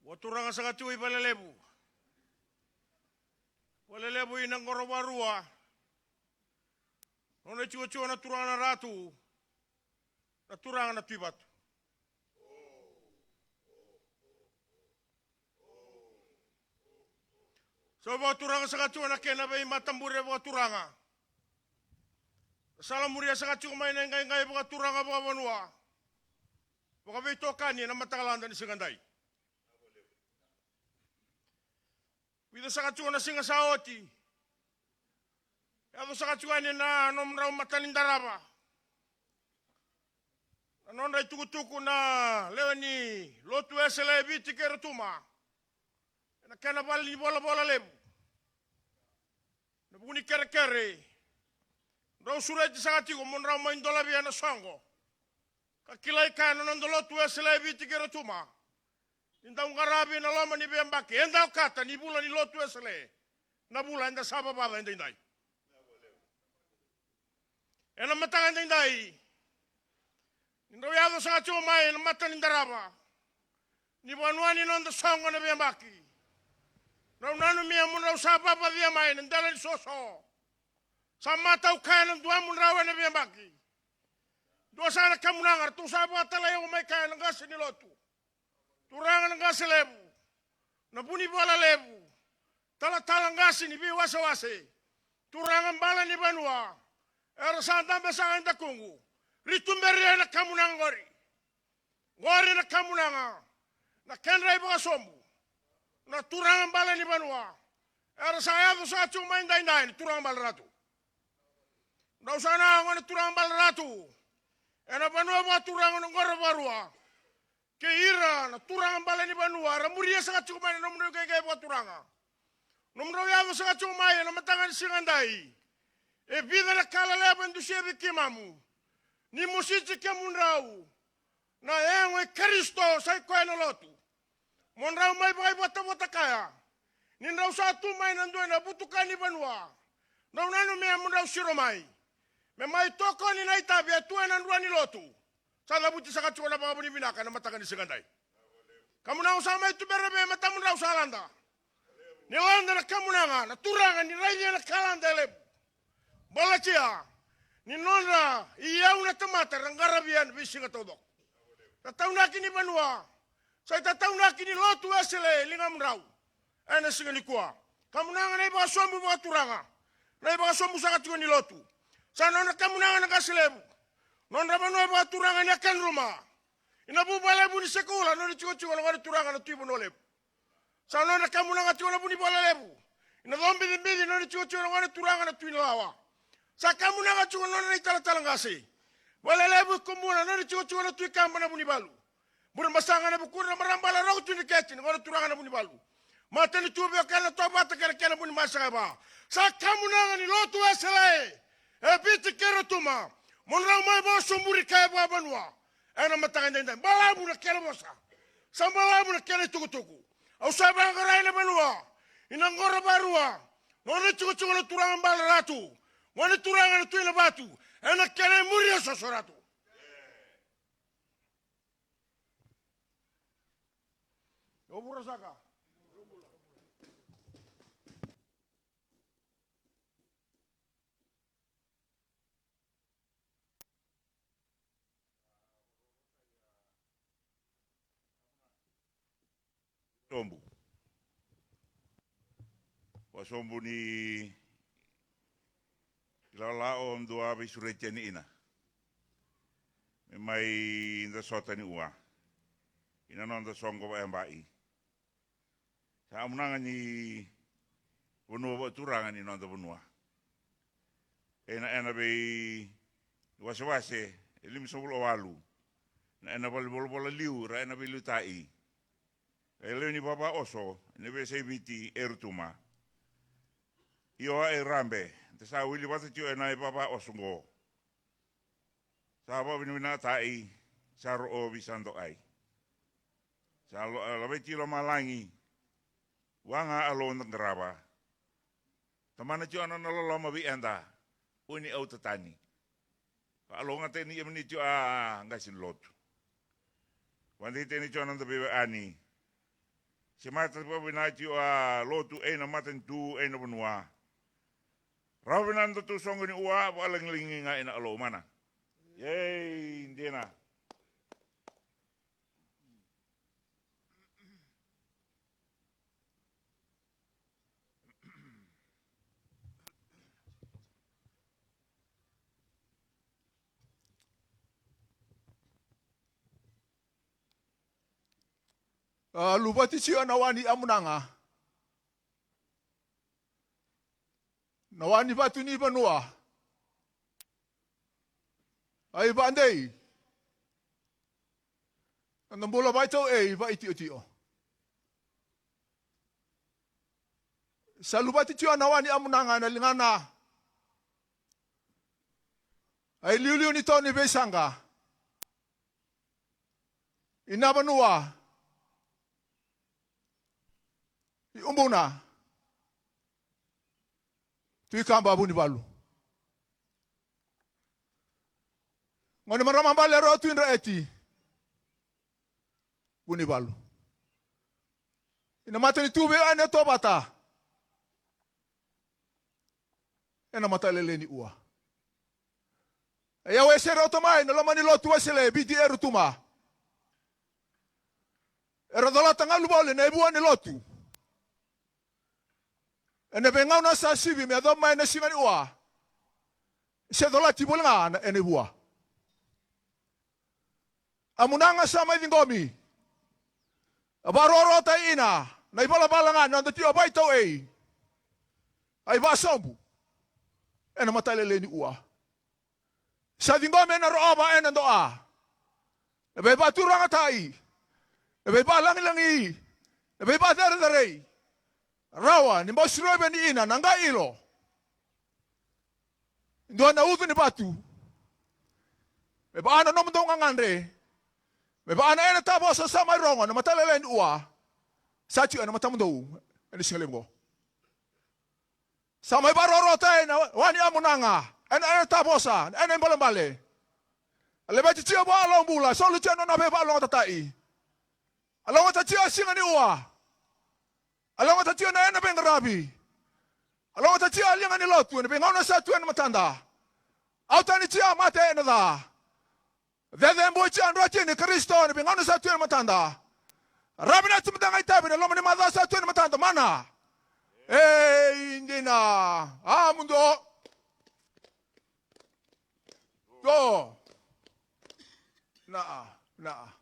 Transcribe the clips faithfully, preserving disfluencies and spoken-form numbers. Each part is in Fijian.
Ua turaga saka tiko i Valelevu. Valelevu i na qoro varua. Nona iciocio na turaga na ratu. na turaga na Tui Vatu. Sa vakaturaga saka tiko na kena veimatabure vakaturaga. Sa la muria saka tiko mai na iqaiqai vakaturaga vakavanua. Vakaveitokani ena mataka lada ni siga dai. Vica saka tiko na siga sa oti. Yaco saka tiko yani na nomudrau matanidarava. Na nodra itukutuku na lewe ni lotu Wesele e Viti kei Rotuma. Ena kena vale ni volavola levu. Na vuku ni kerekere. Drau sureti saka tiko mo drau mai dolavia na soqo. Ka kilai kaya na noda lotu Wesele e Viti kei Rotuma. Ni dau qaravi na loma ni veiyabaki, eda okata ni vula ni lotu Wesele. Na vula eda sa vavaca edaidai. Ena mataka edaidai. Ni drau yaco saka tiko mai ena matanidarava. Ni vanua ni noda soqo na veiyabaki. Drau nanumia mo drau sa vavacia mai na dela ni soso. Sa matau kaya na dua mo drau ena veiyabaki. Dua saka na kamunaga, ratou sa vakatalai au mai kaya na qase ni lotu. Turaga na qase levu, na vunivola levu, talatala qase ni veiwasewase, turaga bale ni vanua, era sa dabe saka e dakuqu, ri tuberi ena kamunaga qori. Qori na kamunaga, na kedra ivakasobu, na turaga bale ni vanua, era sa yaco saka tiko mai daidai ni turaga bale ratu. Drau sa na gone turaga bale ratu, ena vanua vakaturaga na qoro vakarua. Kei ira na turaga bale ni vanua era muria saka tiko mai na nomudrau iqaiqai vakaturaga. Nomudrau yaco saka tiko mai ena mataka ni siga dai. E vica na ka lelevu e dusia vei keimamu. Ni mositi kemudrau. Na yago i Karisito sa i koya na lotu. Mo drau mai vakaivotavota kaya. Ni drau sa tu mai na dua ena vutuka ni vanua. Drau nanumia mo drau siro mai. Me mai tokoni na itavi e tu ena dua ni lotu. Sa cavuti saka tiko na vakavinavinaka ena mataka ni siga dai. Kamunaga sa mai tubera vei matamudrau sa lada. Ni lada na kamunaga, na turaga ni raici ena ka lada e levu. Balatia, ni nodra iyau na tamata ra qaravi ena veisiga taucoko. Tataunaki ni vanua, sa i tataunaki ni lotu Wesele e ligamudrau. Ena siga nikua. Kamunaga na ivakasobu vakaturaga. Na ivakasobu saka tiko ni lotu. Sa nodra kamunaga na qase levu. Nodra vanua vakaturaga ni Akanruma. Ina vuvale vu ni Sekula, nodra tikotiko na gone turaga na Tui Vanua Levu. Sa nodra kamunaga tiko na vunivola levu. Ina Cobicibici, nodra tikotiko na gone turaga na Tui Nalawa. Sa kamunaga tiko na nodra italatala qase. Valelevu i Kumuna, nodra tikotiko na Tui Kaba na Vunivalu. Burebasaga na Vukudra, Marabala, Roko Tui Dreketi, na gone turaga na Vunivalu. Matanitu vei o kena tovata kei na kena vunimasaka e va. Sa kamunaga ni lotu Wesele e Viti kei Rotuma. Mo drau mai vakasoburi kaya vakavanua. Ena mataka edaidai. Balavu na kena vosa. Sa balavu na kena itukutuku. Au sa vaqarai na vanua. Ina qoro varua. Mo na tikotiko na turaga bale ratu. Mo na turaga na Tui Navatu. Ena kena imuri e soso ratu. Yo vura saka. Sobu. Vakasobu ni ilakolako dua veisureti yani ina. Me mai da sota ni ua. Ina noda soqo vakayabai. Sa amunaga ni vanua vakaturaga ni noda vanua. Ena, ena vei wasewase, e limasagavulu ka walu. Na ena vale volavola liu, ra ena veiliutaki. E lewe ni vavaoso, ena veiyasai Viti, e Rotuma. Io a e Rabe, da sa wili vata tio ena ivavaoso qo. Sa vakavinavinakataki, sa ro'ovi sa do'ai. Sa lo-, a, laveti lomalagi, vua ga a lou da qarava. Tamana tio a nona loloma vei eda, uni au tatani. Vakalougatataki ni emeni tio a qase ni lotu. Vakadeitaki tio a noda veiwekani. Se mata vakavinaka tio a lotu, ei na matanitu, ei na vanua. Rawa vinaka na datou soqo ni ua, vakalagilagi ga ina alou mana. Ei, dina. A luvati tio na wa ni amunaga, na wa ni vatu ni vanua. A i vadei na bula vaitau e i vaitiotio. Sa luvati tio na wa ni amunaga na ligana. A i liuliu ni to ni veisaqa i na vanua, i Ubuna, Tui Kaba, Vunivalu. Gone marama bale rau Tui Draeti, Vunivalu. I na matanitu vei au e na tovata e na Matalailai ni Ua. E au e sere ota mai na loma ni lotu Wesele, V T A Rotuma. Era colata galu voli na i vua ni lotu e na veigauna sa sivi me yacova mai na siga ni ua. Se colati voli ga na e na i vua. Amunaga sa mai ciqomi. A varoorota ina na i valavala ga na noda tio vaitau e i, a i vasobu e na Matalailai ni Ua. Sa ciqomi e na roova e na doa, na veivakaturagataki, na veivakalagilagi, na veivakacerecerei. Rawa ni bau siro vei ni ina na qai ilo. Dua na ucu ni vatu. Me vaka na nomudou gagadre. Me vaka na e na tavosa sa mai rogo na Matalailai ni Ua. Sa tio e na matamudou e na siga levu oqo. Sa mai varoorota e na wa ni amunaga e na e na tavosa e na i balebale. A leveti tio vua a Laubula, solu tio na nona veivalogatata'i. A logota tio a siga ni ua. A logota tio na e na veiqaravi. A logota tio a liga ni lotu e na veigauna sa tu e na matada. Au tani tio a mate e na ca. Cece bui tio a drotini Karisito e na veigauna sa tu e na matada. Ravi na tu mada ga i tavi na loma ni maca sa tu e na matada mana. Ei dina. A mudo. Do. Na, na.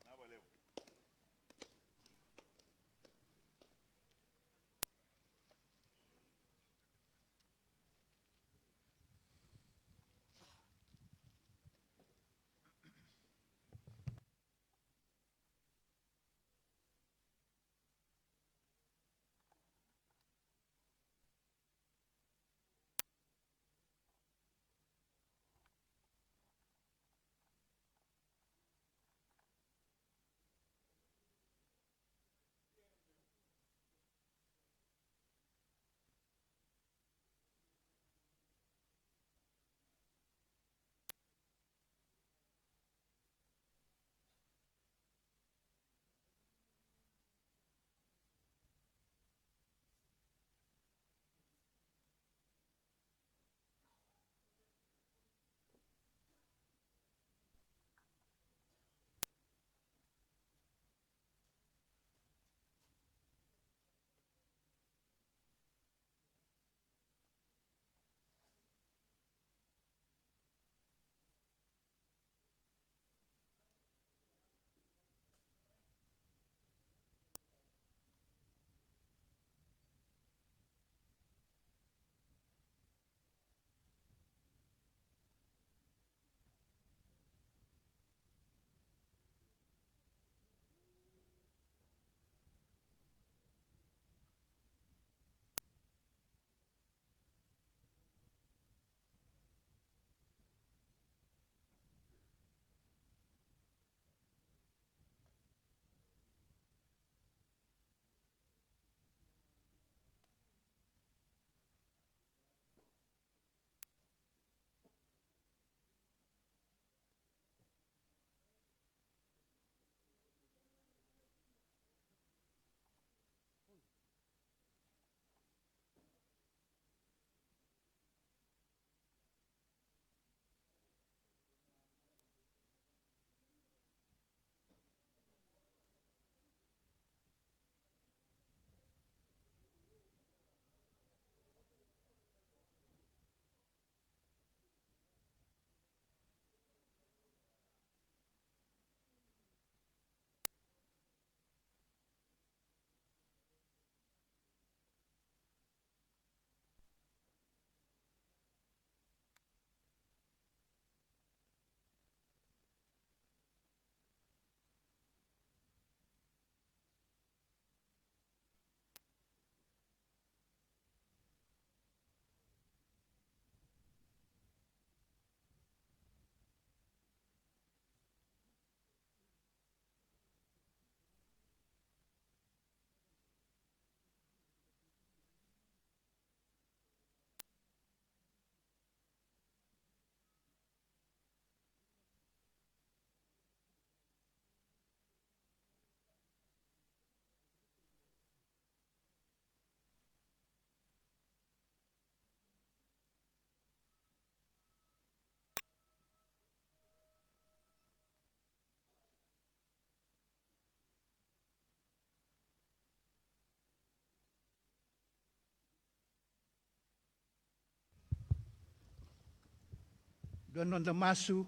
Dua na noda masu.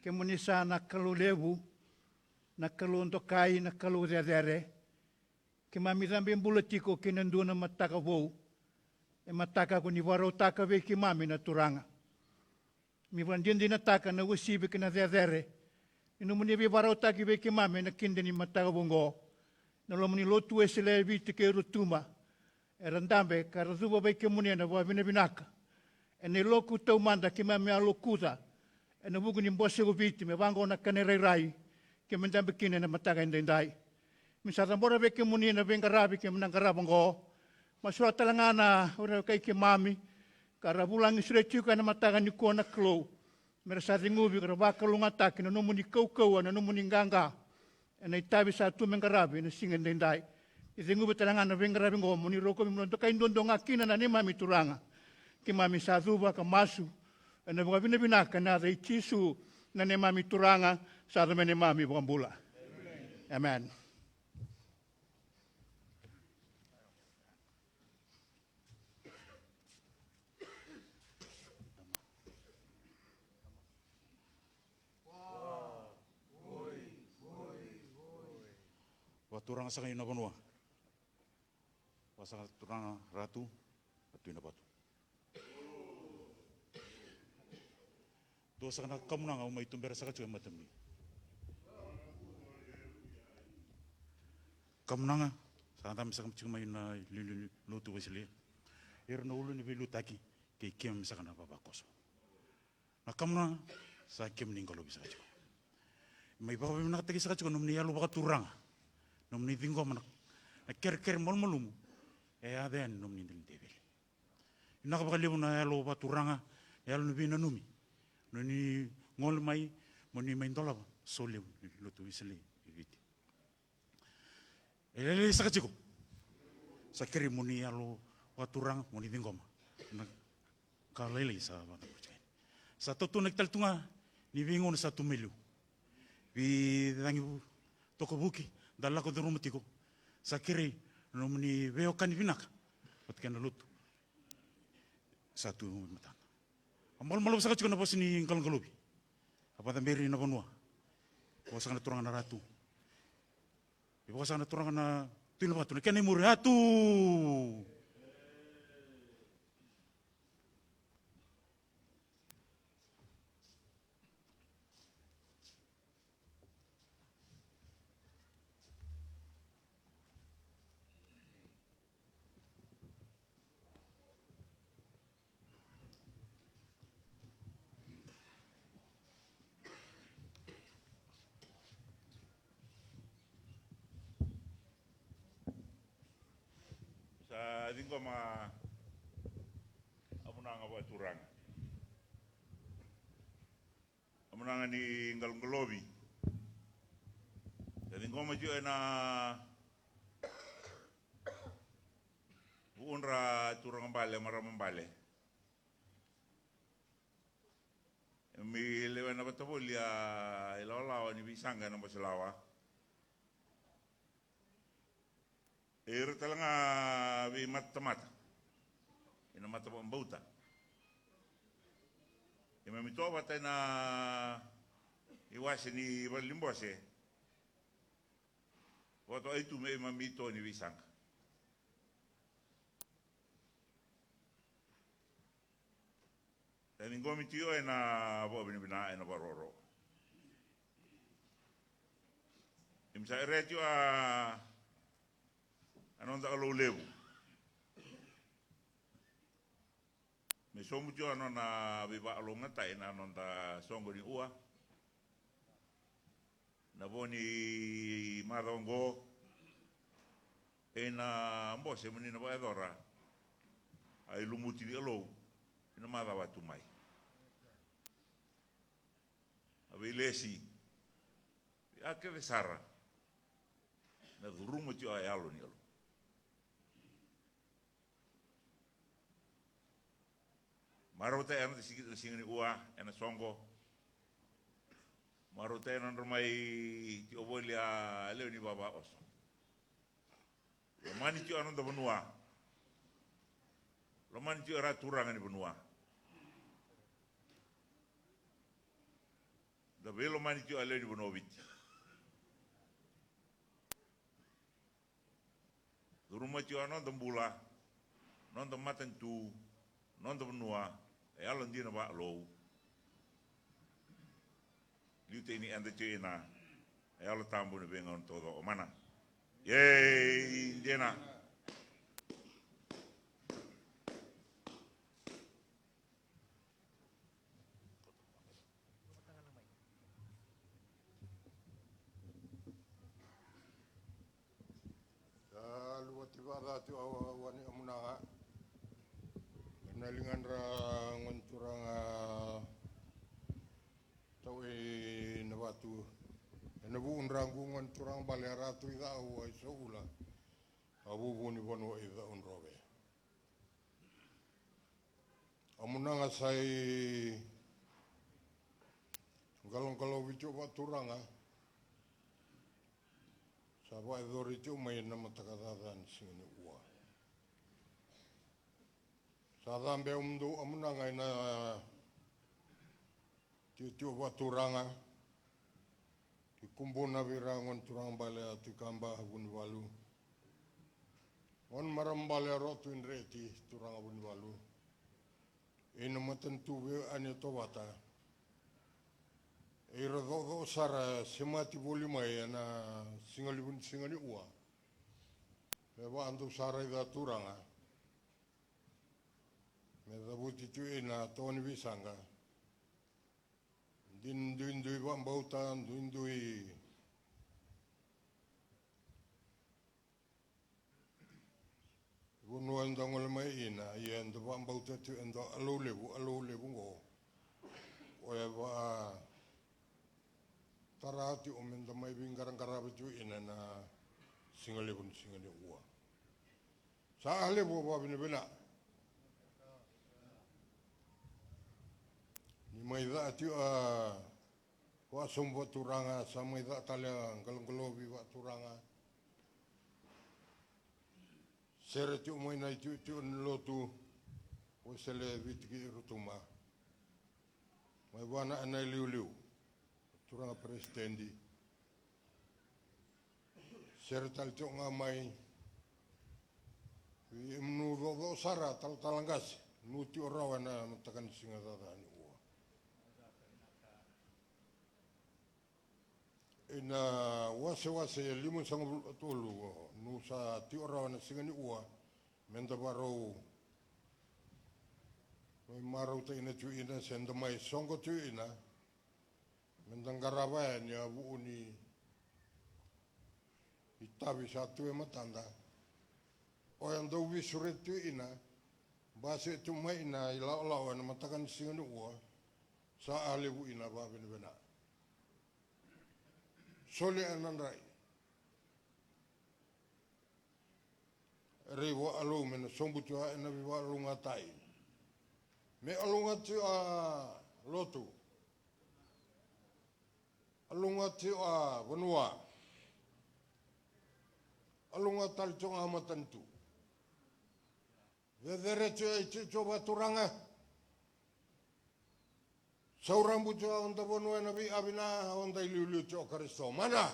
Kemuni sa na Kalou levu, na Kalou dokai, na Kalou cecere. Keimami cabe bula tiko kei na dua na mataka vou. E mataka ko ni vakarautaka vei keimami na Turaga. Mi vakadinadinataka na uasivi kei na cecere ni nomuni veivakarautaki vei keimami ena kida ni mataka vou oqo. Na loma ni lotu Wesele e Viti kei Rotuma, era dabe ka ra cuva vei kemuni ena vakavinavinaka. Ena iloku taumada keimami a lokuca ena vuku ni bose ko Viti me vaqo na kena irairai keimami dabe kina ena mataka edaidai. Mi sa cabora vei kemuni na veiqaravi keimami na qarava oqo. Masulaka tale ga na veiwekani keimami ka ra vulagi sure tiko ena mataka nikua na Kalou, me ra sa ceguvi ka ra vakalougatataki na nomuni kaukauwa, na nomuni qaqa ena itavi sa tu me qaravi ena siga edaidai. Ni ceguvi tale ga na veiqaravi oqo mo ni rokovi mo na dokai duadua ga kina na neimami Turaga. Keimami sa cuva ka masu ena vakavinavinaka ena yaca i Jisu na neimami Turaga, sa yaco me neimami Vakabula. Amen. Vakaturaga saka i na vanua. Vakasaka turaga Ratu, a Tui Navatu. Dua saka na kamunaga au mai tubera saka tiko e matamuni. Kamunaga, sa dabe saka tiko mai na liuliu ni lotu Wesele. Ira na ulu ni veiliutaki, kei keimami saka na vavakoso. Na kamunaga, sa kemuni qalovi saka tiko. Mai vakavinavinakataki saka tiko nomuni yalo vakaturaga. Nomuni ciqoma na, na kerekere malumalumu. E yaco yani nomuni dela ni teveli. Vinaka vakalevu na yalo vakaturaga, na yalo ni veinanumi. Nomuni gole mai, moni mai dolava, so levu, ni lotu Wesele, i Viti. E lailai saka tiko. Sa kerei moni yalo vakaturaga, moni ciqoma. Na ka lailai sa vakaturaga tiko. Sa tautunaki tale tu ga, ni veigauna sa tu mai liu. Veicagi vu-, tokavuki, da lako curuma tiko. Sa kerei, nomuni veiwekani vinaka. Vata kei na lotu. Sa tu mai matada. A malumalumu saka tiko na vosa ni qaloqalovi. A vakacaberi na vanua. Vosa na turaga na Ratu. Ivakasaka na turaga na Tui Navatu, na kena imuri, Atu! Sa ciqoma a munaga vakaturaga. A munaga ni qaloqalovi. Sa ciqoma tiko ena vuudra turaga bale, marama bale. Mi lewena vata voli a ilawalawa ni veisaqa ena bose lawa. E ira tale ga veimatamata ena mata vakabauta. Keimami toa vata ena iwase ni valenibose. Vakatokai tu me keimami toa ni veisaqa. E ciqomi tiko ena vakavinavinaka, ena vakarokoroko. Keimami sa erea tiko a, a noda Kalou levu. Me sobu tiko a nona veivakalougatataki na noda soqo ni ua. Na vo ni macawa oqo, ena bose moni na vakayacora a ilumuti ni Kalou ena macawa tu mai. A veilesi, vei a kece sara na curuma tiko a Yalo ni Kalou. Marautaka na siga, na siga ni ua ena soqo. Marautaka na nodra mai tiko voli a lewe ni vavaoso. Lomani tiko a noda vanua. Lomani tiko era turaga ni vanua. Da veilomani tiko a lewe ni vanua o Viti. Curuma tiko a noda bula, noda matanitu, noda vanua, e yalodina vakalou. Liutaki ni eda tiko ina, e Yalo Tabu ni veigauna taucoko mana. Ei, dina. Sa luvati vakaca tiko a wa, wa ni amunaga. Ena ligadra gone turaga tau e na vatu. Ena vuudra qu gone turaga bale a ra tu i cau a i Saula. A vuvu ni vanua i Caudrove. Amunaga sa i qaloqalovi tiko vakaturaga. Sa vakayacori tiko mai na mataka caca ni siga ni ua. Sa cabe au mudou amunaga ina Tio, tio vakaturaga. Tui Kubuna vei ira gone turaga bale a Tui Kaba, a Vunivalu. Gone marama bale a Ro Tui Dreti, turaga Vunivalu. Ina matanitu vei Ane Tovata. Ira cococo sara semati voli mai ena siga levu ni siga ni ua. Me vaka dou sa raica turaga. Me cavuti tu ina toa ni veisaqa. Dina duidui vakabauta, duidui vanua eda gole mai ina, ia eda vakabauta tu e dua Alou levu, Alou levu qo. Koya e vakatara tiko meda mai veiqaraqaravi tu ina na siga levu ni siga ni ua. Sa a levu a vakavinavina. Ni mai ca tiko a vakasobu vakaturaga, sa mai ca tale a qaloqalovi vakaturaga. Sere tiko mai na itiotio ni lotu, Wesele Viti kei Rotuma. Mai vua na ena iliuliu, turaga peresitedi. Sere tale tiko ga mai. Vei emunu cococo sara, talatala qase, nu tiko rawa ena mataka ni siga caca ni ua. Ina wasewase e limasagavulu ka tolu, nu sa tiko rawa ena siga ni ua, meda varau mai marautaki na tu ina, se da mai soqo tu ina. Meda qarava yani a vuu ni itavi sa tu e matada. Oya dau veisureti tu ina, basika tu mai ina ilawalawa ena mataka ni siga ni ua, sa a levu ina vakavinavina. Soli ena drai. Rei vakalou me na sobu tu a ena veivakalougatai. Me alouga tu a lotu. Alouga tu a vanua. Alouga tale tu ga matanitu. Cecere tu a itiotio vakaturaga. Saurabu tiko a oda vanua ena veiavina, a oda iliuliu tiko o Karisito. Mana.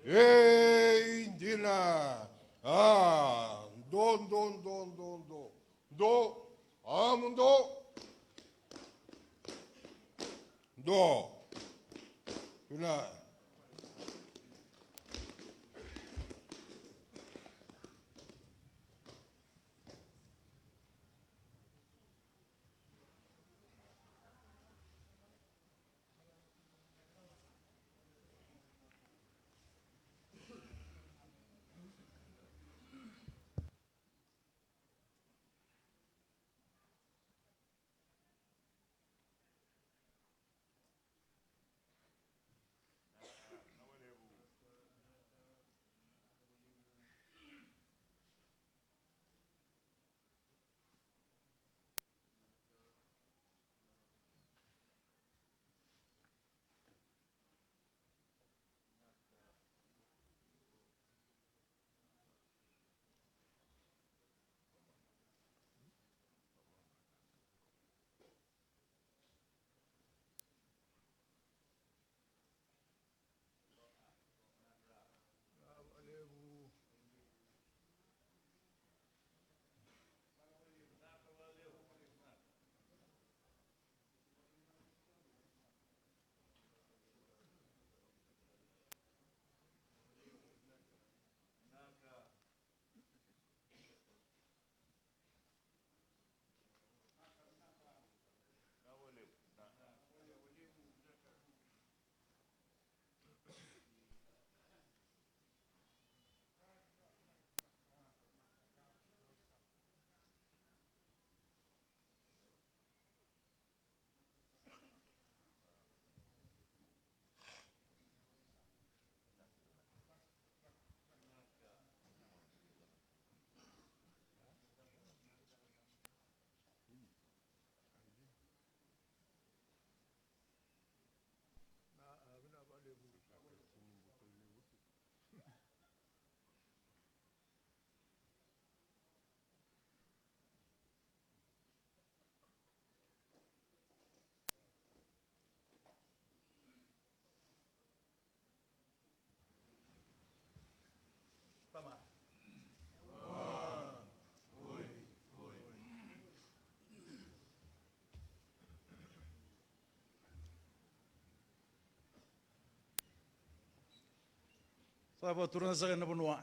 Ei, dina. A, do, do, do, do, do. Do. A, mudo. Do. Dina. Vakaturaga saka na vanua.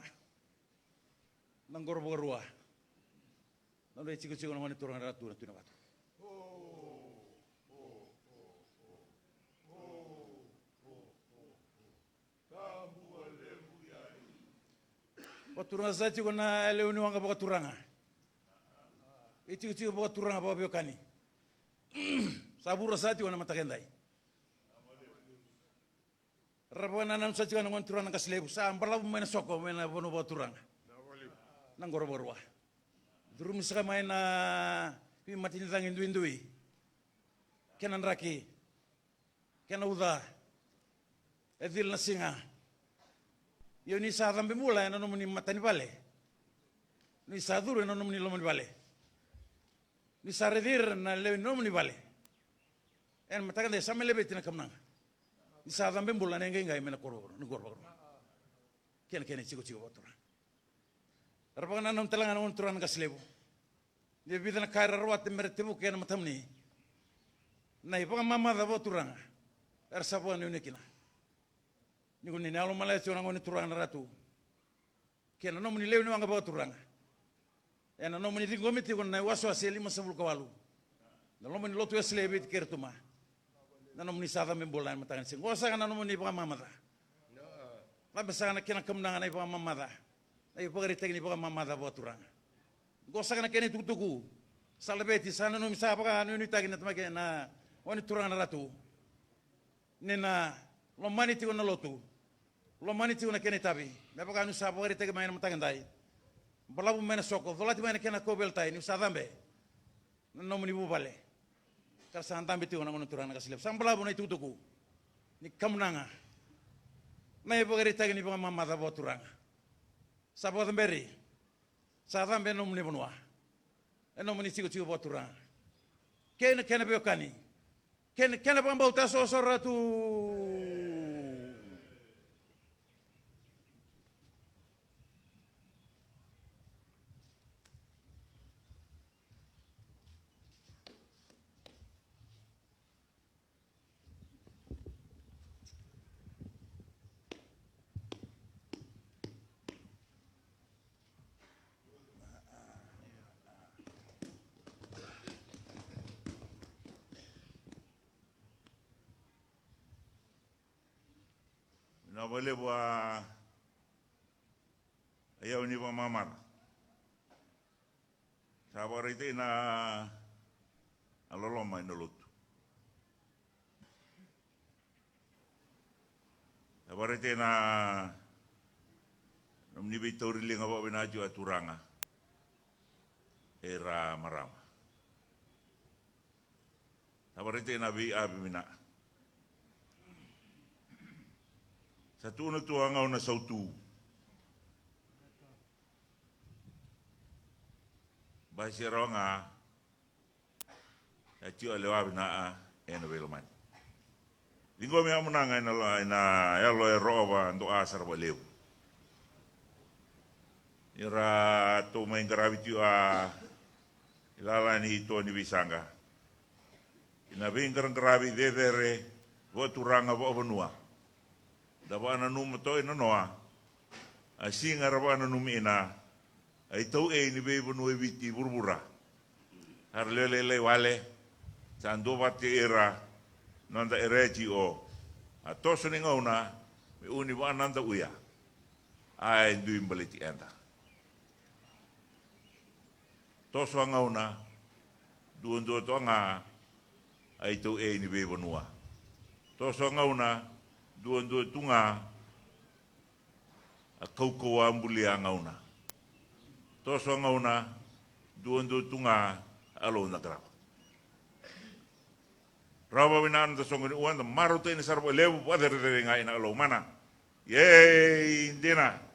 Na qoro vakarua. Na nodra itikotiko na gone turaga na Ratu na Tui Navatu. Vakaturaga sa tiko na lewe ni waqa vakaturaga. Itikotiko vakaturaga vakaveiwekani. Sa vura sa tiko na mataka edai. Ra vakanananu sa tiko na gone turaga na Qase Levu, sa balavu mai na soko mai na vanua vakaturaga. Na qoro vakarua. Curumi saka mai na veimatani cagi duidui. Kena draki. Kena uca. E cila na siga. Io ni sa cabe bula ena nomuni matanivale. Ni sa curu ena nomuni lomanivale. Ni sa raici ira na lewe ni nomuni vale. Ena mataka dai sa mai laveti na kamunaga. Ni sa cabe bula na iqaiqai mai na koro, na koro vakarua. Kena, kena itikotiko vakaturaga. Ra vakanananu tale ga na gone turaga na Qase Levu. Ni vica na ka era rawata me ra tevuka ena matamuni. Na ivakamamaca vakaturaga. Era sa vakanuinui kina. Ni ko ni na yalo malai tiko na gone turaga na Ratu. Kei na nomuni lewe ni waqa vakaturaga. Ena nomuni ciqomi tiko na iwasewase e limasagavulu ka walu. Na loma ni lotu Wesele e Viti kei Rotuma. Na nomuni sa cabe bula ena mataka ni siga. Qo saka na nomuni vakamamaca. Cabe saka na kena kamunaga na ivakamamaca. Na ivakaraitaki ni vakamamaca vakaturaga. Qo saka na kena itukutuku. Sa laveti, sa nanumi, sa vakanuinuitaki na tamake na gone turaga na Ratu. Ni na lomani tiko na lotu. Lomani tiko na kena itavi. Me vaka niu sa vakaraitaki mai na mataka edai. Balavu mai na soko, colati mai na kena kauveilatai niu sa cabe. Na nomuni vuvale. Ka ra sa dabe tiko na gone turaga na Qase Levu. Sa balavu na itukutuku. Ni kamunaga. Na ivakaraitaki ni vakamamaca vakaturaga. Sa vakacaberi. Sa cabe ena nomuni vanua. Ena nomuni tikotiko vakaturaga. Kei na kena veiwekani. Kei na kena vakabauta soso Ratu. Vinaka vakalevu a iyau ni vakamamara. Sa vakaraitaki na loloma ena lotu. Sa vakaraitaki na nomuni veitauri liga vakavinaka tiko a turaga. Era marama. Sa vakaraitaki na veiavi vinaka. Sa tukuna tu a gauna sautu. Basi e rawa ga. Sa tiko a lewa vinaka ena veilomani. Ciqomi a munaga ena yalo e roova doa sara vakalevu. Ni ratou mai qaravi tiko a ilala ni to ni veisaqa. Ina veiqaraqaravi cecere vakaturaga vakavanua. Da vakananuma toka i nonoa a siga era vakananumi ina a itauei ni veivanua i Viti vuravura. Sa ra lewe lailai wale sa duavata ira noda era e tiko. A toso ni gauna me uni vakanada uya. A e dui baleti eda. Toso a gauna duadua toka ga a itauei ni veivanua. Toso a gauna duadua tu ga a kaukauwa bulia a gauna. Toso a gauna duadua tu ga a lou na qarava. Rawa vinaka na da soqo ni ua da marautaka ni sara vakalevu vakacerecerei ga ina Kalou mana. Iei dina.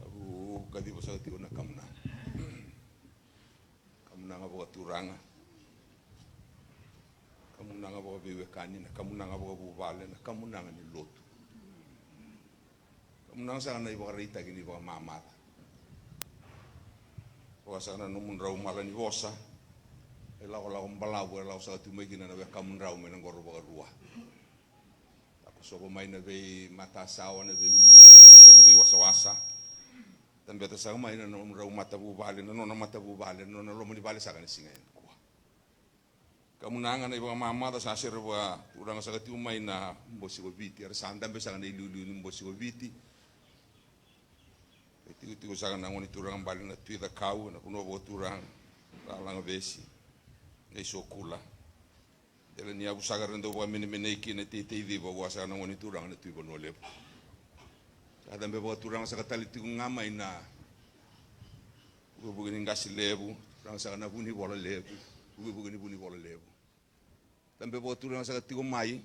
Au kaciva saka tiko na kamuna. turaga. Kamunaga vakaveiwekani, na kamunaga vakavuvale, na kamunaga ni lotu. Kamunaga saka na ivakaraitaki ni vakamamaca. Vaka saka na nomudrau mala ni vosa. E lakolako balavu, e lako saka tu mai kina na wekamudrau mai na qoro vakarua. Lako sova mai na veimatasawa, na veiululutu, kei na veiwasawasa. Tabeta saka mai na nomudrau matavuvale, na nona matavuvale, na nona loma ni vale saka na siga yani kua. Kamunaga na ivakamamaca sa sere vakaturaga saka tiko mai na Bose ko Viti, era sa dabe saka na iliuliu ni Bose ko Viti. E tikotiko saka na gone turaga bale na Tui Cakau, na vanua vakaturaga, Ralaga Vesi, na i Sokula. Dela ni yavu saka era dau vakamenemenei kina e teitei civa vua saka na gone turaga na Tui Vanua Levu. Sa dabe vakaturaga saka tale tiko ga mai na vukevuke ni qase levu, turaga saka na Vunivola Levu, vukevuke ni Vunivola Levu. Dabe vakaturaga saka tiko mai,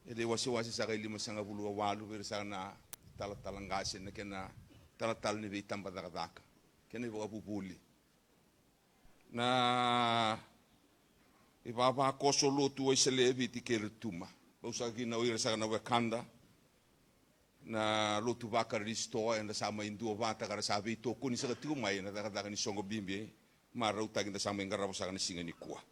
e dei wasewase saka e limasagavulu ka walu, vei ira saka na talatala qase, na kena talatala ni veitaba cakacaka, kena ivakavuvuli. Na ivavakoso lotu Waiseleviti kei Rotuma. Bau saka kina o ira saka na wekada na lotu vaKarisito, eda sa mai dua vata ka ra sa veitokoni saka tiko mai ena cakacaka ni soqo bibi, marautaki da sa mai qarava saka na siga nikua.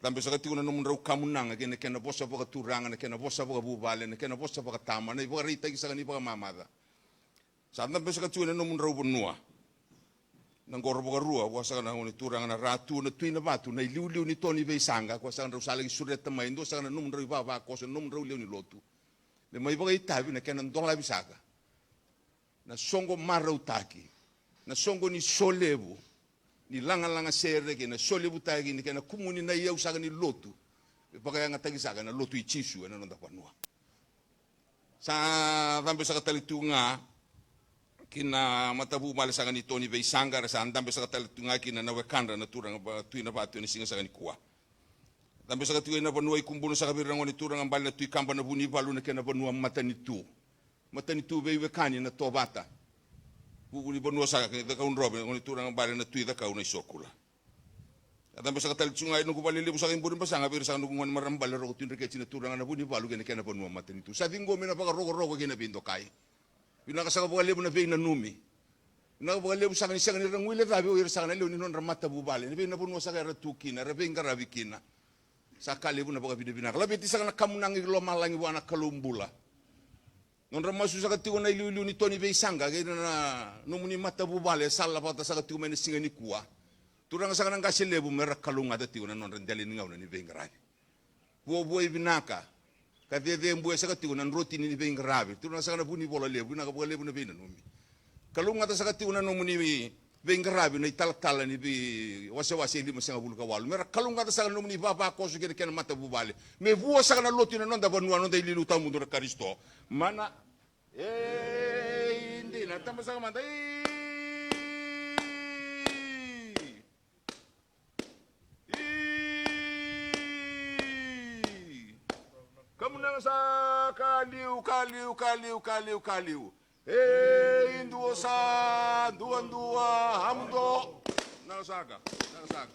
Dabe saka tiko na nomudrau kamunaga kei na kena vosa vakaturaga, na kena vosa vakavuvale, na kena vosa vakatama, na ivakaraitaki saka ni vakamamaca. Sa dabe saka tiko ena nomudrau vanua. Na qoro vakarua, vua saka na gone turaga na Ratu, na Tui Navatu, na iliuliu ni to ni veisaqa, vua saka drau sa laki sureta mai, dua saka na nomudrau ivavakoso, na nomudrau lewe ni lotu. Me mai vakaitavi na kena dolavi saka na soqo marautaki, na soqo ni solevu, ni lagalaga sereki, na solevutaki ni kena kumuni na iyau saka ni lotu. Me vakayagataki saka na lotu i Jisu ena noda vanua. Sa dabe saka tale tu ga kina matavuvale saka ni to ni veisaqa, era sa dabe saka tale tu ga kina na wekadra na turaga va-, Tui Navatu ena siga saka nikua. Dabe saka tu ena vanua i Kubuna saka vei ira na gone turaga bale na Tui Kaba na Vunivalu, na kena vanua matanitu. Matanitu veiwekani na Tovata. Vuku ni vanua saka kei Cakaudrove, na gone turaga bale na Tui Cakau na i Sokula. A dabe saka tale tu ga e noqu valelevu saka i Burebasaga vei ira saka noqu gone marama bale Roko Tui Dreketi na turaga na Vunivalu kei na kena vanua matanitu. Sa ciqomi na vakarokoroko kei na veidokai. Vinaka saka vakalevu na veinanumi. Vinaka vakalevu saka ni sega ni ra guilecavi o ira saka na lewe ni nodra matavuvale ena vei na vanua saka era tu kina, era veiqaravi kina. Sa ka levu na vakavinavinaka. Laveti saka na kamunaga i lomalagi vua na Kalou bula. Nodra masu saka tiko na iliuliu ni to ni veisaqa kei na nomuni matavuvale e salavata saka tiko mai na siga nikua. Turaga saka na qase levu me ra kalougata tiko na nodra dela ni gauna ni veiqaravi. Vuavuai vinaka ka cecebue saka tiko na drotini ni veiqaravi. Turaga saka na Vunivola Levu, vinaka vakalevu na veinanumi. Kalougata saka tiko na nomuni veiqaravi na italatala ni veiwasewase e limasagavulu ka walu. Me ra kalougata saka na nomuni vavakoso kei na kena matavuvale. Me vua saka na lotu ena noda vanua, noda iliuliu tawamudu na Karisito. Mana. Ei, dina, taba saka mada. Ei. Ei. Kamunaga saka, liu, ka liu, ka liu, ka liu, ka liu. Ei, dua sa, dua, dua, hamudo. Naga saka, naga saka.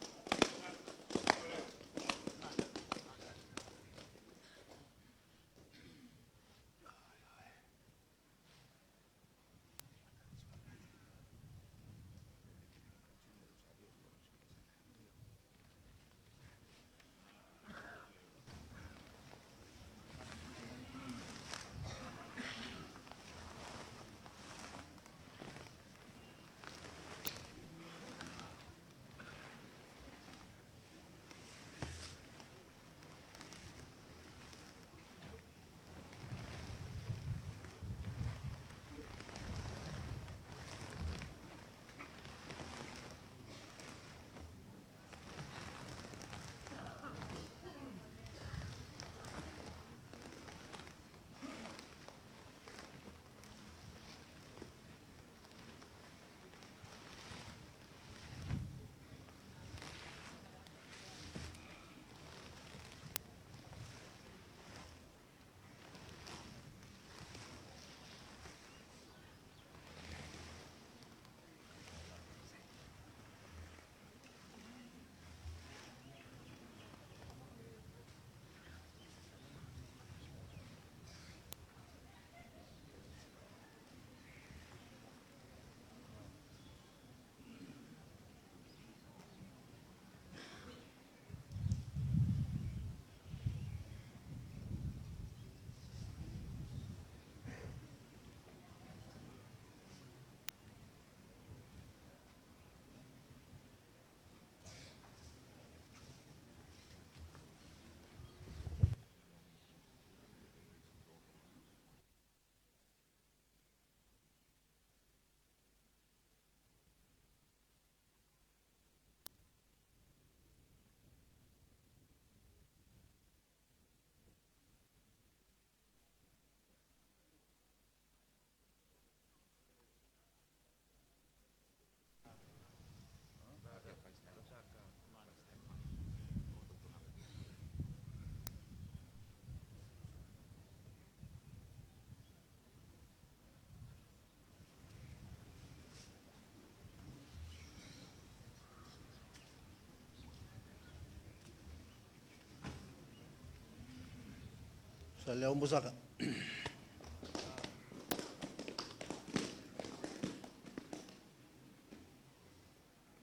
Sa lewa bau saka.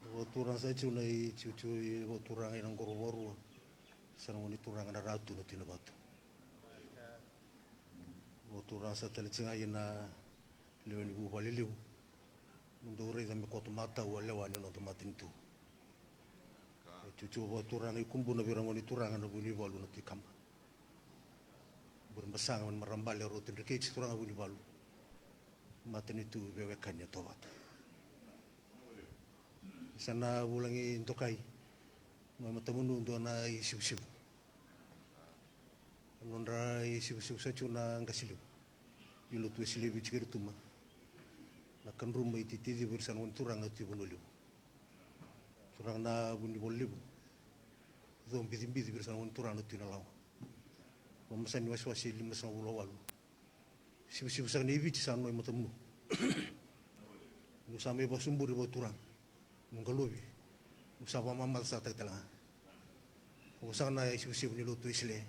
Vakaturaga sa tiko na itiotio i vakaturaga i na qoro vakarua. Sa na gone turaga na Ratu na Tui Navatu. Vakaturaga sa tale tiko ga i na lewe ni vuvale levu. Mo dou raica me koto matau a lewa ni noda matanitu. Itiotio vakaturaga i Kubuna vei ira gone turaga na Vunivalu na Tui Kaba. Bure Basaga, Marama Bale, Ratu Dreketi, turaga Vunivalu. Matanitu veiwekani e Tovata. Sa na vulagi dokai mai matamunu dua na isivisivi. Nodra isivisivi sa tiko na qase levu ni lotu Wesele e Viti kei Rotuma. Na kadruma i Titiciva vei ira sa na gone turaga na Tui Vanua Levu. Turaga na Vunivalu Levu. Cobicibici vei ira sa na gone turaga na Tui Nalawa. Vakamasani wasewase e limasagavulu ka walu. Sivisivi saka ni Viti sa na i matamunu. Niu sa mai vakasuburi vakaturaga. Niu qalovi. Niu sa vakamamaca saka tale ga. Oqo saka na isivisivi ni lotu Wesele.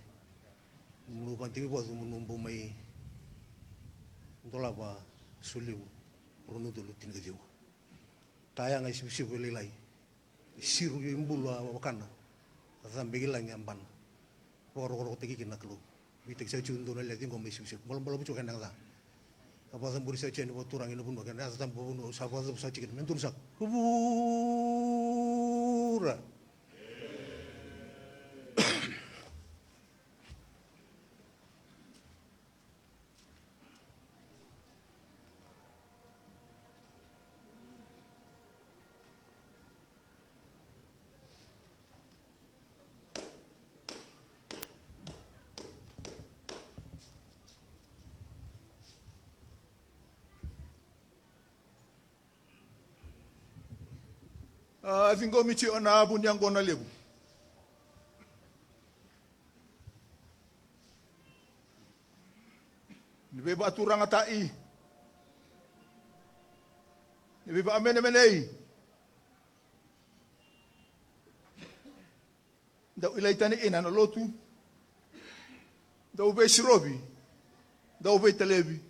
Niu vakadigi vatu mo niu bau mai dolava Solevu. Rua na udolu tinikaciwa. Ka yaga isivisivi e lailai. Siro i bulu a wakana. A cabe ki lagi a bana. Vakarokorokotaki kina na Kalou. Veitaki saka tiko dua na lewe ciqoma isivisivi. Balabalavu tiko kena yaga ca. A vakacaburi saka tiko yani vakaturaga ina vanua kena yaca tabu vakavanua sa vakacaburi saka tiko kina me donu saka. Vura. A ciqomi tiko na vu ni yaqona levu. Ni veivakaturagataki, ni veivakamenemenei. Dau ilai tani ina na lotu. Dau veisirovi. Dau veitalevi.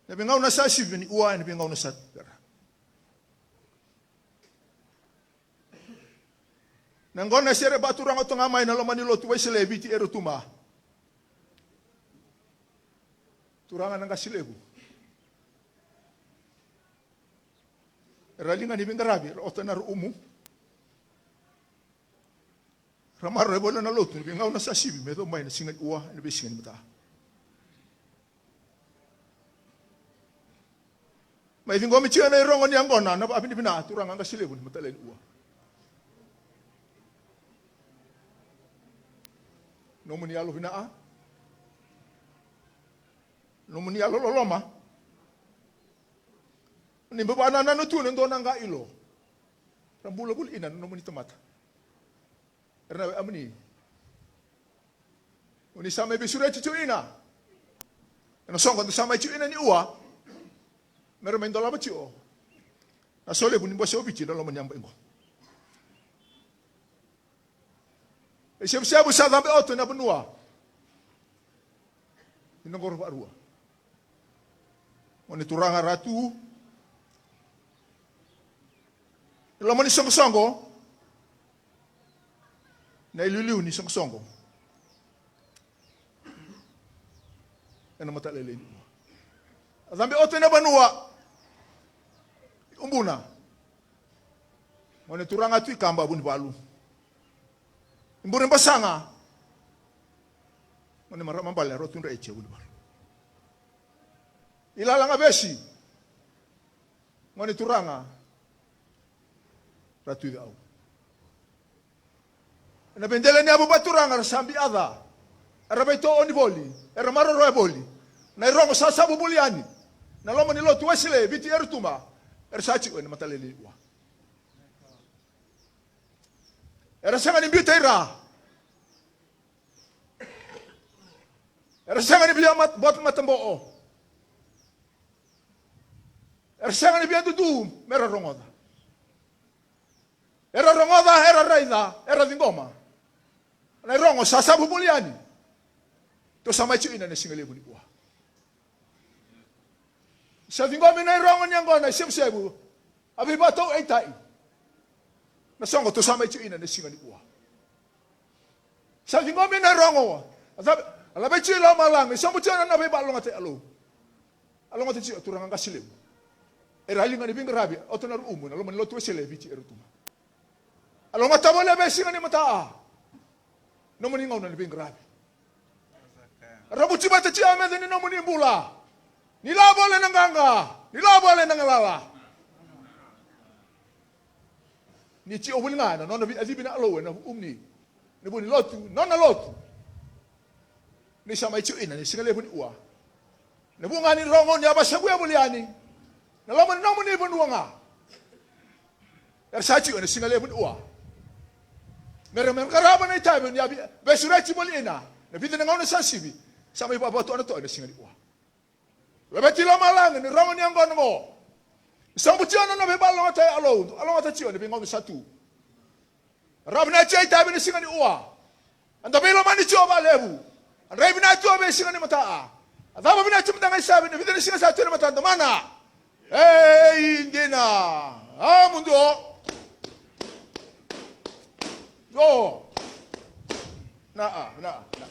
Na veigauna sa sivi ni ua, na veigauna sa tera. Na gone sere vakaturaga toka mai na loma ni lotu Wesele e Viti e Rotuma. Turaga na qase levu. Era liga ni veiqaravi, era ota na rumu. Ra maroroi voli na lotu, na veigauna sa sivi, me yacova mai na siga ni ua, na veisiga ni mata. Mai ciqomi tiko na irogo ni yaqona, na vakavinavina, turaga qase levu ni matalevu ni ua. Nomuni yalo vinaka. Nomuni yalo loloma. Ni bau vakanananu tu na dua na qa ilo. Ra bula voli ina na nomuni tamata. Era na vei amuni. Oni sa mai veisureti tiko ina. Ena soqo da sa mai tiko ina ni ua. Mera mai dolava tiko na Solevu ni bose o Viti na loma ni yaba iqo. E sevusevu sa cabe oto na vanua. Ina qoro vakarua. Gone turaga Ratu. Loma ni soqosoqo. Na iliuliu ni soqosoqo. Ena matalailai ni ua. A cabe oto ena vanua. Ubuna. Gone turaga Tui Kaba Vunivalu. Iburi Basaga. Gone Marama Bale Ratu Dreketi Vunivalu. Ilala ga vesi. Gone turaga Ratu Icau. Ena veidela ni yavu vakaturaga era sa biaca. Era veitooni voli. Era maroroya voli. Na irogo sa savu voli yani. Na loma ni lotu Wesele, Viti e Rotuma. Era sa tiko ena matalailai ni ua. Era sega ni biuta i ra. Era sega ni via mat-, bot-, mataboo. Era sega ni via dudu mera rogoca. Era rogoca, era raica, era ciqoma. Na irogo sa savu voli yani. Tou sa mai tiko ina na siga levu ni ua. Sa ciqomi na irogo ni yaqona e sevusevu. A veivakatau e itai. Na soqo tou sa mai tiko ina na siga ni ua. Sa ciqomi na irogo. A cava, a laveti tiko i lomalagi, sa butia na nona veivakalougatataki Alou. A logata tiko a turaga qase levu. Era liga ni veiqaravi, oto na ruumu, na loma ni lotu Wesele e Viti era tu ga. A logata voli a veisiga ni mataa. Nomuni gauna ni veiqaravi. Ravuti vata tiko a meca ni nomuni bula. Ni lavo vale na qaqa, ni lavo vale na galala. Ni tiko voli ga na nona veiacivi na Alou ena vumuni. Na vu ni lotu, nona lotu. Ni sa mai tiko ina ni siga levu ni ua. Na vu ga ni rogo ni a vasavuya voli yani. Na loma ni nomuni vanua ga. Era sa tiko ena siga levu ni ua. Mera, mera qarava na itavi ni a veisureti voli ina. Na vica na gauna sa sivi. Sa mai vakavatuana toka ena siga ni ua. Laveti lomalagi ni rogo ni yaqona oqo. Ni sa butia na nona veivakalougatataki Alou, a logata tiko ena veigauna sa tu. Rawa vinaka tiko a itavi ena siga ni ua. Eda veilomani tiko vakalevu. A drai vinaka tiko a veisiga ni mataa. A cava vinaka tiko mada ga i savi ena vica na siga sa tu ena matada, mana. Ei, dina. A muduo. Io. Na, a, na, na.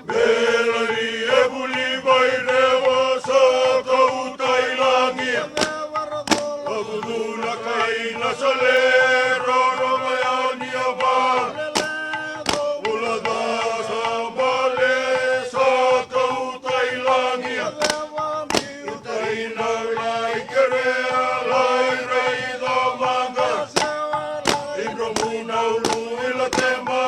Belani e vuli vairewa sa kauta i lagi. Avutu na kai na sale rorova yani a va. Vula ca sa bale sa kauta i lagi. Uta i na lai kerea lai raica maqa. I dromu na ulu i la tema.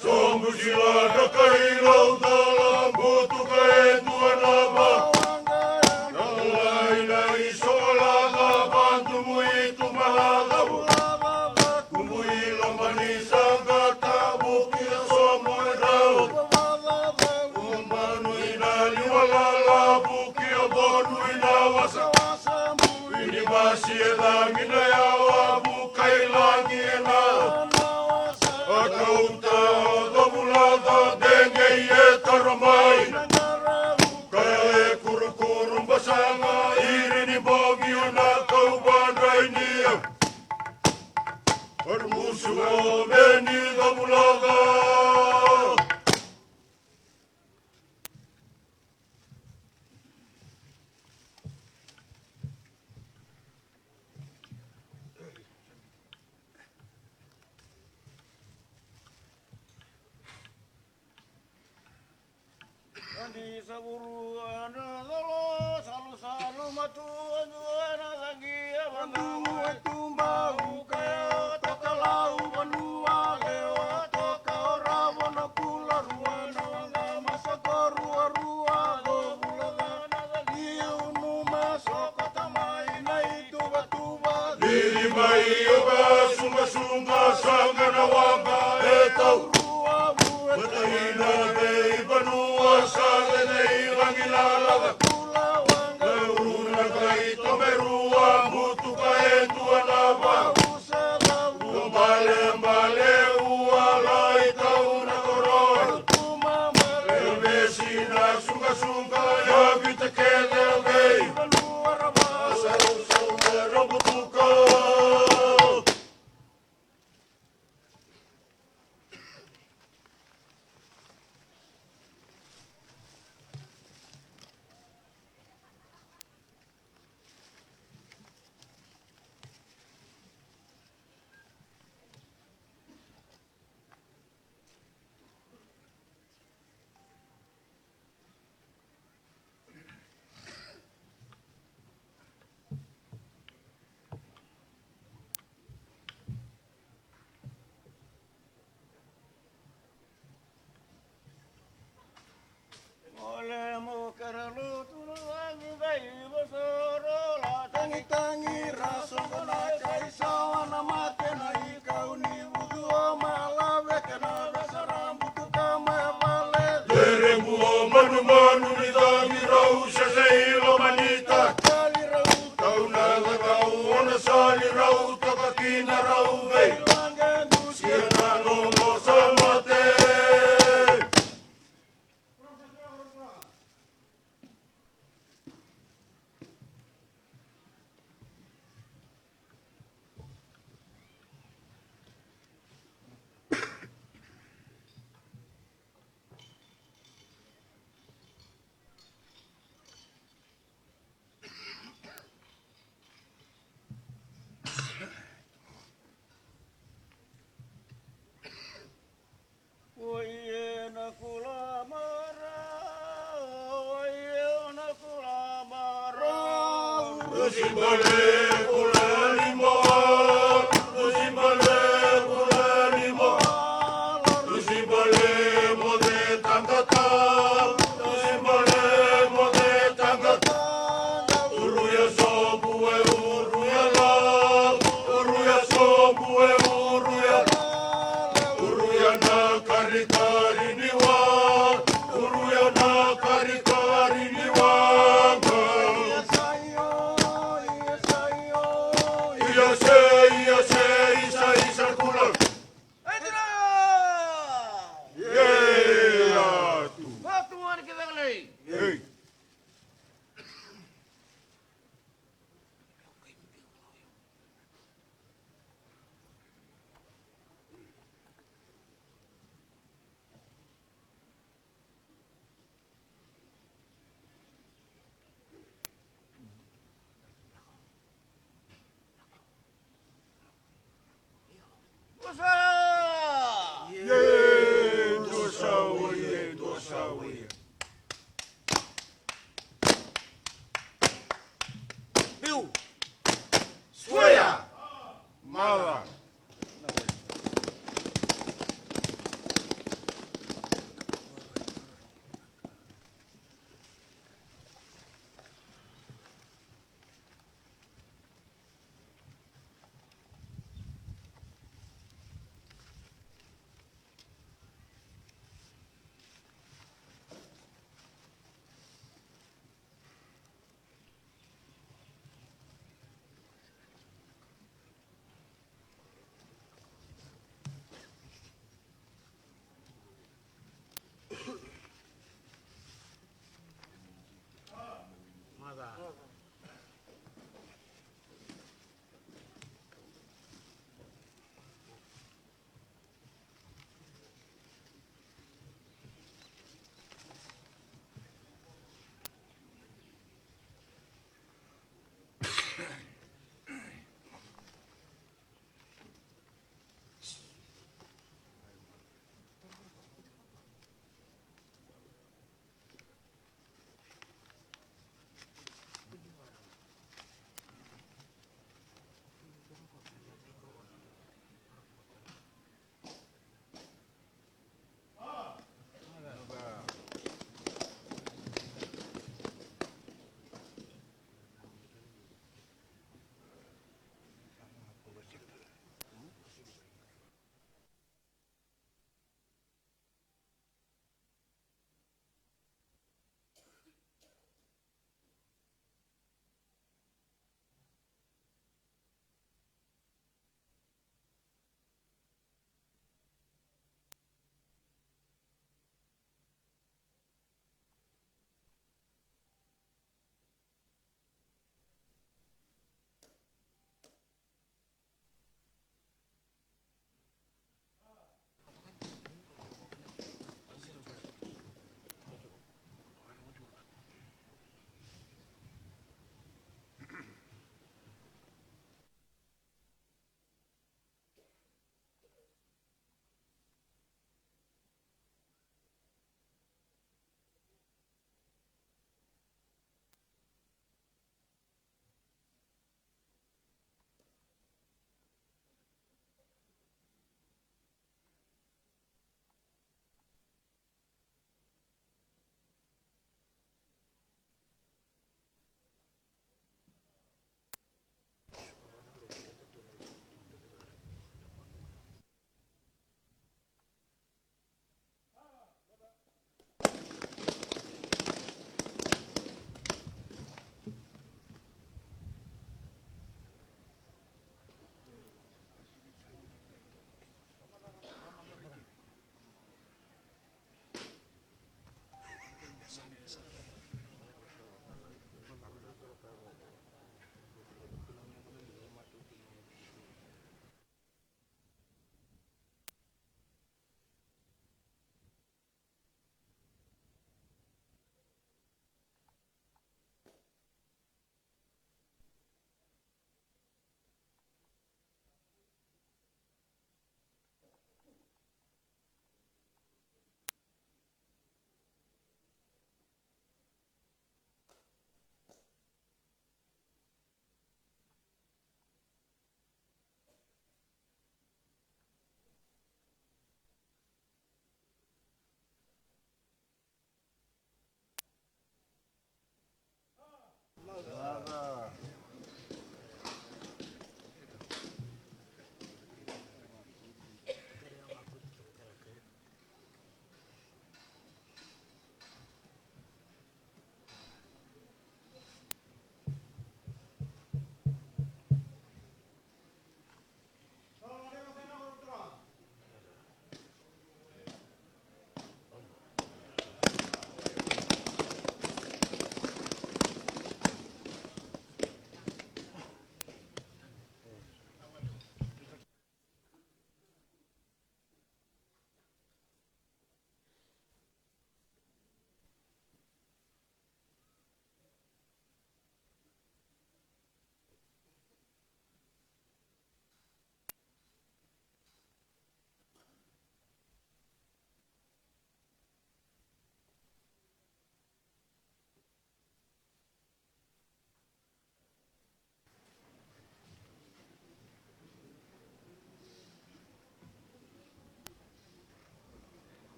Sobu sila na kai lau tala butuka e dua na va. Na lai na iso laka vantu mui tu malaga. Kubu i lomani saka tabu ki a sobu i rau. Kumbanu i na liwa lala buki a bonu i na wasa. Ini masi e lagi na yawa buka i lagi e na. A kauta o cavulaca degei e tara mai. Kaya e kurukuru basaga iri ni bogi o na kau vadrai nia. Arumusu o meni cavulaca. Adi savuru ana colo salusalu matu adu ana cagi a vanua e tuba uka e toka lau vanua lewa toka o ravo na kula rua na waqa masa ko ruarua covula cana cagi unu ma sokota mai na ituvatuva. Cici mai o vasugasu Ka saga na waqa e tau. Mataina veivanua sa cecei lagi lalaca. Uru na kai tomerua butuka e dua na va. Ua balebale ua lai tau na koro. E vesi na sugasuga ya vita kece vei. Sausau me robutuka. Ole mo kere lutu na vagi vei vosoro la tangitagi ra sogo na kai sawa na mate na ikau ni vucu o malave kena vesara butuka mai vale. Lerebu o manumanu ni cagi rau sese i loma ni takali rau. Tau na cakau o na sali rau toka kina rau vei. Sia na nomo sa mate. Biu. Swear. Mala.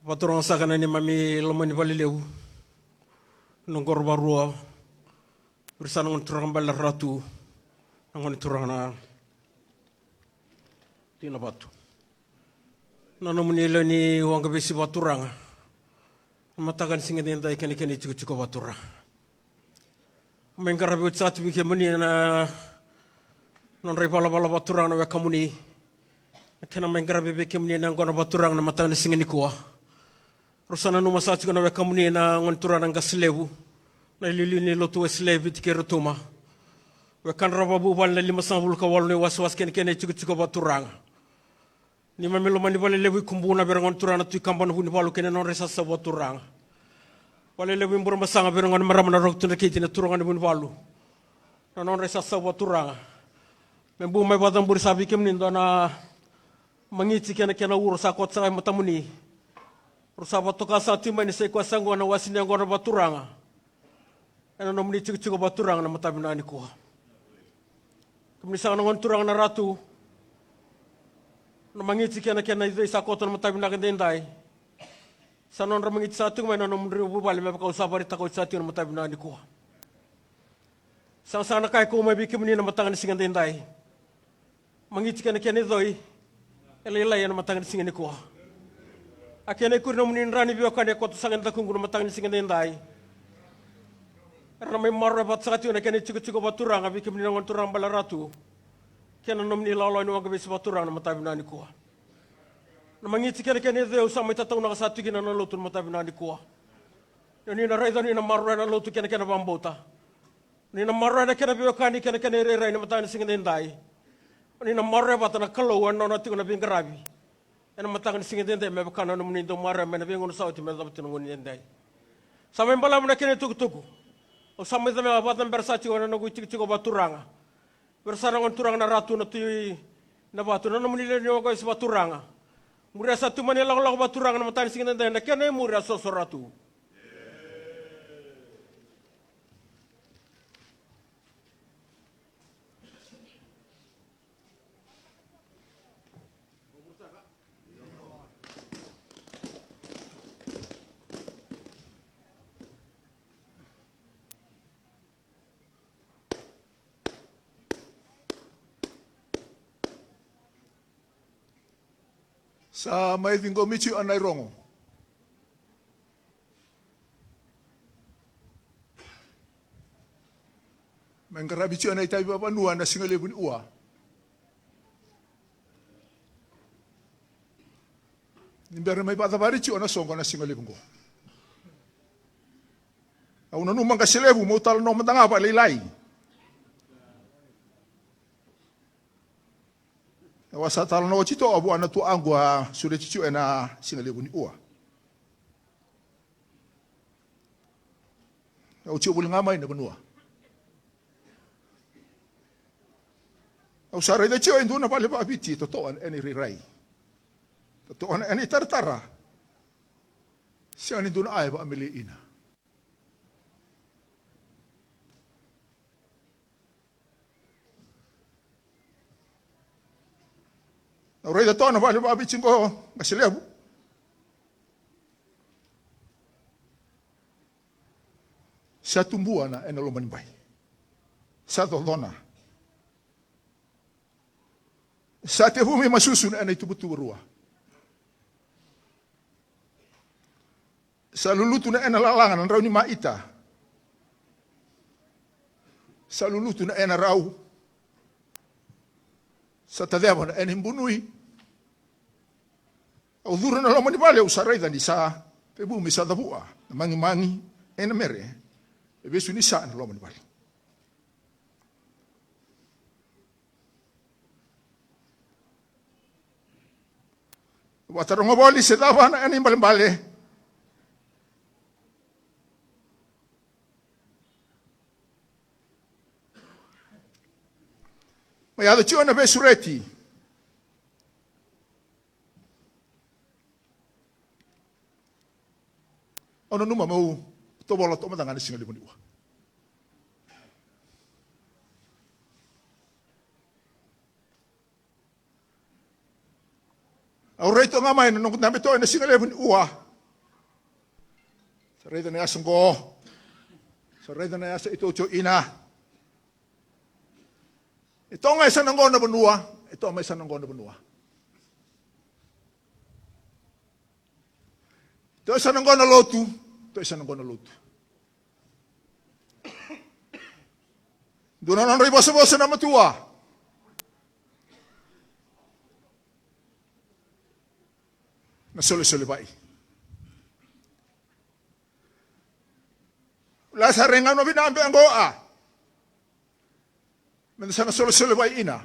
Vakaturaga saka na neimami lomani valelevu, na qoro varua, vei ira sa na gone turaga Bale Ratu, na gone turaga na Tina Vatu. Na nomuni lewe ni waqa vesi vakaturaga, na mataka ni siga edaidai kei na kena itikotiko vakaturaga. Mai qaravi oti saka tu vei kemuni na nodra ivalavala vakaturaga na wekamuni. Na kena mai qaravi vei kemuni na yaqona vakaturaga na mataka ni siga nikua. Rau sa nanuma saka tiko na wekamuni na gone turaga na Qase Levu, na iliuliu ni lotu Wesele e Viti kei Rotuma. Wekadra vakavuvale na limasagavulu ka walu na iwasewase kei na kena itikotiko vakaturaga. Neimami lomani valelevu i Kubuna vei ira gone turaga na Tui Kaba na Vunivalu kei na nodra isasau vakaturaga. Valelevu i Burebasaga vei ira gone marama na Roko Tui Dreketi na turaga ni Vunivalu, na nodra isasau vakaturaga. Me bu mai vakacaburi saka vei kemuni e dua na magiti kei na kena uro sa koto saka e matamuni. Rau sa vakatoka saka tu mai ni sa i koya saka oqo na wase ni yaqona vakaturaga ena nomuni itikotiko vakaturaga na mataka vinaka nikua. Kemuni saka na gone turaga na Ratu, na magiti kei na kena icoi sa koto na mataka vinaka edaidai. Sa nodra magiti saka tiko mai na nomudou vuvale me vaka au sa vakaraitaka oti saka tiko na mataka vinaka nikua. Sega saka na ka e kau mai vei kemuni na mataka ni siga edaidai. Magiti kei na kena icoi e lailai ena mataka ni siga nikua. A kena ikuri na nomuni dra ni veiwekani e koto saka ena dakuqu na mataka ni siga edaidai. Era na mai maroroya vata saka tiko na kena itikotiko vakaturaga vei kemuni na gone turaga Bale Ratu kei na nomuni ilawalawa ni waqa vesi vakaturaga na mataka vinaka nikua. Na magiti kei na kena icoi au sa mai tataunaka saka tiko kina na lotu na mataka vinaka nikua. Ni oni na raica ni na maroroya na lotu kei na kena vakabauta. Ni na maroroya na kena veiwekani kei na kena irairai na mataka ni siga edaidai. Ni na maroroya vata na Kalou ena nona tiko na veiqaravi ena mataka ni siga edaidai me vaka na nomuni dau maroroya mai na veigauna sa oti me yacova tiko na gauna edaidai. Sa mai balavu na kena itukutuku. Au sa mai cabea vakacabera saka tiko ena noqu itikotiko vakaturaga vei ira saka na gone turaga na Ratu na Tui Navatu, na nomuni lewe ni waqa vesi vakaturaga. Muria saka tu mai na ilakolako vakaturaga na mataka ni siga edaidai, na kena imuri a Soso Ratu. Sa mai ciqomi tiko na irogo. Mai qaravi tiko na itavi vavanua na siga levu ni ua. Ni bera mai vacavari tiko na soqo na siga levu qo. Au nanuma Qase Levu meu talanoa mada ga vakalailai. Au a sa talanoa oti toka vua na tuaqu a sureti tiko ena siga levu ni ua. Au tiko voli ga mai na vanua. Au sa raica tiko e dua na vale vakaviti e totoka na ena irairai, totoka na ena itaratara. Sega ni dua na a e vakameleina. Au raica toka na vale vakaviti qo, Qase Levu. Sa tubua na ena loma ni bai. Sa cocona. Sa tevumi masusu na ena ituvatuva rua. Sa lulutu na ena lalaga na drau ni maita. Sa lulutu na ena rau. Sa taceva na ena ibunui. Au curu na loma ni vale au sa raica ni sa tevumi sa cavua na magimagi ena mere. E vesu ni sa na loma ni vale. Vatarogo voli se cava na ena ibalebale. Mai yaco tiko na veisureti. Au nanuma meu tovola toka mada ga na siga levu ni ua. Au rai toka ga mai na noqu dabe toka ena siga levu ni ua. Sa raica na yasa qo. Sa raica na yasa e tou tio ina. E toka ga e sa na qo na vanua. E toka mai sa na qo na vanua. Toka e sa na qo na lotu. Toka e sa na qo na lotu. Dua na nodra ivosavosa na matua. Na solesolevai. La sa rega no vina be qo a. Meda sa na solesolevai ina.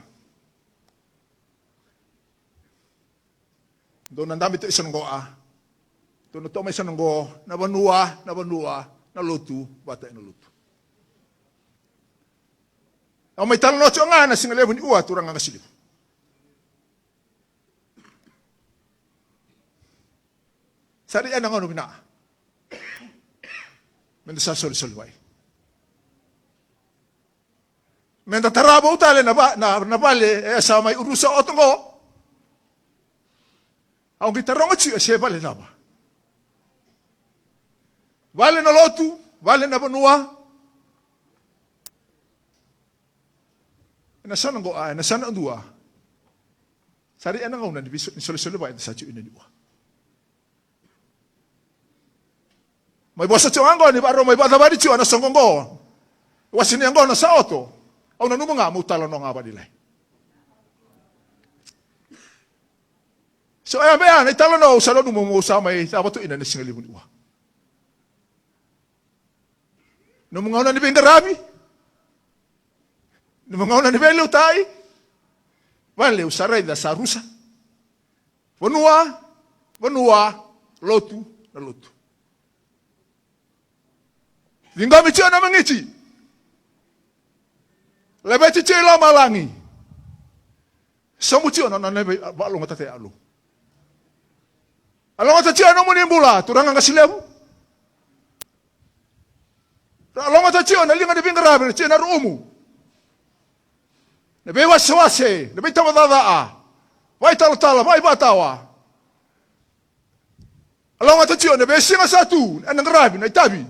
Dou na dabe toka i sa na qo a. Dou na toka mai sa na qo na vanua, na vanua, na lotu, vata ena lotu. Au mai talanoa tiko ga na siga levu ni ua turaga qase levu. Sa ri ena gauna vina. Meda sa solesolevai. Meda tara vou tale na, va, na, na vale e sa mai urusa oto qo. Au qai taroga tiko e se vale cava. Vale na lotu, vale na vanua. Ena sa na qo a, ena sa na dua. Sa ri ena gauna ni viso, ni solesolevai eda sa tiko ina ni ua. Mai vosa tiko ga qo ni vakarau mai vakacavari tiko na soqo qo. Wase ni qo na sa oto. Au nanuma ga meu talanoa ga vakalailai. So e a vea na italanoa au sa nanuma meu sa mai cava tu ina na siga levu ni ua. Nomu gauna ni veiqaravi. Nomu gauna ni veiliutaki. Vale au sa raica sa rusa. Vanua, vanua, lotu, na lotu. Ciqomi tiko na magiti. Laveti tiko i lomalagi. Sobu tiko na nona vei, valogatata e alo. A logata tiko na nomuni bula, turaga qase levu. Ra logata tiko na liga ni veiqaravi, na tiko na rumu. Na veiwasewase, na veitavacacaa, vaitalatala, vaivatawa. A logata tiko na veisiga sa tu, ena qaravi, na itavi.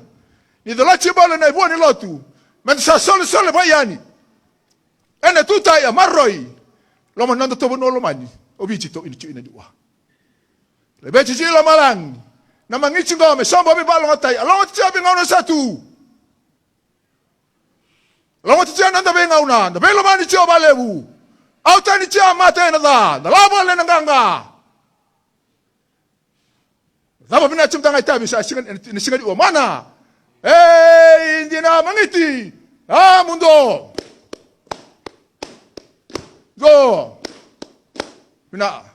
Ni colati bale na ivua ni lotu, meda sa solesolevai yani. Ena tutai a maroroi, loma na noda tovo ni lomani, o Viti tou ina tiko ina ni ua. Laveti tiko i lomalagi, na magiti qo me sobu me valogatai, a logata tiko veigauna sa tu. Logata tiko na noda veigauna, na veilomani tiko vakalevu. Au tani tiko mata ena ca, na lavale na qaqa. Cava vinaka tiko mada ga itavi sa siga, ni siga ni ua mana. Ei, dina magiti, a mudo. Go. Vinaka.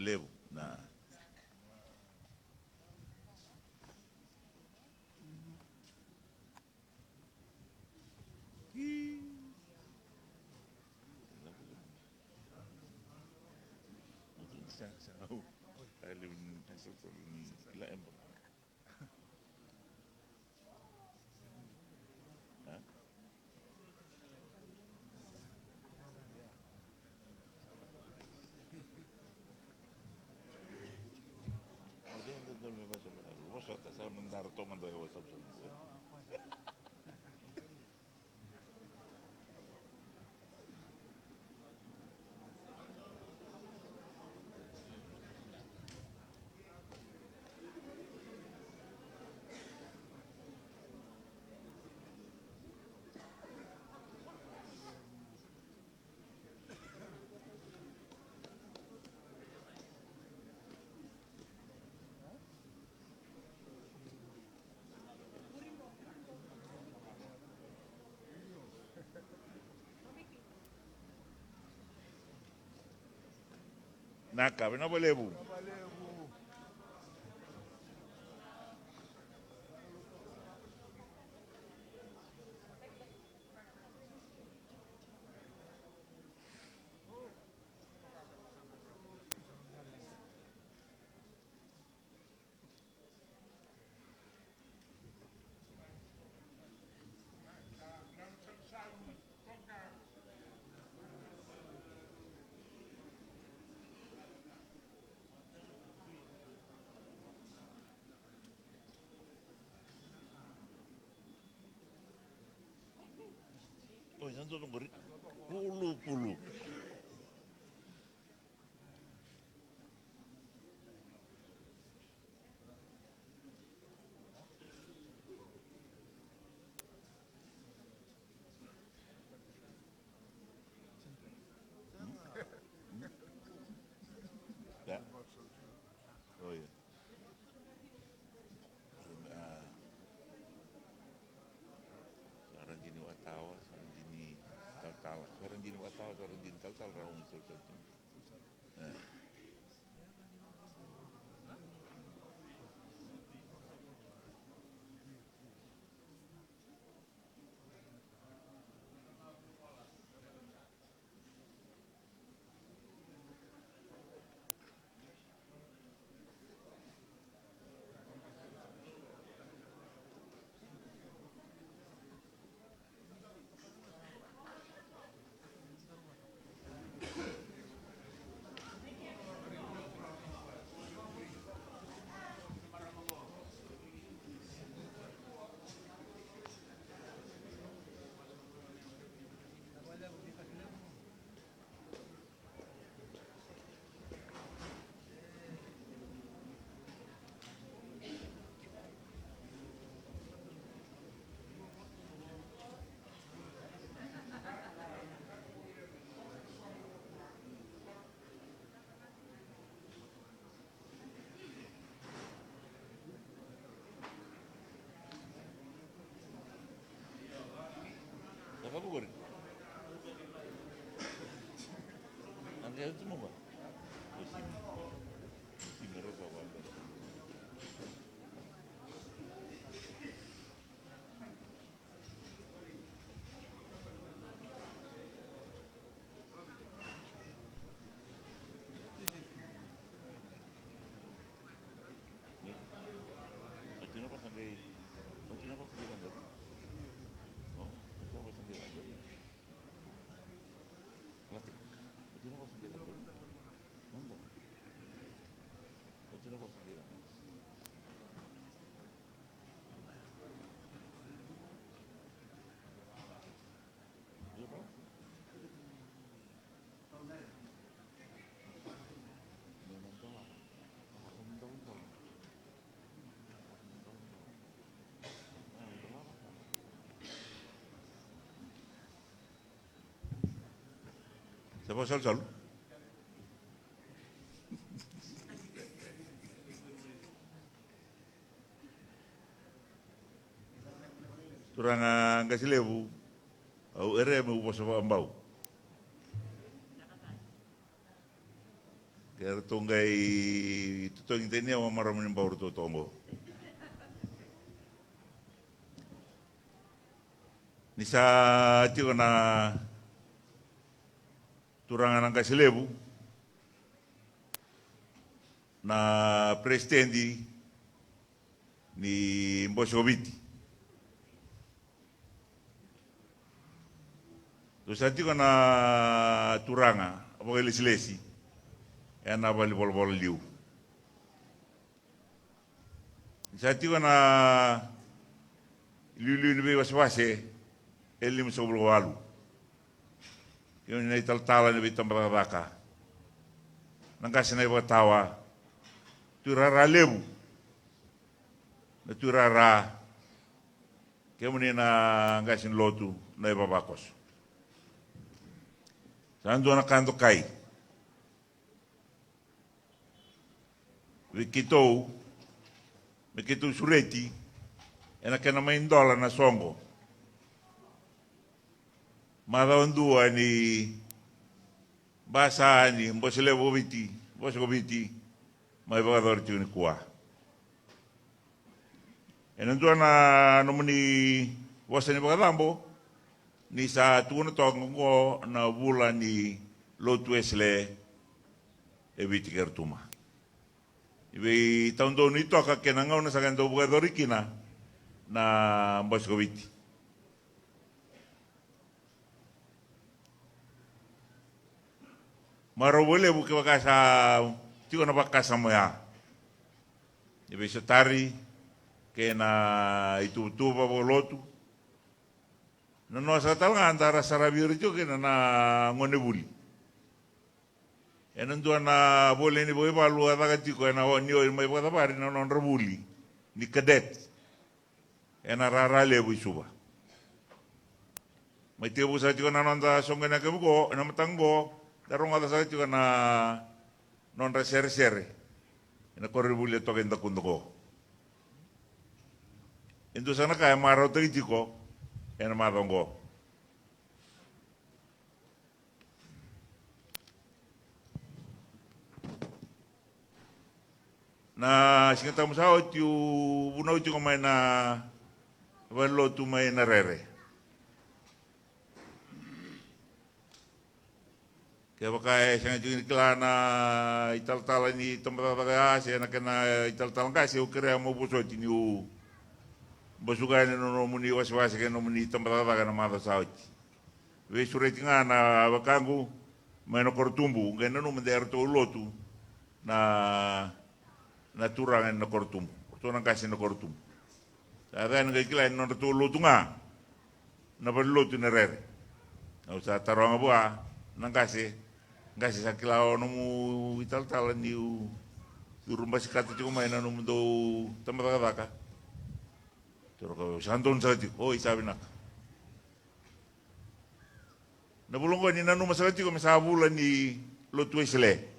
Levu na. Na ka vinaka vakalevu. Oi, sa dua qori. Pulu, pulu. Ya. Oh, ya. Sa ra dini watawa, sa ra dini talatala. Sa ra dini watawa, sa ra dini talatala, ra unu sa ra dini. Sa vakasalusalu. Turaga qase levu, au ere meu vosa vakabau. Eratou qai totogi tani au, marama ni Bau, ratou toka qo. Ni sa tiko na turaga na qase levu, na peresitedi ni Bose ko Viti. Dou sa tiko na turaga vakailesilesi ena valenivolavola liu. Ni sa tiko na iliuliu ni veivasevase e limasagavulu ka walu. Kemuni na italatala ni veitabacakacaka, na qase na ivakatawa, tuirara levu, na tuirara, kemuni na qase ni lotu, na ivavakoso. Sa dua na ka dokai vei keitou, me keitou sureti ena kena mai dola na soqo. Macawa dua ni basa ni Bose Levu ko Viti, Bose ko Viti, mai vakayacori tiko nikua. Ena dua na nomuni vosa ni vakacabo, ni sa tukuna toka oqo na vula ni lotu Wesele e Viti kei Rotuma. I veitaudonu i toka kei na gauna saka e dau vakayacori kina na Bose ko Viti. Marau vakalevu kevaka sa tiko na vakasama oya. Ni veisotari kei na ituvatuva vakalotu. Na noa saka tale ga da ra saravi ira tiko kina na gonevuli. Ena dua na voli ni vakaivalu a caka tiko ena o ni o mai vakacavari na nodra vuli ni cadet. Ena rara levu i Suva. Mai tekivu saka tiko na noda soqoni yakavi qo, ena mataka qo, da rogoca saka tiko na nodra seresere ena koronivuli e toka i Dakuda qo. E dua saka na ka e marautaki tiko ena macawa qo. Na Siga Tabu sa oti, au vunau tiko mai na valenilotu mai Narere. Kevaka e sega tiko ni kila na italatala ni tabacakacaka ya se na kena italatala qase, au kerea meu vosoti niu basuka yani na nomuni wasewase kei na nomuni tabacakacaka na macawa sa oti. Veisureti ga na wekaqu mai Nakorotubu, qai nanuma de ratou lotu na, na turaga ni Nakorotubu, ratou na qase ni Nakorotubu. Sa yaco yani qai kila ni nodratou lotu ga na valenilotu i Narere. Au sa taroga vua na qase, qase, sa kila o nomu italatala niu, niu curu basikata tiko mai na nomudou tabacakacaka? Toroka, au sa donu saka tiko. Oi, sa vinaka. Na vula oqo ni nanuma saka tiko me sa vula ni lotu Wesele.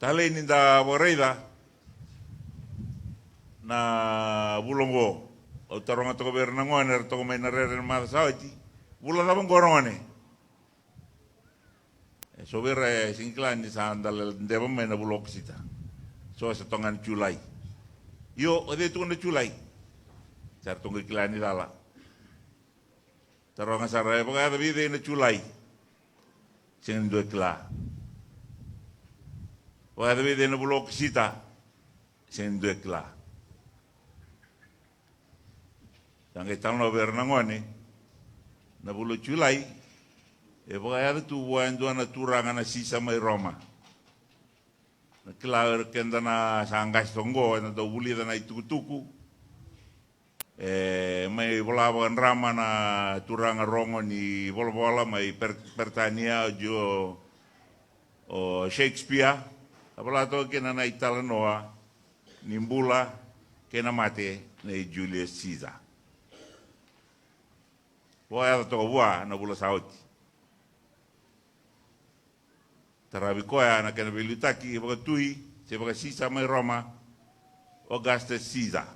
Talei ni da vakaraica na vula oqo. Au taroga toka vei ira na gone era toka mai Narere na macawa sa oti, vula cava oqo ra gone? E so vei ira e sega ni kila ni sa da lai deva mai na vula o Okosita. So sa toka ga na Julai. Io, o cei tukuna na Julai? Sa ratou qai kila ni cala. Taroga sara, e vakayaco vei cei na Julai? Sega ni dua e kila. Vakayaco vei cei na vula o Okosita? Sega ni dua e kila. Sa qai talanoa vei ira na gone, na vula o Julai e vakayaco tu vua e dua na turaga na Sisa mai Roma. Na kila o ira keda na sa qase toka oqo, eda dau vulica na itukutuku. E mai vola vakadrama na turaga rogo ni volavola mai Per-, Peritania, o Gio-, o Shakespeare. A vola toka kina na italanoa ni bula kei na mate nei Julius Caesar. Vakayaco toka vua na vula sa oti. Taravi koya na kena veiliutaki vakatui se vakasisa mai Roma, Augustus Caesar.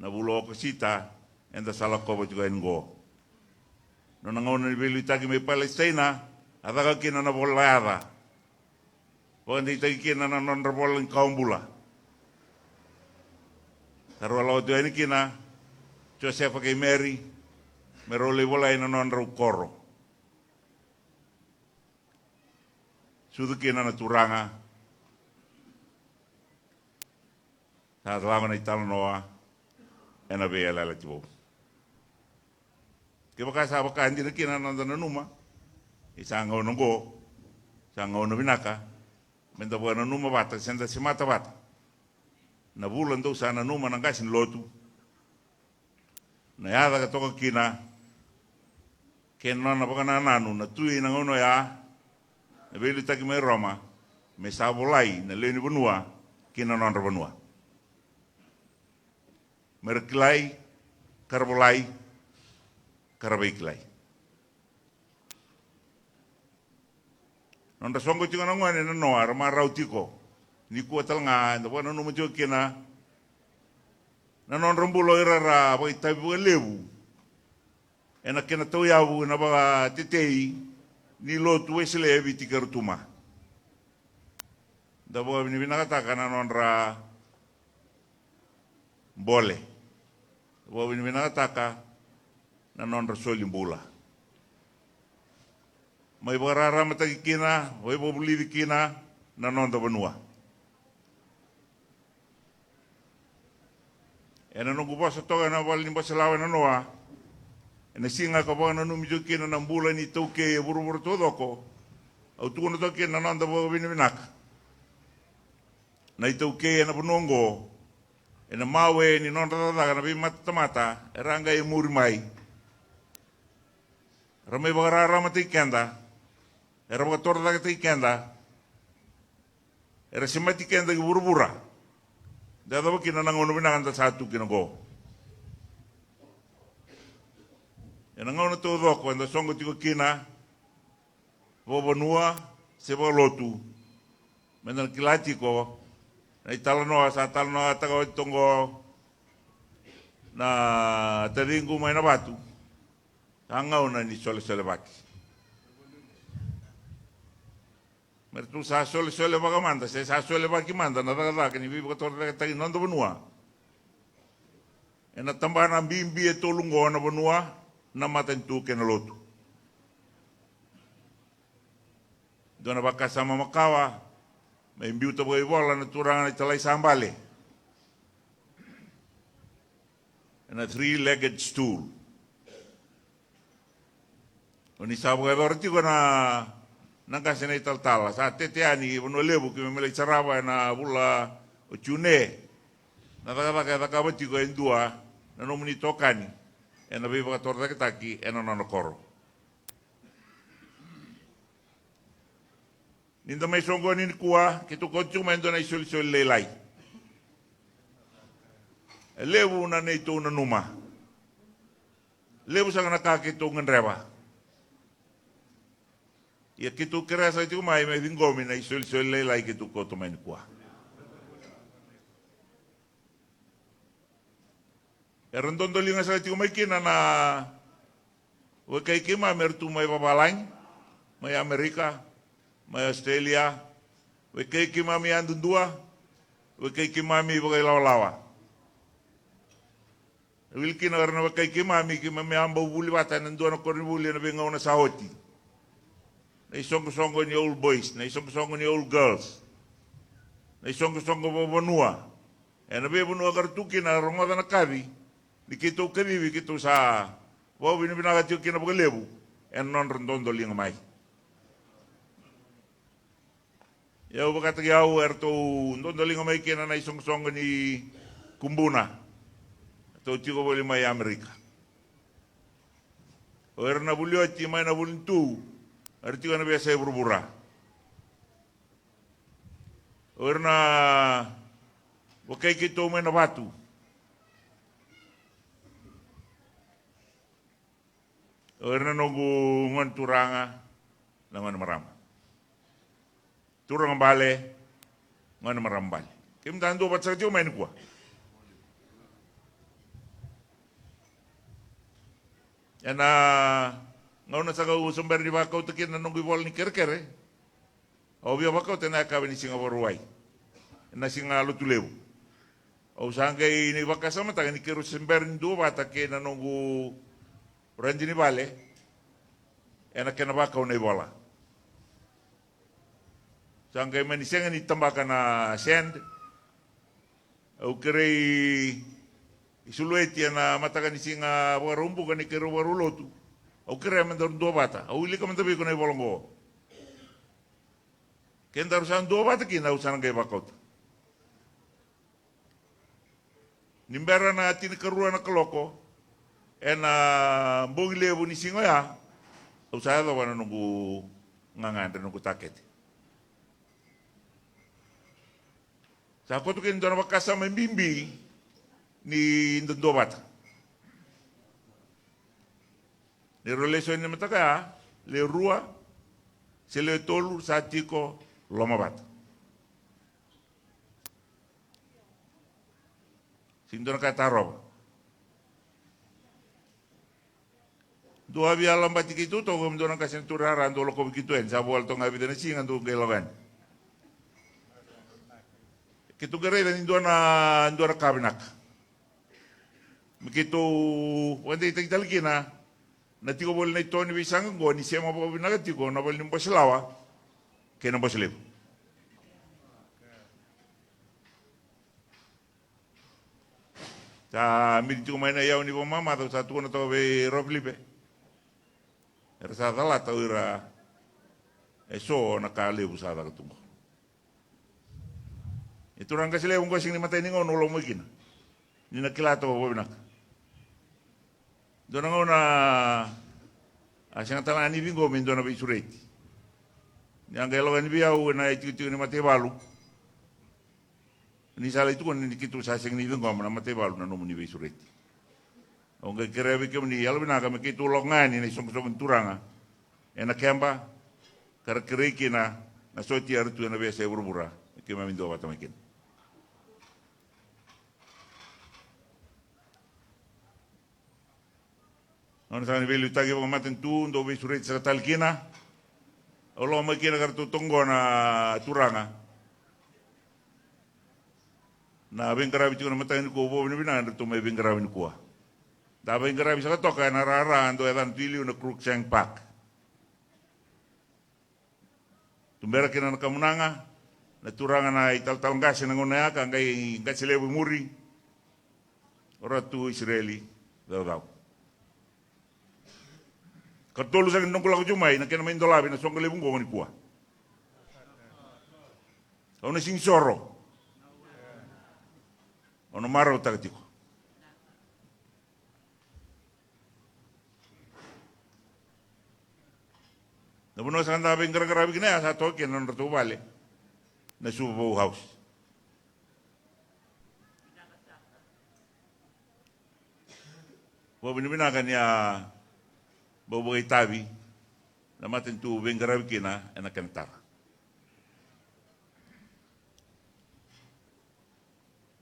Na vula o Okosita eda sa lakova tiko yani qo. Nona gauna ni veiliutaki mai Palesitaina, a caka kina na vola yaca vakadeitaki kina na nodra vola ni kawa bula. Sa rau a lako tu yani kina Josefa kei Meri me rau lai volai na nodrau koro. Sucu kina na Turaga. Sa lako na italanoa ena Veiyalayalati Vou. Kevaka sa vaka dina kina na noda nanuma ni sa gauna oqo, sa gauna vinaka me da vakananuma vata se da semata vata na vula dou sa nanuma na qase ni lotu, na yaca ka toka kina kei na nona vakanananu na tui na gauna oya, na veiliutaki mai Roma, me sa volai na lewe ni vanua ki na nodra vanua, me ra kilai ka ra volai ka ra veikilai. Nodra soqo tiko na gone na noa era marau tiko. Nikua tale ga eda vakananuma tiko kina na nodra bula o ira ra vakaitavi vakalevu ena kena tauyavu ena vakatetei ni lotu Wesele e Viti kei Rotuma. Da vakavinavinakataka na nodra bole, vakavinavinakataka na nodra soli bula. Mai vakararamataki kina, mai vakavulici kina na noda vanua. Ena noqu vosa toka ena vale ni bose lawa ena noa, ena siga ka vakananumi tiko kina na bula ni taukei e vuravura taucoko, au tukuna toka kina na noda vakavinavinaka. Na itaukei ena vanua oqo, ena mawe ni nodra cakacaka na veimatatamata era qai muri mai, era mai vakararamataki keda, era vakatorocaketaki keda, era semati keda ki vuravura. Da yacova kina na gauna vinaka da sa tu kina oqo. Ena gauna taucoko eda soqo tiko kina, vakavanua se vakalotu, meda na kila tiko na italanoa sa talanoataka oti toqo na taciqu mai na vatu. Sa gauna ni solesolevaki. Me ratou sa solesolevaka mada se sa solevaki mada na cakacaka ni veivakatorocaketaki na noda vanua. Ena tabana bibi e tolu oqo na vanua, na matanitu kei na lotu. Dua na vakasama makawa, mai biuta vakaivola na turaga na italai sa bale. Ena three-legged stool. O ni sa vakayacora tiko na, na qase na italatala, sa tete yani Vanua Levu, keimami lai sarava ena vula o June. Na cakacaka e cakava tiko e dua na nomuni itokani ena veivakatorocaketaki ena nona koro. Ni da mai soqoni nikua, keitou kauta tiko mai e dua na isolisoli lailai. E levu na neitou nanuma. Levu saka na ka keitou gadreva. Ia keitou kerea saka tiko mai me ciqomi na isolisoli lailai keitou kauta mai nikua. Era dodoliga saka tiko mai kina na wekai keimami era tu mai vavalagi, mai Amerika, mai Australia, wekai keimami yadudua, wekai keimami vakailawalawa. E wili kina o ira na wekai keimami, keimami a bau vuli vata ena dua na koronivuli ena veigauna sa oti. Na isoqosoqo ni old boys, na isoqosoqo ni old girls, na isoqosoqo vakavanua. Ena veivanua ka ra tu kina, rogoca na kaci ni keitou kacivi, keitou sa vakavinavinaka tiko kina vakalevu ena nodra dodoliga mai. Ia au vakataki au eratou dodoliga mai kina na isoqosoqo ni Kubuna. Eratou tiko voli mai Amerika. O ira na vuli oti mai na vuli ni tu, era tiko ena veiyasai vuravura. O ira na wekai keitou mai na vatu. O ira na noqu gone turaga, na gone marama. Turaga bale, gone marama bale. Keimami da dua vata saka tiko mai nikua. Ena gauna saka au se bera ni vakauta kina na noqu ivola ni kerekere. Au via vakauta ena yakavi ni siga Vakarauwai, ena siga Lotulevu. Au sa qai ni vakasamataka ni keirau se bera ni duavata kei na noqu radini vale ena kena vakau na ivola. Sa qai mani sega ni tabaka na sand. Au kerei Sulueti ena mataka ni siga Vakaraubuka ni keirau vakarau lotu. Au kerea me daru duavata, au wilika mada vei iko na ivola oqo. Ke daru sa duavata kina, au sa na qai vakauta. Ni bera na tinikarua na kaloko ena bogi levu ni siga oya, au sa yacova na noqu gagadre, noqu takete. Sa koto kina e dua na vakasama bibi ni da duavata. Ni rau lesoni na mataka ya, le rua se le tolu sa tiko lomavata. Sega ni dua na ka e tarova. Dua via labati keitou toka me dua na qase ni turara, dua lakovi keitou yani, sa vuala toka ga e vica na siga, dua qai lako yani. Keitou qai raica ni dua na, dua na ka vinaka me keitou vakadeitaki tale kina na tiko voli na ito ni veisaqa oqo, ni sema vakavinaka tiko na vale ni bose lawa kei na bose levu. Sa miti tiko mai na iyau ni vakamamaca, au sa tukuna toka vei Rau Filipe, era sa calata o ira eso na ka levu sa caka tu qo. E turaga qase levu qo, sega ni matai ni gauna au lako mai kina ni na kila toka vakavinaka. Dua na gauna a sega tale ga ni ciqomi e dua na veisureti. Ni a qai lako yani vei au ena itikotiko ni mataivalu, ni sa lai tukuna ni keitou sa sega ni ciqoma na mataivalu na nomuni veisureti. Au qai kerea vei kemuni yalovinaka me keitou lako ga yani na isoqosoqo ni turaga ena keba ka ra kerei kina na sotia era tu ena veiyasai vuravura me keimami duavata mai kina. Gauna saka ni veiliutaki vakamatanitu, dau veisureti saka tale kina. Au lako mai kina ka ratou toqo na turaga na veiqaravi tiko na mataka nikua, au vakavinavinaka ni ratou mai veiqaravi nikua. Da veiqaravi saka toka ena rara dau yacana tu i liu na Cruikshank Park. Tubera kina na kamunaga, na turaga na italatala qase na gauna ya ka qai qase levu i muri, o Ratu Isireli Caucau. Katolu saka ni noqu lako tiko mai na kena mai dolavi na soqo levu oqo nikua. Au na sega ni soro. Au na marautaka tiko. Na vanua sa da veiqaraqaravi kina ya sa toka kina na nodratou vale na Suva Vou House. Vakavinavinaka ni a bau vakaitavi na matanitu veiqaravi kina ena kena tara.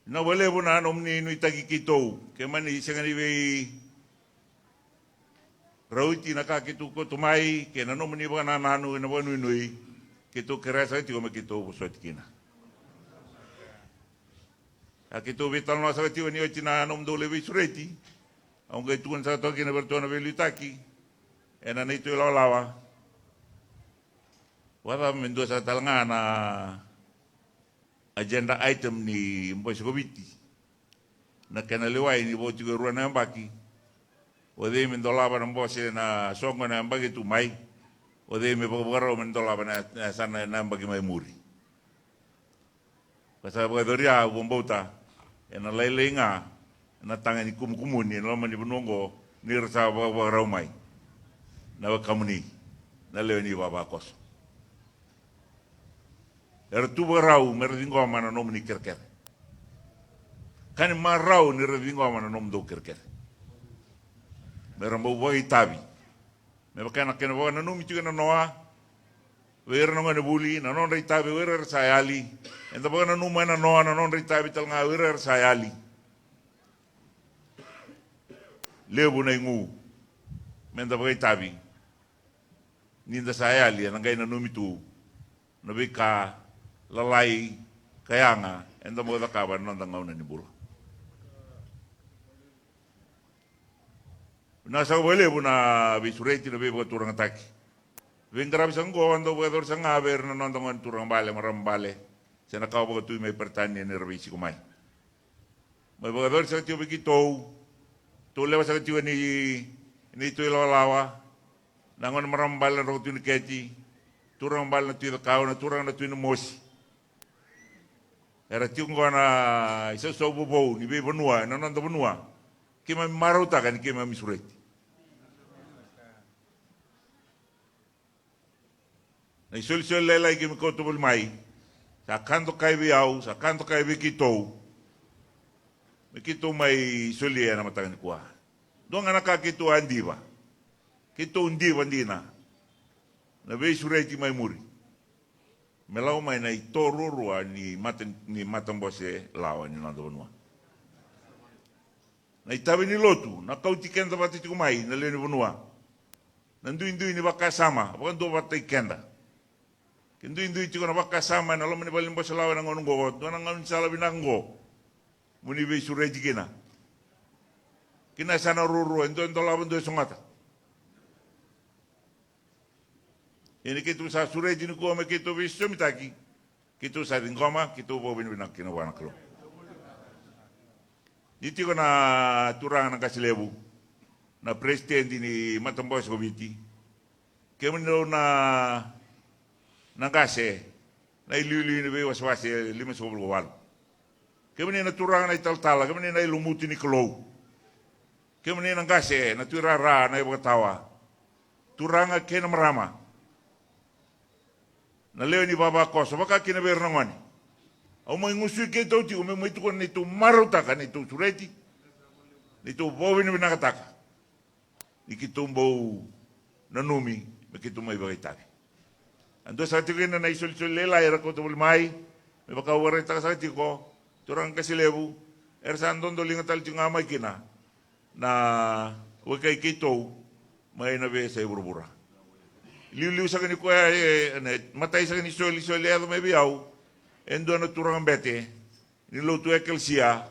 Vinaka vakalevu na nomuni nuitaki keitou. Ke mani sega ni veirauti na ka keitou kauta mai kei na nomuni vakanananu ena vakanuinui, keitou kerea saka tiko me keitou vosoti kina. A keitou veitalanoa saka tiko ni oti na nomudou lai veisureti, au qai tukuna saka toka kina vei iratou na veiliutaki ena neitou ilawalawa. Vakacava me dua saka tale ga na agenda item ni bose ko Viti, na kena lewai ni vo tiko e rua na yabaki. O cei me dolava na bose na soqo na yabaki tu mai? O cei me vakavakarau me dolava na, na yasana na yabaki mai muri? Ka sa vakacoria, au vakabauta ena lailai ga na taga ni kumukumuni ena loma ni vanua oqo ni ra sa vakavakarau mai na wekamuni na lewe ni vavakoso. Era tu vakarau me ra ciqoma na nomuni kerekere. Ka ni marau ni ra ciqoma na nomudou kerekere, me ra bau vakaitavi. Me vaka na kena vakananumi tiko e nanoa vei ira na gonevuli na nodra itavi o ira era sa yali. Eda vakananuma e nanoa na nodra itavi tale ga o ira era sa yali. Levu na igu me da vakaitavi ni da sa yali, ena qai nanumi tu na veika lalai ka yaga eda bau cakava ena noda gauna ni bula. Vinaka saka vakalevu na veisureti, na veivakaturagataki. Veiqaravi saka oqo au dau vakayacora saka ga vei ira na noda gone turaga bale, marama bale, se na kawa vakatui mai Peritania ni ra veisiko mai. Mai vakayacori saka tiko vei keitou, tou lewa saka tiko ni, ni Tui Lawalawa, na gone marama bale na Roko Tui Naketi, turaga bale na Tui Cakawa, na turaga na Tui Namosi. Era tiko oqo na isausau vovou ni veivanua ena noda vanua. Keimami marautaka ni keimami sureti. Na isolisoli lailai keimami kauta voli mai, sa ka dokai vei au, sa ka dokai vei keitou, me keitou mai solia ena mataka nikua. Dua ga na ka keitou a diva, keitou diva dina na veisureti mai muri. Me lako mai na ito ruarua ni mata, ni matabose lawa ni noda vanua. Na itavi ni lotu na kauti keda vata tiko mai na lewe ni vanua. Na duidui ni vakasama vakaduavatataki keda. Ke duidui tiko na vakasama ena loma ni valenibose lawa ena gauna oqo, dua na gaunisala vinaka oqo mo ni veisureti kina. Kina sa na ruarua, e dua e dolava, dua e sogota. Ia ni keitou sa sureti nikua me keitou veisosomitaki, keitou sa ciqoma, keitou vakavinavinaka kina vua na Kalou. Ni tiko na turaga na qase levu, na peresitedi ni matabose ko Viti, kemuni na, na qase, na iliuliu ni veiwasewase limasagavulu ka walu. Kemuni na turaga na italatala, kemuni na ilumutu ni Kalou. Kemuni na qase, na tuirara, na ivakatawa. Turaga kei na marama. Na lewe ni vavakoso, vaka kina vei ira na gone. Au mai gusui keitou tiko, meu mai tukuna neitou marautaka, neitou sureti, neitou vakavinavinakataka. Ni keitou bau nanumi me keitou mai vakaitavi. A dua saka tiko kina na isolisoli lailai era kauta voli mai, me vaka au vakaraitaka saka tiko, turaga qase levu, era sa dodoliga tale tiko ga mai kina na wekai keitou mai na veiyasai vuravura. Liuliu saka ni koya, e, na imatai saka ni solisoli e yaco mai vei au, e dua na turaga bete ni lotu ekelesia,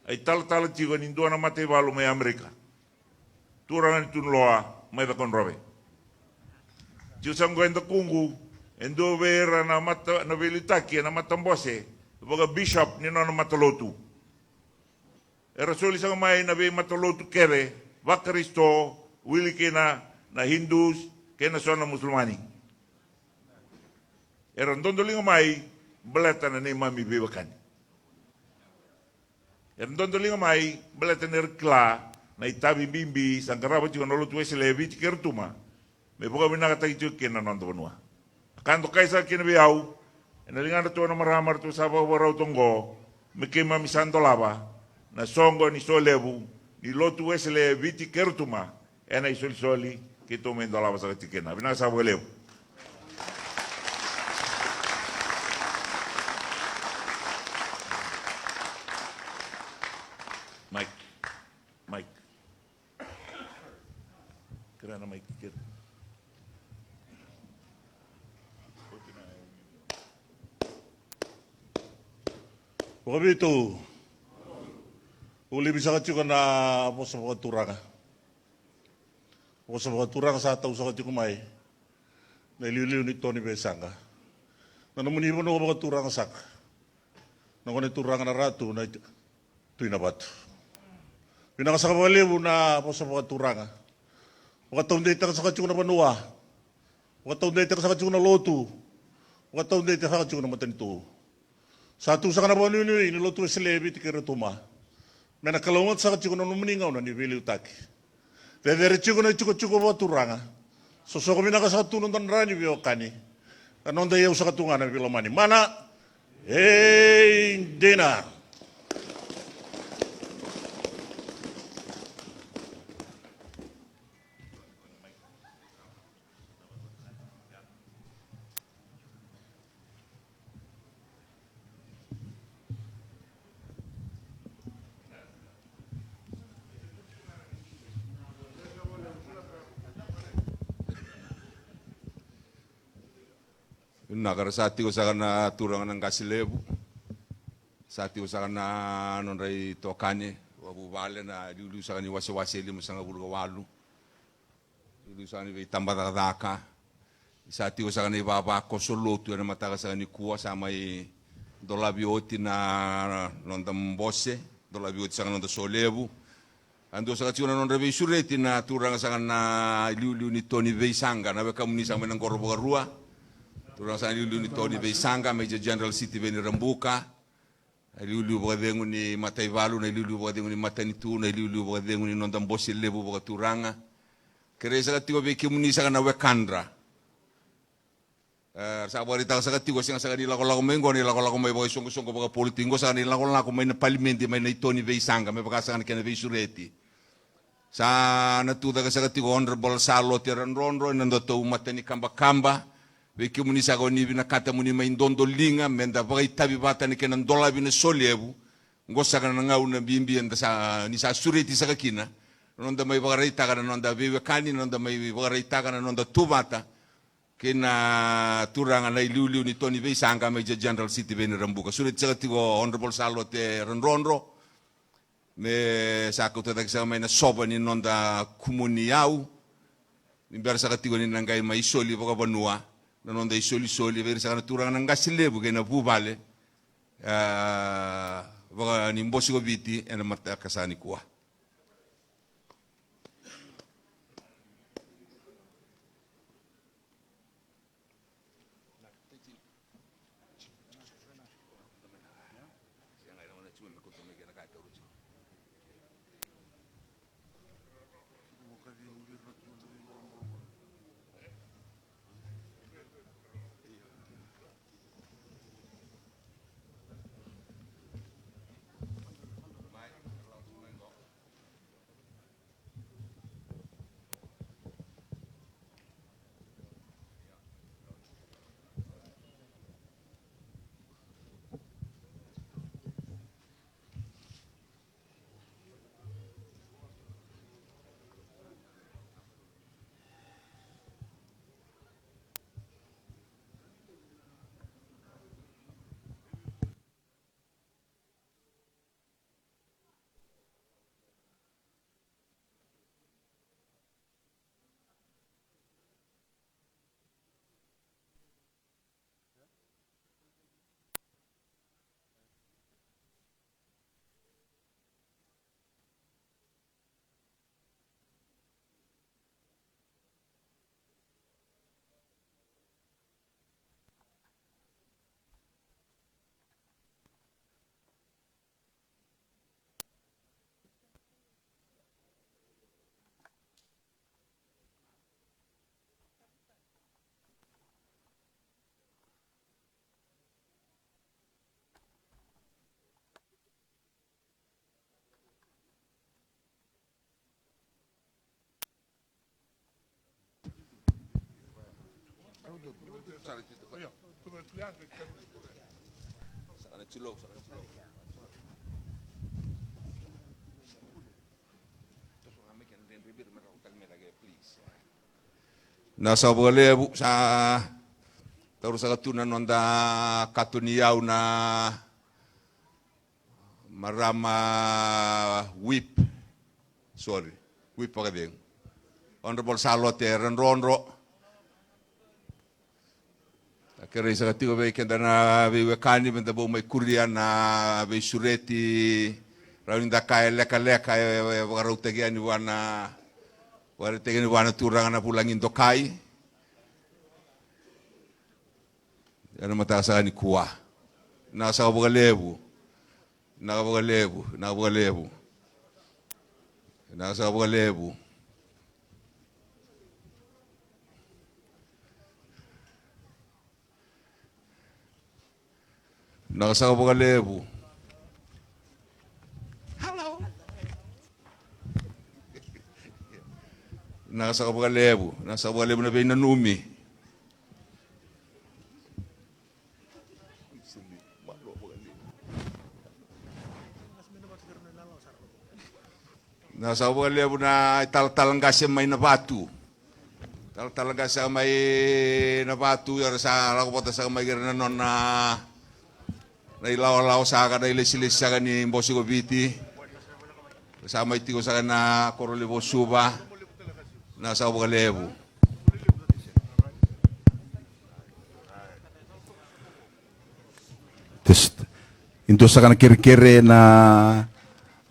a italatala tiko ni dua na mataivalu mai Amerika. Turaga ni Tunuloa mai Cakaudrove. Tiko saka oqo e dakuqu, e dua vei ira na mata, na veiliutaki ena matabose vakabishop ni nona matalotu. Era soli saka mai na veimatalotu kece vaKarisito, wili kina na Hindus kei na so na Musulomani. Era dodoliga mai baleta na neimami veiwekani. Era dodoliga mai baleta ni ra kila na itavi bibi sa qarava tiko na Lotu Wesele e Viti kei Rotuma me vakavinakataki tiko kina na noda vanua. A ka dokai saka kina vei au, ena ligadratou na marama ratou sa vakavakarau tu oqo, me keimami sa dolava na soqo ni solevu ni Lotu Wesele e Viti kei Rotuma, ena isolisoli keitou mai dolava saka tiko kina. Vinaka saka vakalevu. Mike. Mike. Kerea na mike, kerea. Vakavitu. Au livi saka tiko na vosa vakaturaga. Vosa vakaturaga sa tau saka tiko mai na iliuliu ni Toni Vesaqa. Na nomuni vanua vakaturaga saka. Na gone turaga na Ratu na Tui Navatu. Vinaka saka vakalevu na vosa vakaturaga. Vakataudeitaka saka tiko na vanua. Vakataudeitaka saka tiko na lotu. Vakataudeitaka saka tiko na matanitu. Sa tu saka na vakanuinui ni Lotu Wesele e Viti kei Rotuma. Me na kalougata saka tiko na nomuni gauna ni veiliutaki. Cecere tiko na itikotiko vakaturaga. Sosoko vinaka saka tu noda dra ni veiwekani. Ka noda iyau saka tu ga na veilomani. Mana. Ei, dina. Vinaka, ra sa tiko saka na turaga na qase levu. Sa tiko saka na nodra itokani vakavuvale na iliuliu saka ni wasewase e limasagavulu ka walu. Iliuliu saka ni veitabacakacaka. Sa tiko saka na ivavakoso lotu ena mataka saka nikua, sa mai dolavi oti na noda bose, dolavi oti saka na noda solevu. A dua saka tiko na nodra veisureti na turaga saka na iliuliu ni to ni veisaqa, na wekamuni saka mai na qoro vakarua. Turaga saka na iliuliu ni to ni veisaqa, Major General Sitiveni Rabuka. Na iliuliu vakacegu ni mataivalu, na iliuliu vakacegu ni matanitu, na iliuliu vakacegu ni noda bose levu vakaturaga. Kerei saka tiko vei kemuni saka na wekadra. E, sa vakaraitaka saka tiko, sega saka ni lakolako mai qo na ilakolako mai vakaisoqosoqo vakapolitiki, qo saka na ilakolako mai na palimedi, mai na ito ni veisaqa, me vaka saka na kena veisureti. Sa na tucake saka tiko Honorable Salote Radrodro ena nodatou matanikabakaba. Vei kemuni saka o ni vinakata mo ni mai dodoliga me da vakaitavi vata na kena dolavi na solevu. Qo saka na gauna bibi eda sa, ni sa sureti saka kina na noda mai vakaraitaka na noda veiwekani, na noda mai vakaraitaka na noda tu vata kei na turaga na iliuliu ni to ni veisaqa, Major General Sitiveni Rabuka. Sureti saka tiko Honorable Salote Radrodro me sa kauta cake saka mai na sova ni noda kumu ni yau. Ni bera saka tiko ni na qai mai soli vakavanua na noda isolisoli vei ira saka na turaga na qase levu kei na vuvale, e, vaka ni bose ko Viti ena mataka saka nikua. Na saka vakalevu, sa taura saka tu na noda kato ni yau na marama Whip, sorry, Whip vakacegu, Honorable Salote Radrodro. A kerei saka tiko vei keda na veiwekani me da bau mai kuria na veisureti, rawa ni da kaya e lekaleka, e, e vakarautaki yani vua na, vakarautaki yani vua na turaga na vulagi dokai. Ena mataka saka nikua. Na saka vakalevu. Vinaka vakalevu, vinaka vakalevu. Vinaka saka vakalevu. Vinaka saka vakalevu. Hello. Vinaka saka vakalevu, vinaka saka vakalevu na veinanumi. Na saka vakalevu na italatala qase mai na vatu. Talatala qase saka mai na Vatu, era sa lako vata saka mai kei ira na nona na ilawalawa saka, na ilesilesi saka ni Bose ko Viti. Sa mai tiko saka na koro levu o Suva. Vinaka saka vakalevu. Test. E dua saka na kerekere na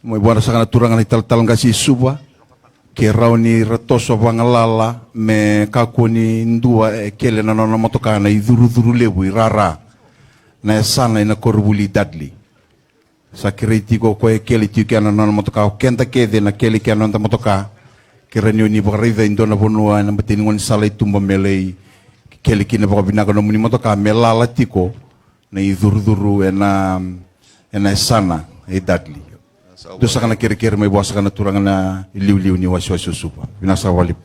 mai vua saka na turaga na italatala qase i Suva. Ke rawa ni ra toso vagalala me kakua ni dua e kele na nona motoka na icurucuru levu i rara na yasana ena koronivuli i Dudley. Sa kerei tiko o koya e kele tiko kina na nona motoka, o keda kece na kele kina na noda motoka. Ke rawa ni o ni vakaraica e dua na vanua ena mateni gaunisala i tuba me lai kele kina vakavinaka nomuni motoka me lala tiko na icurucuru ena, ena yasana e Dudley. Dua saka na kerekere mai vua saka na turaga na iliuliu ni wasewase o Suva. Vinaka saka vakalevu.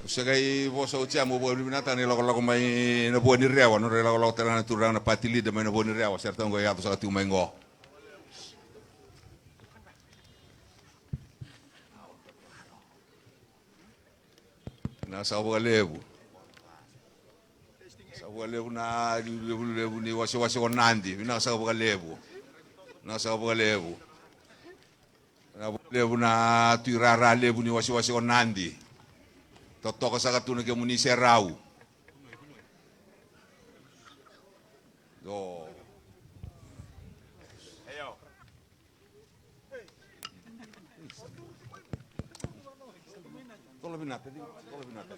Au se qai vosa oti ya, mo vakavinavinakataka na ilakolako mai na Vuanirewa, nodra ilakolako tale ga na turaga na party leader mai na Vuanirewa, se ra tau qo yaco saka tiko mai qo. Vinaka saka vakalevu. Saka vakalevu na levu, levu, levu ni wasewase ko Nadi. Vinaka saka vakalevu. Vinaka saka vakalevu. Vinaka vakalevu na tuirara levu ni wasewase ko Nadi. Totoka saka tu na kemuni serau. Io. Tola vinaka, tola vinaka.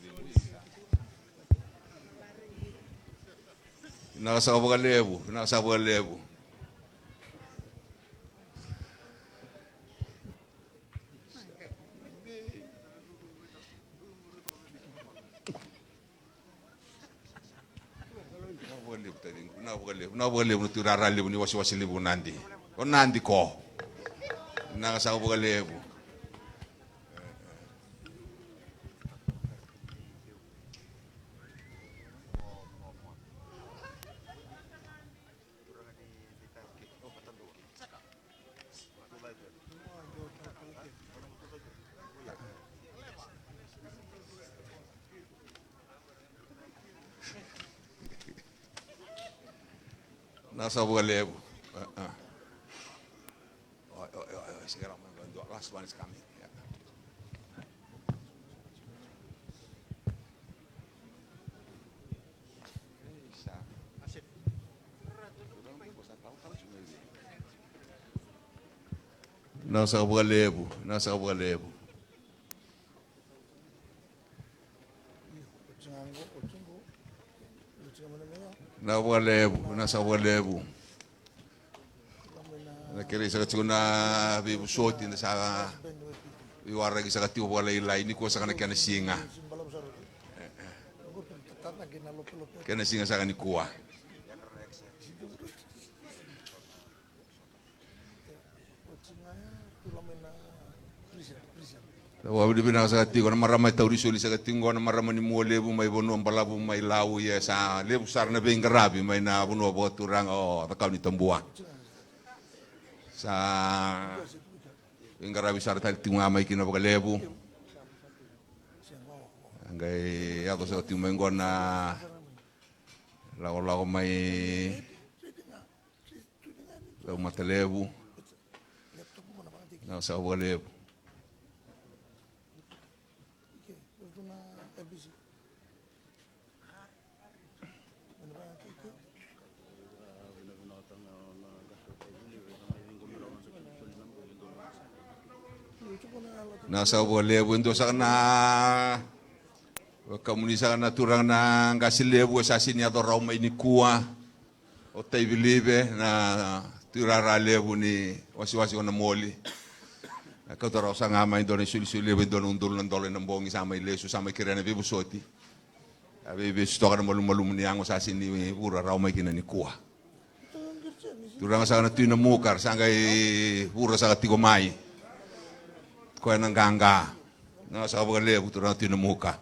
Vinaka saka vakalevu, vinaka saka vakalevu. Vinaka vakalevu, taciqu. Vinaka vakalevu, vinaka vakalevu na tuirara levu ni wasewase levu o Nadi. O Nadi ko. Vinaka saka vakalevu. Vinaka saka vakalevu. Ah, ah. Oi, oi, oi, oi, se kera mai dua, last one is coming. Yeah. Vinaka saka vakalevu, vinaka saka vakalevu. Vinaka vakalevu, vinaka saka vakalevu. Na kerei saka tiko na veivosoti, na sa veiwaraki saka tiko vakalailai, nikua saka na kena siga. Kena siga saka nikua. Sa vakavinavinaka saka tiko na marama e tauri soli saka tiko qo, na marama ni Mualevu mai vanua balavu mai Lau, ia sa levu sara na veiqaravi mai na vanua vakaturaga o Cakaunitabua. Sa veiqaravi sara tale tiko ga mai kina vakalevu. Qai yaco saka tiko mai qo na lakolako mai Caumatalevu. Vinaka saka vakalevu. Vinaka saka vakalevu, e dua saka na, vakamuni saka na turaga na qase levu e sa sini yaco rawa mai nikua. O Taivilive, na tuirara levu ni wasewase ko Namoli. Na kauta rawa saka ga mai dua na isolisoli levu, e dua na udolu na dola ena bogi, sa mai lesu, sa mai kerea na veivosoti. A veivesu toka na malumalumu ni yago, sa sini vura rawa mai kina nikua. Turaga saka na Tui Namuka, ra sa qai vura saka tiko mai. Koya na qaqa. Vinaka saka vakalevu, turaga Tui Namuka.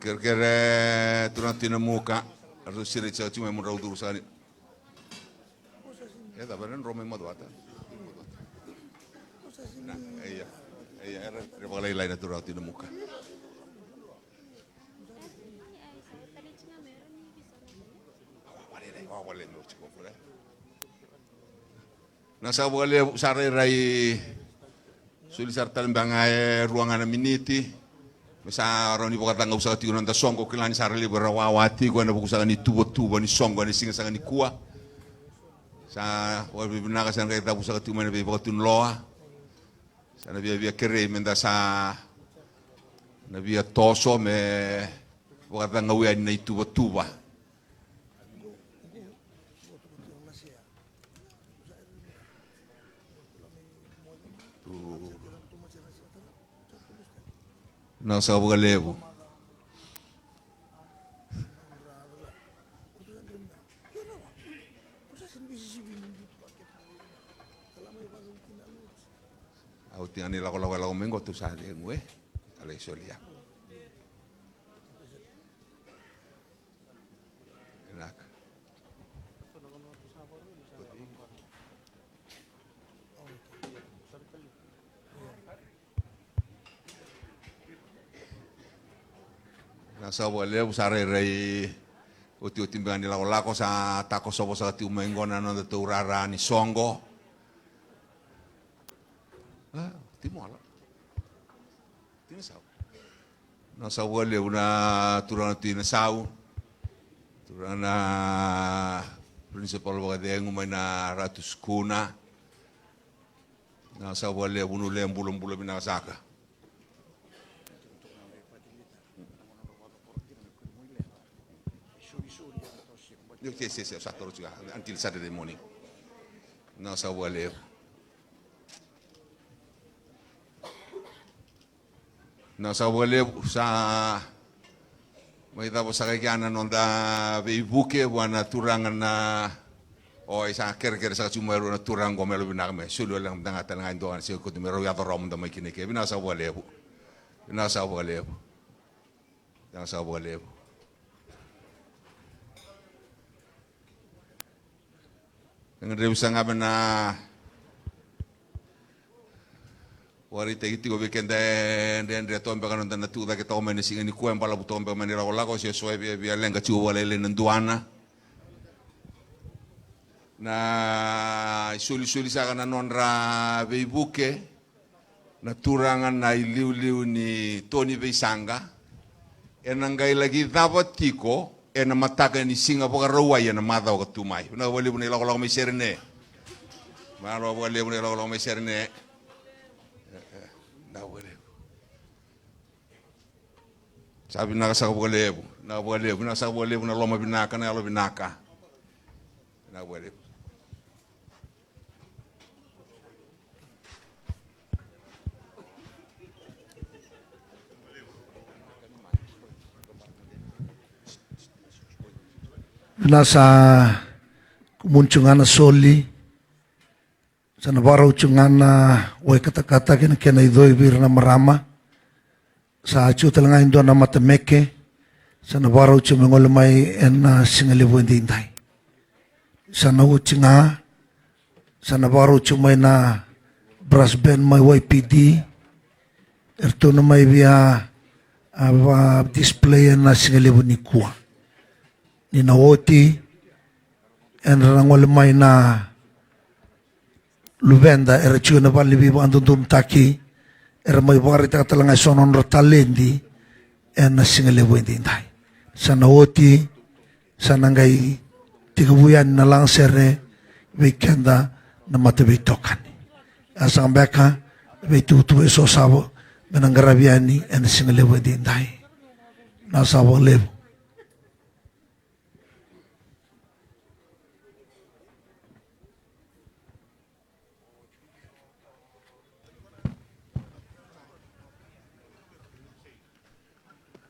Kerekere turaga Tui Namuka, ratou siriti saka tiko mai mo drau curu saka ni. E cava na dro mai Macuata? Na, e ia, e ia, era, era vakalailai na turaga tu i Namuka. Vakalailai, vakalailai, meu tiko, e. Na sa vakalevu, sa rairai soli sara tale beka ga e rua ga na miniti. Me sa rawa ni vakacagau saka tiko na noda soqo, kila ni sa ra levu era wawa tiko ena vuku saka ni tuvatuva ni soqo ena siga saka nikua. Sa vakavinavinaka sa na qai cavu saka tiko mai na veivakatunuloa. Sa na viavia kerei meda sa na via toso me vakacagau yani na ituvatuva. Vinaka saka vakalevu. Au tiko ga ni lakolako e lako mai qo, tou sa cegu e. Sa lai soli ya. Vinaka. Vinaka saka vakalevu, sa rairai otioti beka ni lakolako, sa takosovo saka tiko mai qo na noda taurara ni soqo. A, timola. Tina sau. Vinaka saka vakalevu na turaga tu i Nasau. Turaga na principal vakacegu mai na Ratu Sukuna. Vinaka saka vakalevu, nu le bulabula vinaka saka. Yes, yes, yes, sa toro tiko until Saturday morning. Vinaka saka vakalevu. Vinaka saka vakalevu, sa mai cava saka i kea na noda veivuke vua na turaga na, o, e sa kerekere saka tiko mai rua na turaga qo me yalovinaka me soli wale mada ga tale ga e dua ga na sega koto me rau yaco rawa mada mai kina i ke. Vinaka saka vakalevu. Vinaka saka vakalevu. Vinaka saka vakalevu. Gadrevi saka ga me na vakaraitaki tiko vei keda e dredre toka beka na noda na tucake toka mai na siga nikua, e balavu toka beka mai na ilakolako, se so e viavia leqa tiko vakalailai na duana. Na isolisoli saka na nodra veivuke. Na turaga na iliuliu ni Toni Veisaqa, ena qai laki cava tiko ena mataka ni siga Vakarauwai ena macawa ka tu mai. Vinaka vakalevu na ilakolako mai Serene. Vinaka vakalevu na ilakolako mai Serene. Vinaka vakalevu. Sa vinaka saka vakalevu. Vinaka vakalevu. Vinaka saka vakalevu na loma vinaka, na yalo vinaka. Vinaka vakalevu. Vinaka sa kumuni tiko ga na soli. Sa na vakarau tiko ga na wai katakata kei na kena icoi vei ira na marama. Sa tiko tale ga e dua na matameke, sa na vakarau tiko me gole mai ena siga levu edaidai. Sa na oti ga, sa na vakarau tiko mai na brass band mai Y P D, eratou na mai via, a, va display ena siga levu nikua. Ni na oti, era na gole mai na luveda era tiko ena vale ni veivakadodonutaki, era mai vakaraitaka tale ga eso na nodra taledi ena siga levu edaidai. Sa na oti, sa na qai tekivu yani na lagasere vei keda na mataveitokani. A saka beka veituvatuva eso sava me na qaravi yani ena siga levu edaidai. Na sa vakalevu.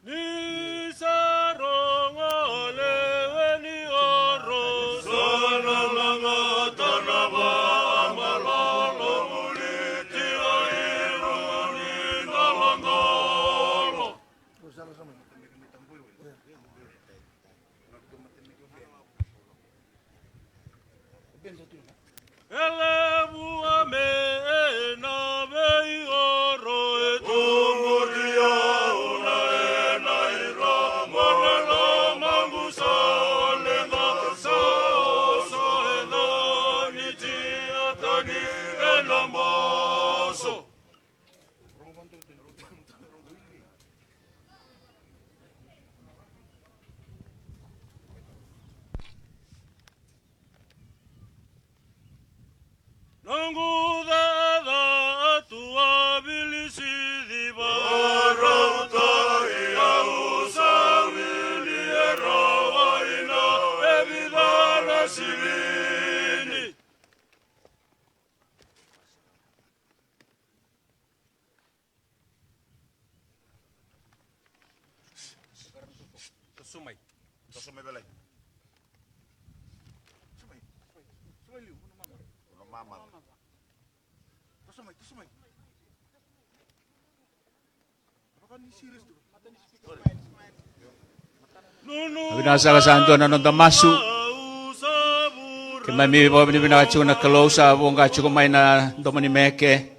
Ni sa rogo lewe ni oro, sa na lagata na vakamalolo, vuliti a iru ni daladala. E levu a me e na veioro e tu muri au na e na ira mo na lomaqu sa leqa sa oso e na ni tia tani e na maso. Noqu caca a tu a vilisici varautai au sa wili e rawa i na e vica na silini. Toso mai. Toso mai, velai. Toso mai, toso mai, toso mai liu, mama. Mama. Toso mai, toso mai. Vinaka saka, sa dua na noda masu. Keimami vakavinavinaka tiko na Kalou, sa voqa tiko mai na domo ni meke.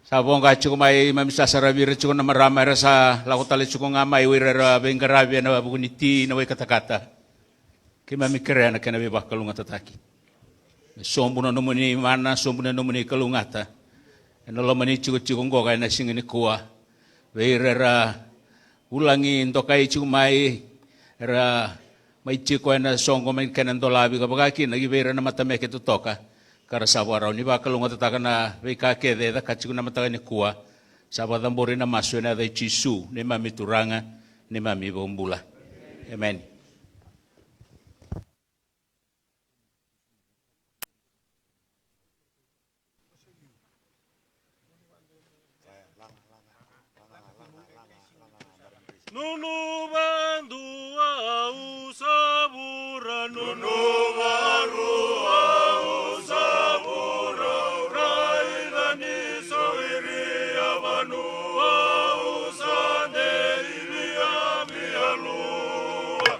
Sa voqa tiko mai, keimami sa saravi ira tiko na marama era sa lako tale tiko ga mai, o ira era veiqaravi ena vuku ni ti na wai katakata. Keimami kerea na kena veivakalougatataki. Me sobu na nomuni mana, sobu na nomuni kalougata ena loma ni tikotiko qoka ena siga nikua. Vei ira era vulagi dokai tiko mai, era mai tiko ena soqo mai kena dolavi ka vaka kina ki vei ira na matameke totoka, ka ra sa vakarau ni vakalougatataka na veika kece e caka tiko na mataka nikua. Sa vakacabori na masu ena yaca i Jisu, neimami Turaga, neimami iVakabula. Emeni. Nunu vadua au sa vura, nunu varua au sa vura, raica ni sa wiri a vanua au sa dei via via lua.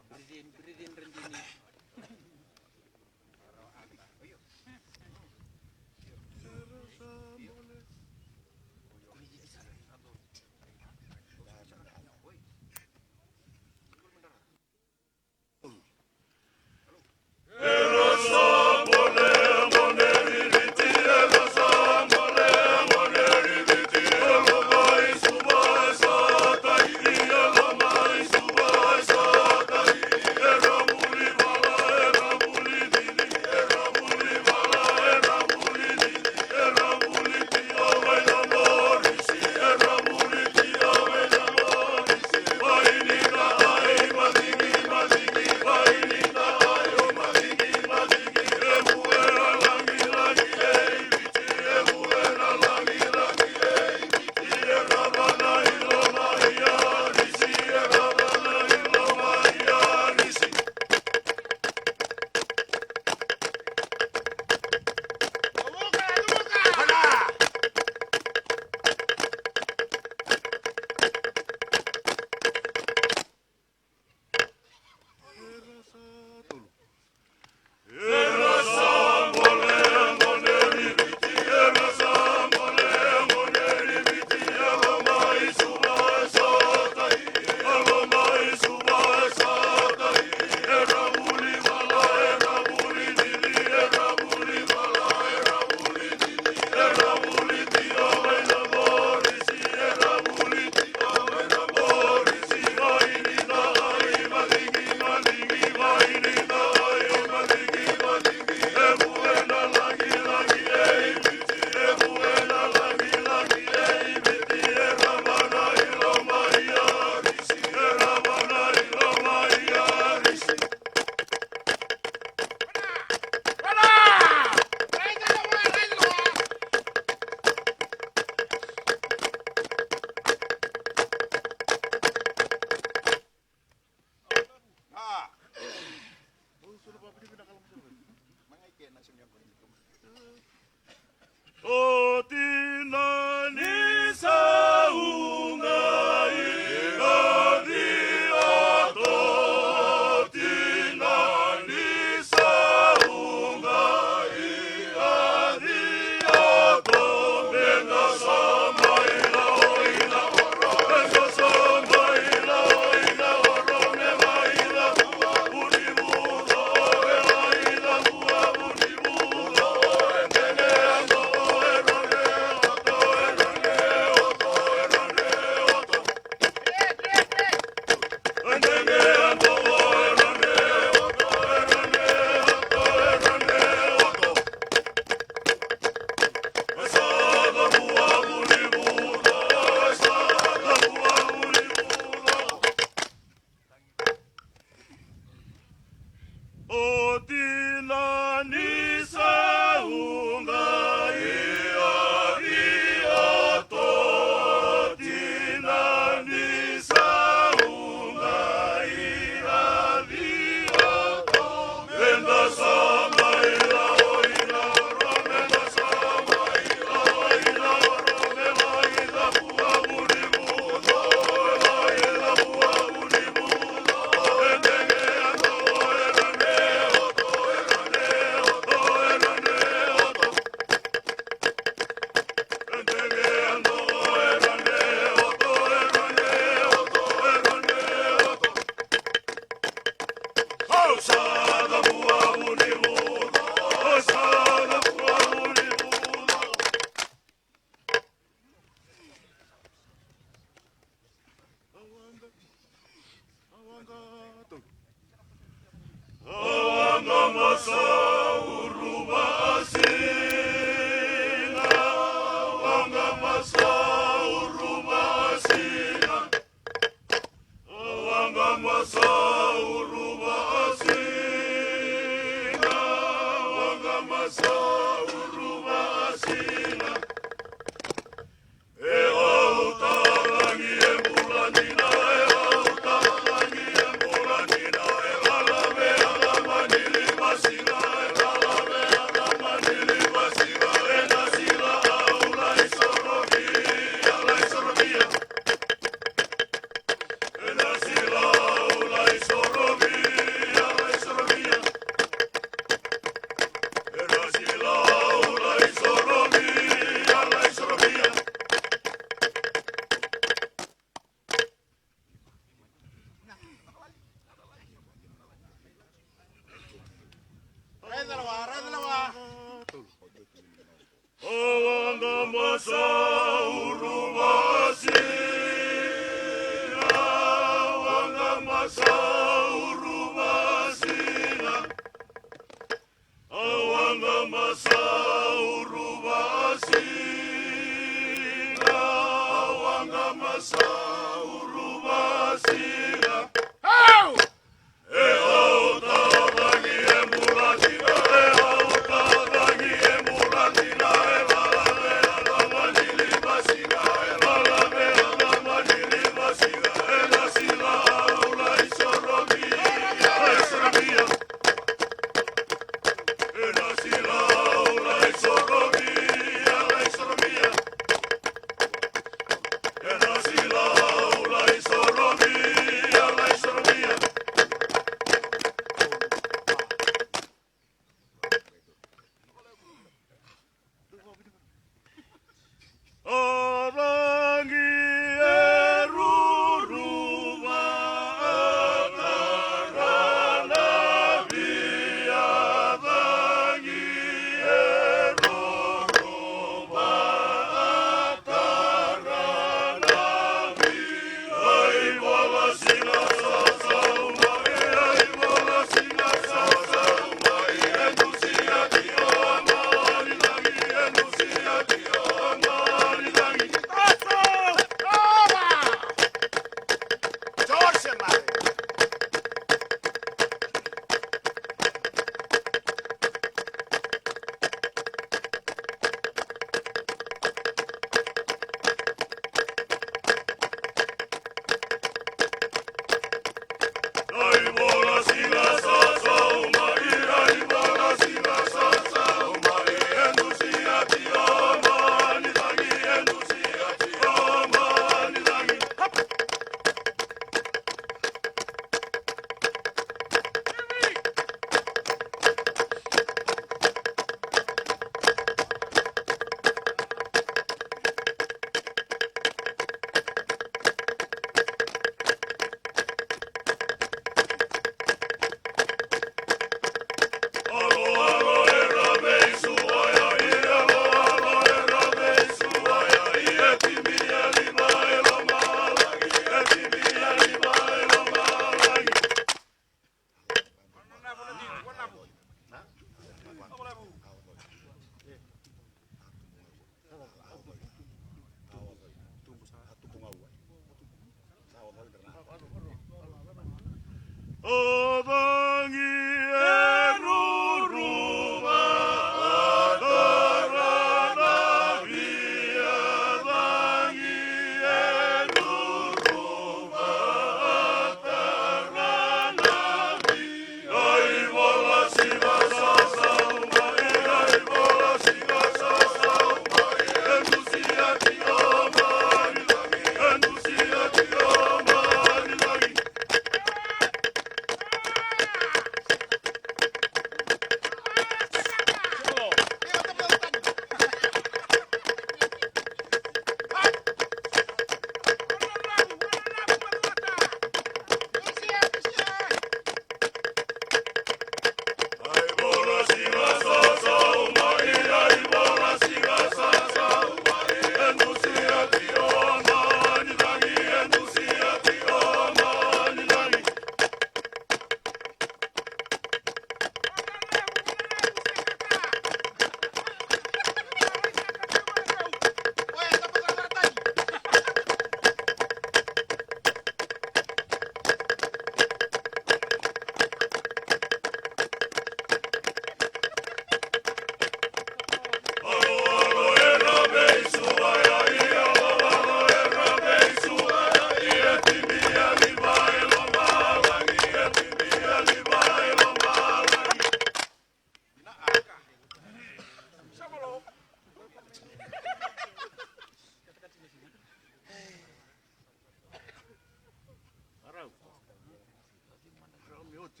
E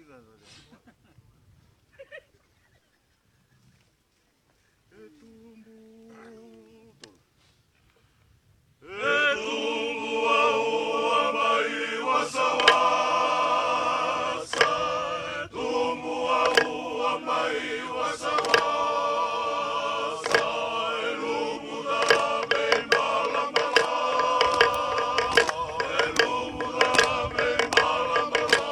tubu tolu. E tubu au a mai wasawasa. E tubu au a mai wasawasa. E lumu cava e malamala. E lumu cava e malamala.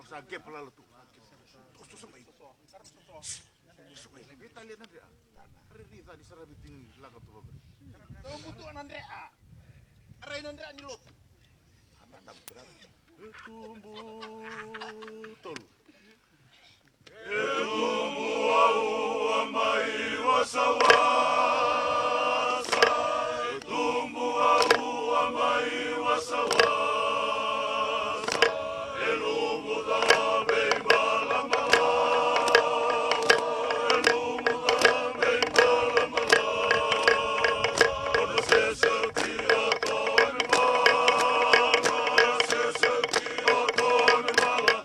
Sa kepa lala tu. Toso mai. Toso mai. Vei Talia na Drea. Riri cani sara vei tini laka tu vabri. Toso tu na Drea. Rai na Drea ni lotu. E tubu tolu. E tubu au a mai wasawasa. E tubu au a mai wasawasa. E lumu cava e malamala. E lumu cava e malamala. Ono sese ti o toni mala. Sese ti o toni mala.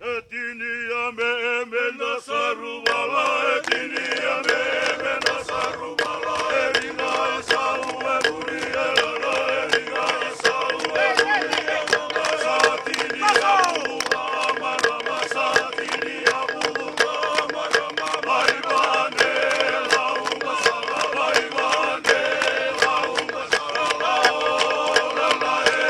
E tini a me, e me na saruvala, e tini a me, e me na saruvala, e rina e sau, e muri e lala, e rina e sau, e muri e lala, sa tini a vuvu, marama, sa tini a vuvu, marama, mai vane, lau, masala, mai vane, lau, masala, lau, lala, e.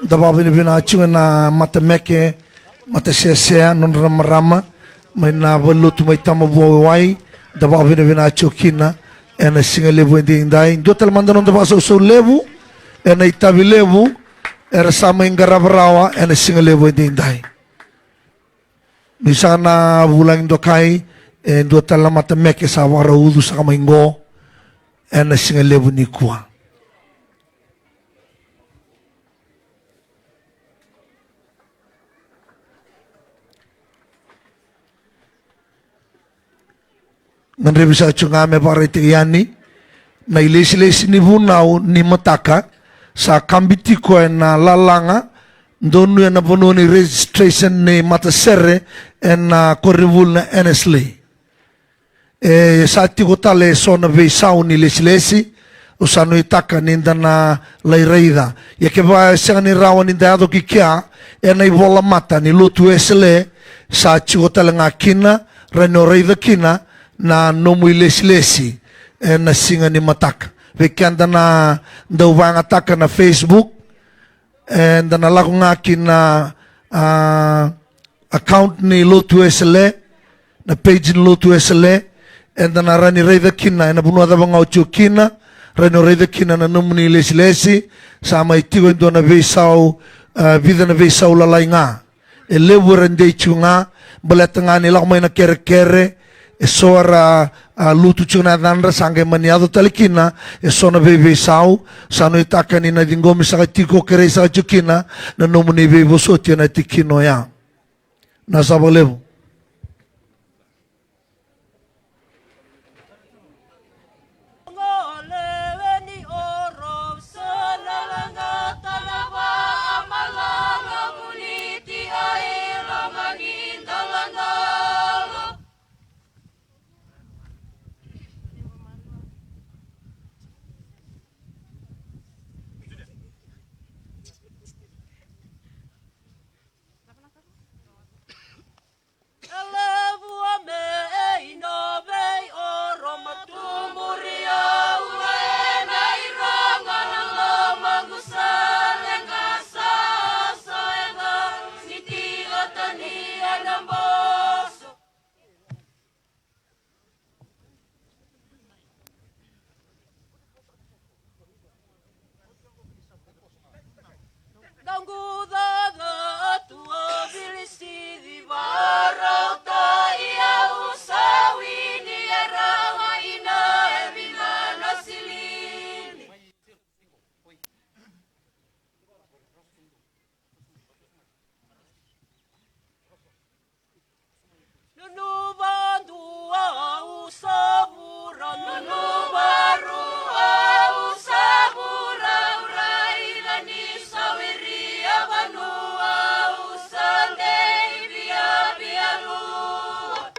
Da vakavinavinaka tiko ena matameke, matasesea, nodra marama mai na valenilotu mai Tabavua, Waiwai. Da vakavinavinaka tiko kina ena siga levu edaidai. Dua tale mada noda vakasausau levu ena itavi levu era sa mai qarava rawa ena siga levu edaidai. Ni saka na vulagi dokai, e dua tale na matameke sa vakarau ucu saka mai qo ena siga levu nikua. Gadrevi sa tiko ga me vakaraitaki yani na ilesilesi ni vunau ni mataka sa kabi tiko ena lalaga, donui ena vanua ni registration ni matasere ena koronivuli na Annesley. E sa tiko tale eso na veisau ni lesilesi, au sa nuitaka ni da na lai raica. Ia kevaka e sega ni rawa ni da yaco ki kea, ena ivolamata ni Lotu Wesele sa tiko tale ga kina, rawa ni o raica kina na nomu ilesilesi ena siga ni mataka. Vei keda na dau vakayagataka na Facebook, eda na lako ga ki na, a, account ni Lotu Wesele, na page ni Lotu Wesele, eda na rawa ni raica kina ena vanua cava ga o tiko kina, rawa ni o raica kina na nomuni lesilesi. Sa mai tiko e dua na veisau, a, vica na veisau lalai ga. E levu era dei tiko ga, baleta ga ni lako mai na kerekere, eso era, a lutu tiko na yacadra, sa qai mani yaco tale kina eso na veiveisau. Sa nuitaka ni na ciqomi saka tiko, kerei saka tiko kina na nomuni veivosoti ena tikina oya. Na sa vakalevu. Nunu vadua au sa vura, nunu varua au sa vura, au raica ni sa wiria vanua, au sa dei viavia lua.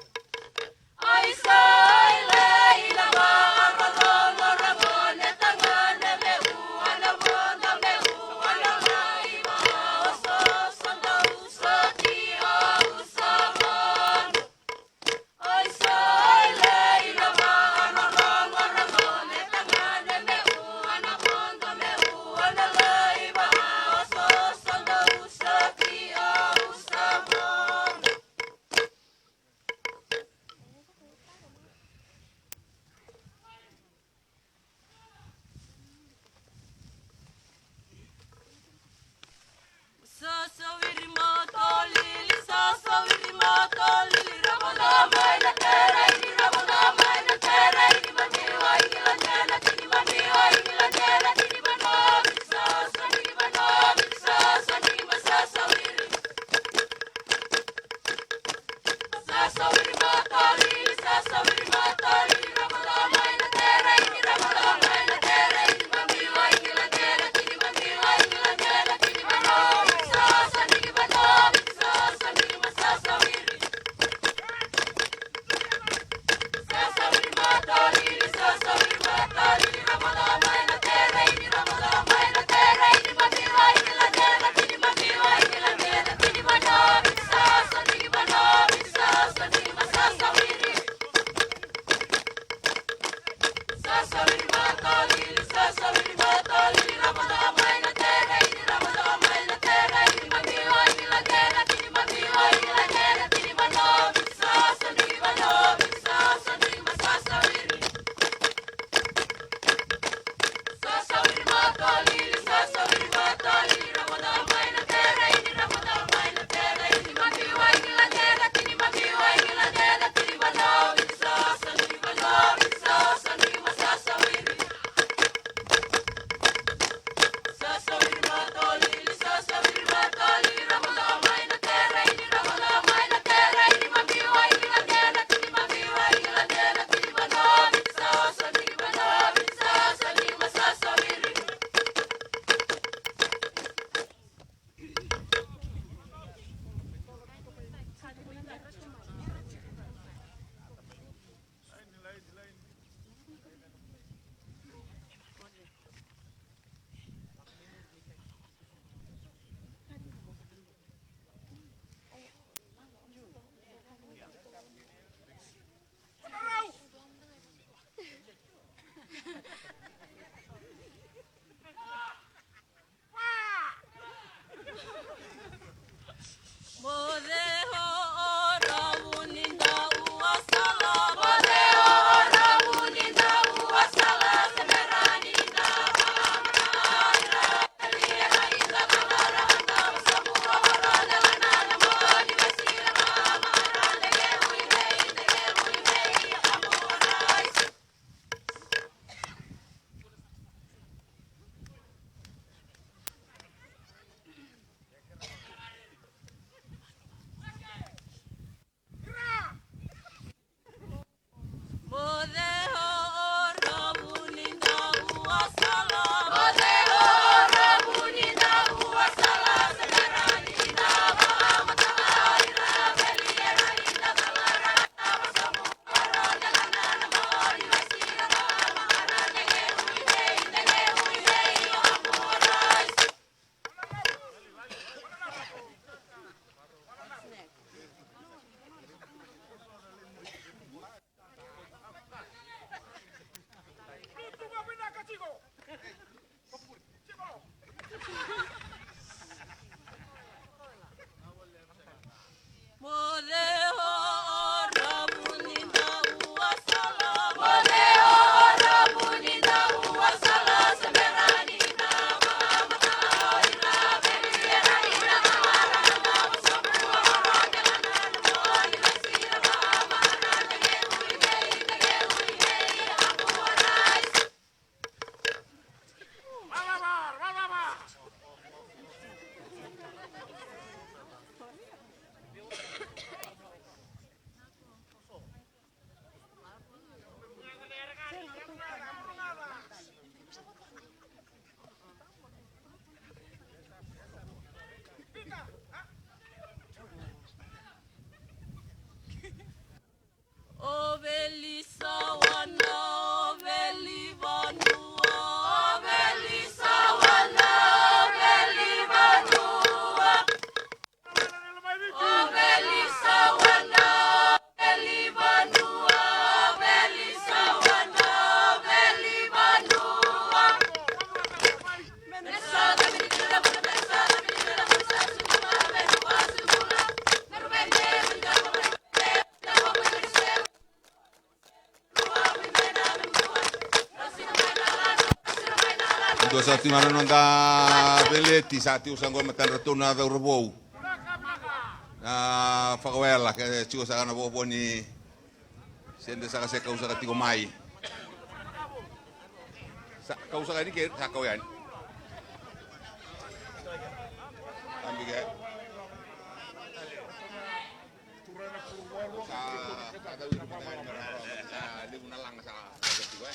Dua sara tiko ga na noda veleti, sa tiko saka qo e matadratou na cauravou. Na Fakawela, ke tiko saka na vovo ni sede saka se kau saka tiko mai. Sa kau saka ni ke, sa kau yani. Ambike. Sa, sa levu na laga sa, sa tiko, e.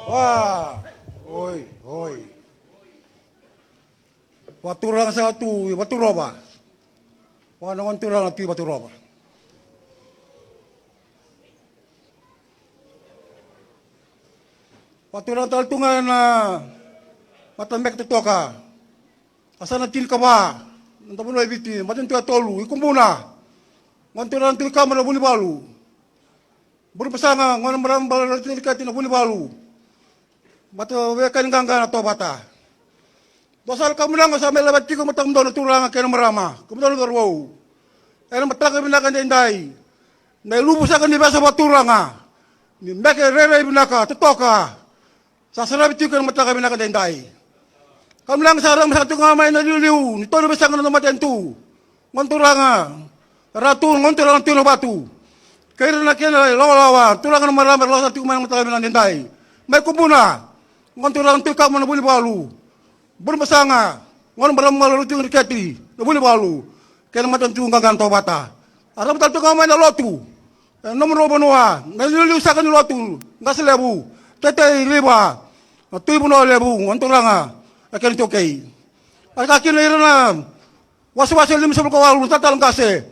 Wa, oi, oi. Vaturaga saka tu i Vaturova. Wa na gone turaga tu i Vaturova. Vaturaga tale tu ga ena matabete totoka. A sa na tinikava na noda vanua e Viti, matanitu e tolu, i Kubuna. Gone turaga tu i Kaba na Vunivalu. Burebasaga, gone marama bale rau tiko na Vunivalu. Mata veiwekani qaqa na Tovata. Dua sara na kamunaga sa mai laveta tiko matamudou na turaga kei na marama, kemudou na cauravou. Ena mataka vinaka edaidai. Na iluvu saka ni vesu vakaturaga. Ni meke rairai vinaka, totoka. Sa saravi tiko ena mataka vinaka edaidai. Kamunaga sa rau saka tiko ga mai na liuliu ni tolu na veisaqa na noda matanitu. Gone turaga Ratu, gone turaga Tui Navatu. Kei ira na kena ilawalawa, turaga na marama era lako sara tiko mai na mataka vinaka edaidai. Mai Kubuna, gone turaga Tui Kaba na Vunivalu. Burebasaga, gone marama bale rau tiko na Dreketi na Vunivalu. Kei na matanitu qaqa na Tovata. A rau tale tiko ga mai na lotu. E nomudrau vanua, na iliuliu saka ni lotu, Qase Levu, Teitei River, na Tui Vanua Levu, gone turaga, na kena iTaukei. A ka kina ira na wasewase limasagavulu ka walu na tatala qase,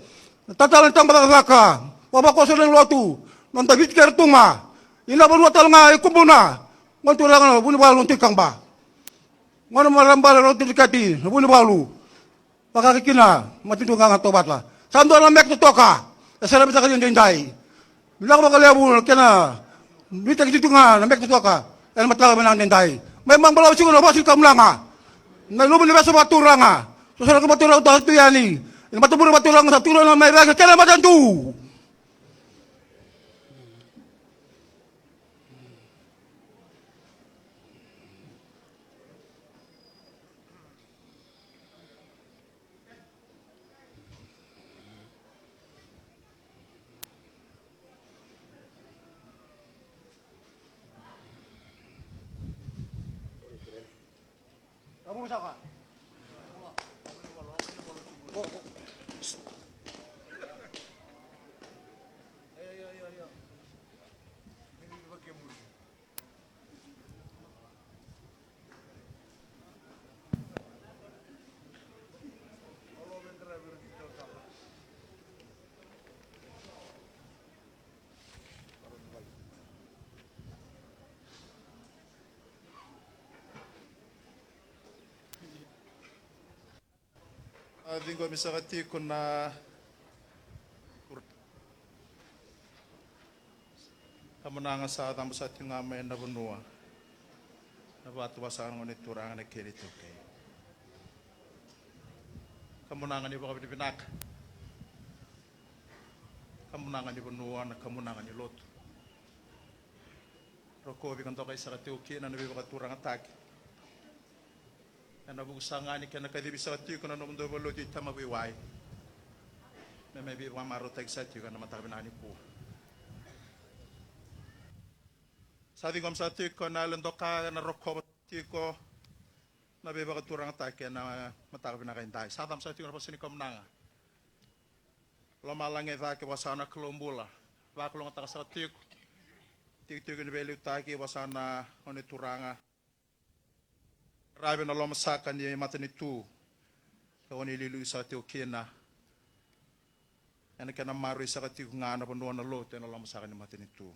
na tatala ni tabacakacaka, vavakoso ni lotu, na noda Viti kei Rotuma, i na vanua tale ga i Kubuna, gone turaga na Vunivalu na Tui Kaba. Gone marama bale rau tiko na Dreketi na Vunivalu. Vaka kina matanitu qaqa na Tovata. Sa dua na meke totoka e saravi saka ni edaidai. Vinaka vakalevu na kena nuitaki tiko ga na meke totoka ena mataka vinaka edaidai. Mai mabalavu tiko na vosa ni kamunaga. Na iluvu ni vesu vakaturaga. Sosoraki vakaturaga, sa tu yani. Ena matavure vakaturaga sa tu na mai rake kei na matanitu. A ciqomi saka tiko na kamunaga sa cabu saka tiko ga mai na vanua. Na vatu vasa na gone turaga na kena iTaukei. Kamunaga ni vakavinavinaka. Kamunaga ni vanua, na kamunaga ni lotu. Rokovi ka dokai saka tiko kina na veivakaturagataki. Ena vuku saka ga ni kena kacivi saka tiko na nomudou valenilotu i Tamavaiwai. Me mai veivakamarautaki saka tiko ena mataka vinaka nikua. Sa ciqomi saka tiko na yalo doka ena rokova tiko na veivakaturagataki ena mataka vinaka edai. Sa cabu saka tiko na vosa ni kamunaga. Lomalagi e cake vasa na Kalou bula. Vakalougatataka saka tiko. Tikotiko ni veiliutaki vasa na gone turaga. Ravi na lomasaka ni matanitu. Ka oni liuliu saka tiko kina. Ena kena maroroi saka tiko ga na vanua na lotu ena lomasaka ni matanitu.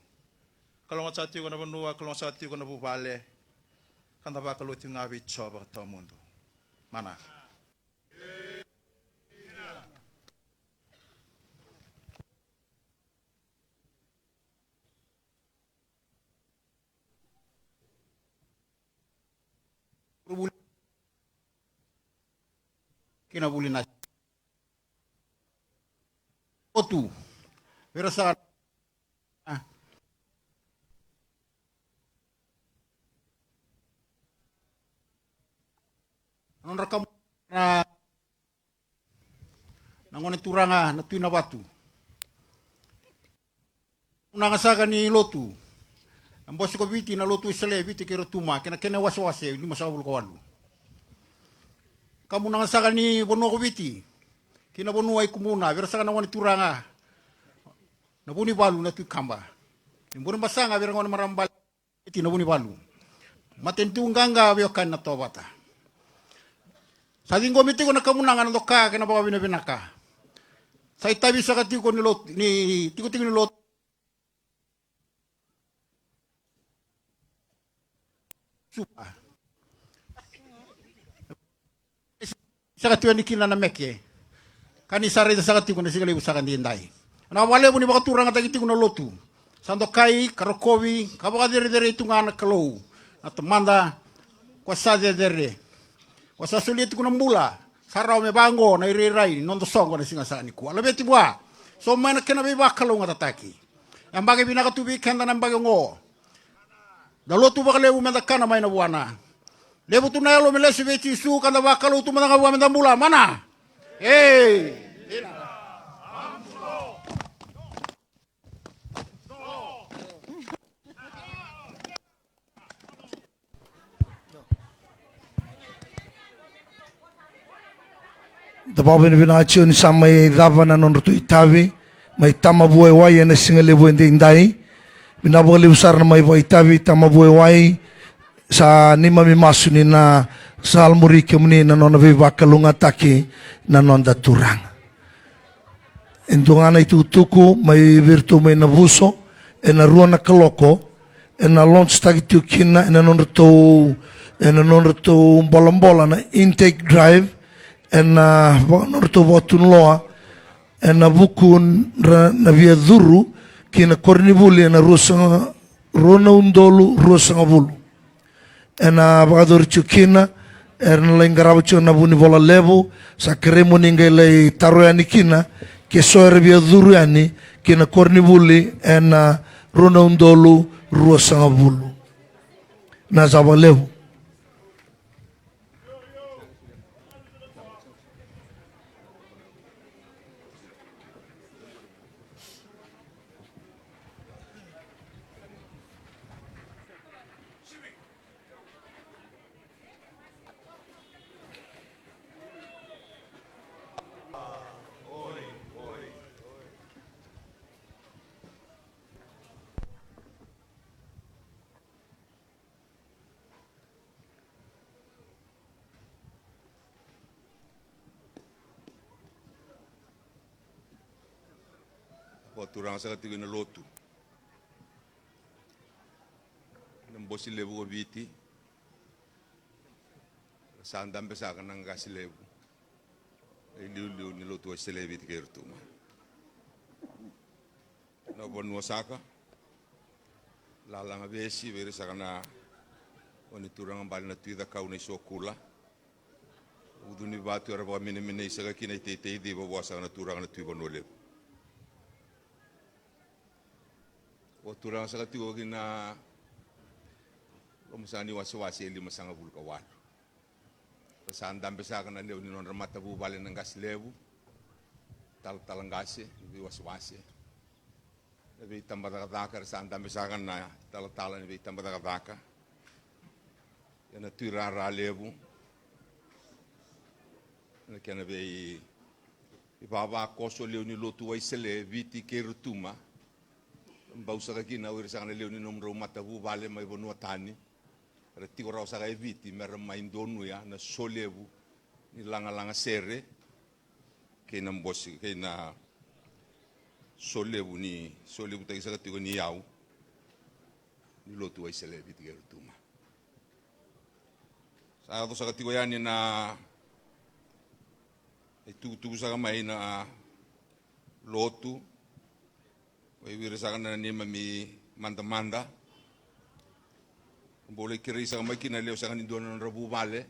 Kalougata saka tiko na vanua, kalougata saka tiko na vuvale. Ka da vakalou tiko ga vei Jiova ka tawamudu. Mana. Kina vuli na otu. Vira sa. Ah. Nodra kamu-, ra-, Na gone turaga na Tui Navatu. Kamunaga saka ni lotu. Na Bose ko Viti, na Lotu Wesele e Viti kei Rotuma, kei na kena wasewase lima sagavulu ka walu. Kamunaga saka ni vanua ko Viti, ki na vanua i Kumuna, vei ira saka na gone turaga na Vunivalu na Tui Kaba. Ni bure basaga vei ira gone marama bale. Eti na Vunivalu. Matanitu qaqa, veiwekani na Tovata. Sa ciqomi tiko na kamunaga na doka kei na vakavinavinaka. Sa itavi saka tiko ni lotu, ni tikotiko ni lotu. Suva. Saka tiko yani kina na meke. Ka ni sa raica saka tiko na siga levu saka edaidai. Na vakalevu ni vakaturagataki tiko na lotu. Sa dokai, ka rokovi, ka vakacerecerei tu ga na Kalou. Na Tamada, ko sa cecere. Ko sa solia tiko na bula. Sa rawa me vaqo na irairai ni noda soqo na siga saka nikua. Laveti vua. So mai na kena veivakalougatataki. Yabaki vinaka tu vei keda na yabaki oqo. Da lotu vakalevu meda kana mai na vuana. Levu tu na yalo me lesu vei Jisu, ka da vakalou tu mada ga vua meda bula, mana. Ei. Da vakavinavinaka tiko ni sa mai cava na nodratou itavi mai Tamavuewai ena siga levu edaidai. Vinaka vakalevu sara na mai vakaitavi Tamavuewai. Sa neimami masu ni na salamuri kemuni na nona veivakalougatataki na noda Turaga. E dua ga na itukutuku mai vei iratou mai Navuso, ena rua na kaloko, ena launch taki tiko kina ena nodratou, ena nodratou bolabola na intake drive, ena va-, nodratou vakatunuloa, ena vuku ra-, na via curu ki na koronivuli ena ruasaga, rua na udolu ruasagavulu. Ena vakayacori tiko kina, era na lai qarava tiko na vunivola levu, sa kerei mo ni qai lai taro yani kina, ke so era via curu yani ki na koronivuli ena rua na udolu ruasagavulu. Na cava levu. Vakaturaga saka tiko ina lotu. Na Bose levu ko Viti. Sa dabe saka na qase levu. Na iliuliu ni Lotu Wesele e Viti kei Rotuma. Na vanua saka. Lalaga vesi vei ira saka na gone turaga bale na Tui Cakau na i Sokula. Ucu ni vatu era vakamenemenei saka kina i teitei civa vua saka na turaga na Tui Vanua Levu. Vakaturaga saka tiko kina loma saka ni wasewase e lima sagavulu ka walu. Ra sa dabe saka na lewe ni nodra matavuvale na qase levu, talatala qase, na veiwasewase. Na veitabacakacaka, ra sa dabe saka na talatala ni veitabacakacaka. Ia na tuirara levu. Na kena vei, ivavakoso lewe ni Lotu Waisele, Viti kei Rotuma. Bau saka kina o ira saka na lewe ni nomudrau matavuvale mai vanua tani. Era tiko rawa saka e Viti, mera mai donuya na solevu ni lagalaga sere, kei na bose, kei na solevu ni, solevutaki saka tiko ni yau ni Lotu Waisele e Viti kei Rotuma. Sa yaco saka tiko yani na itukutuku saka mai na lotu, mai vei ira saka na neimami madamada. Bau lai kerei saka mai kina lewe saka ni dua na nodra vuvale.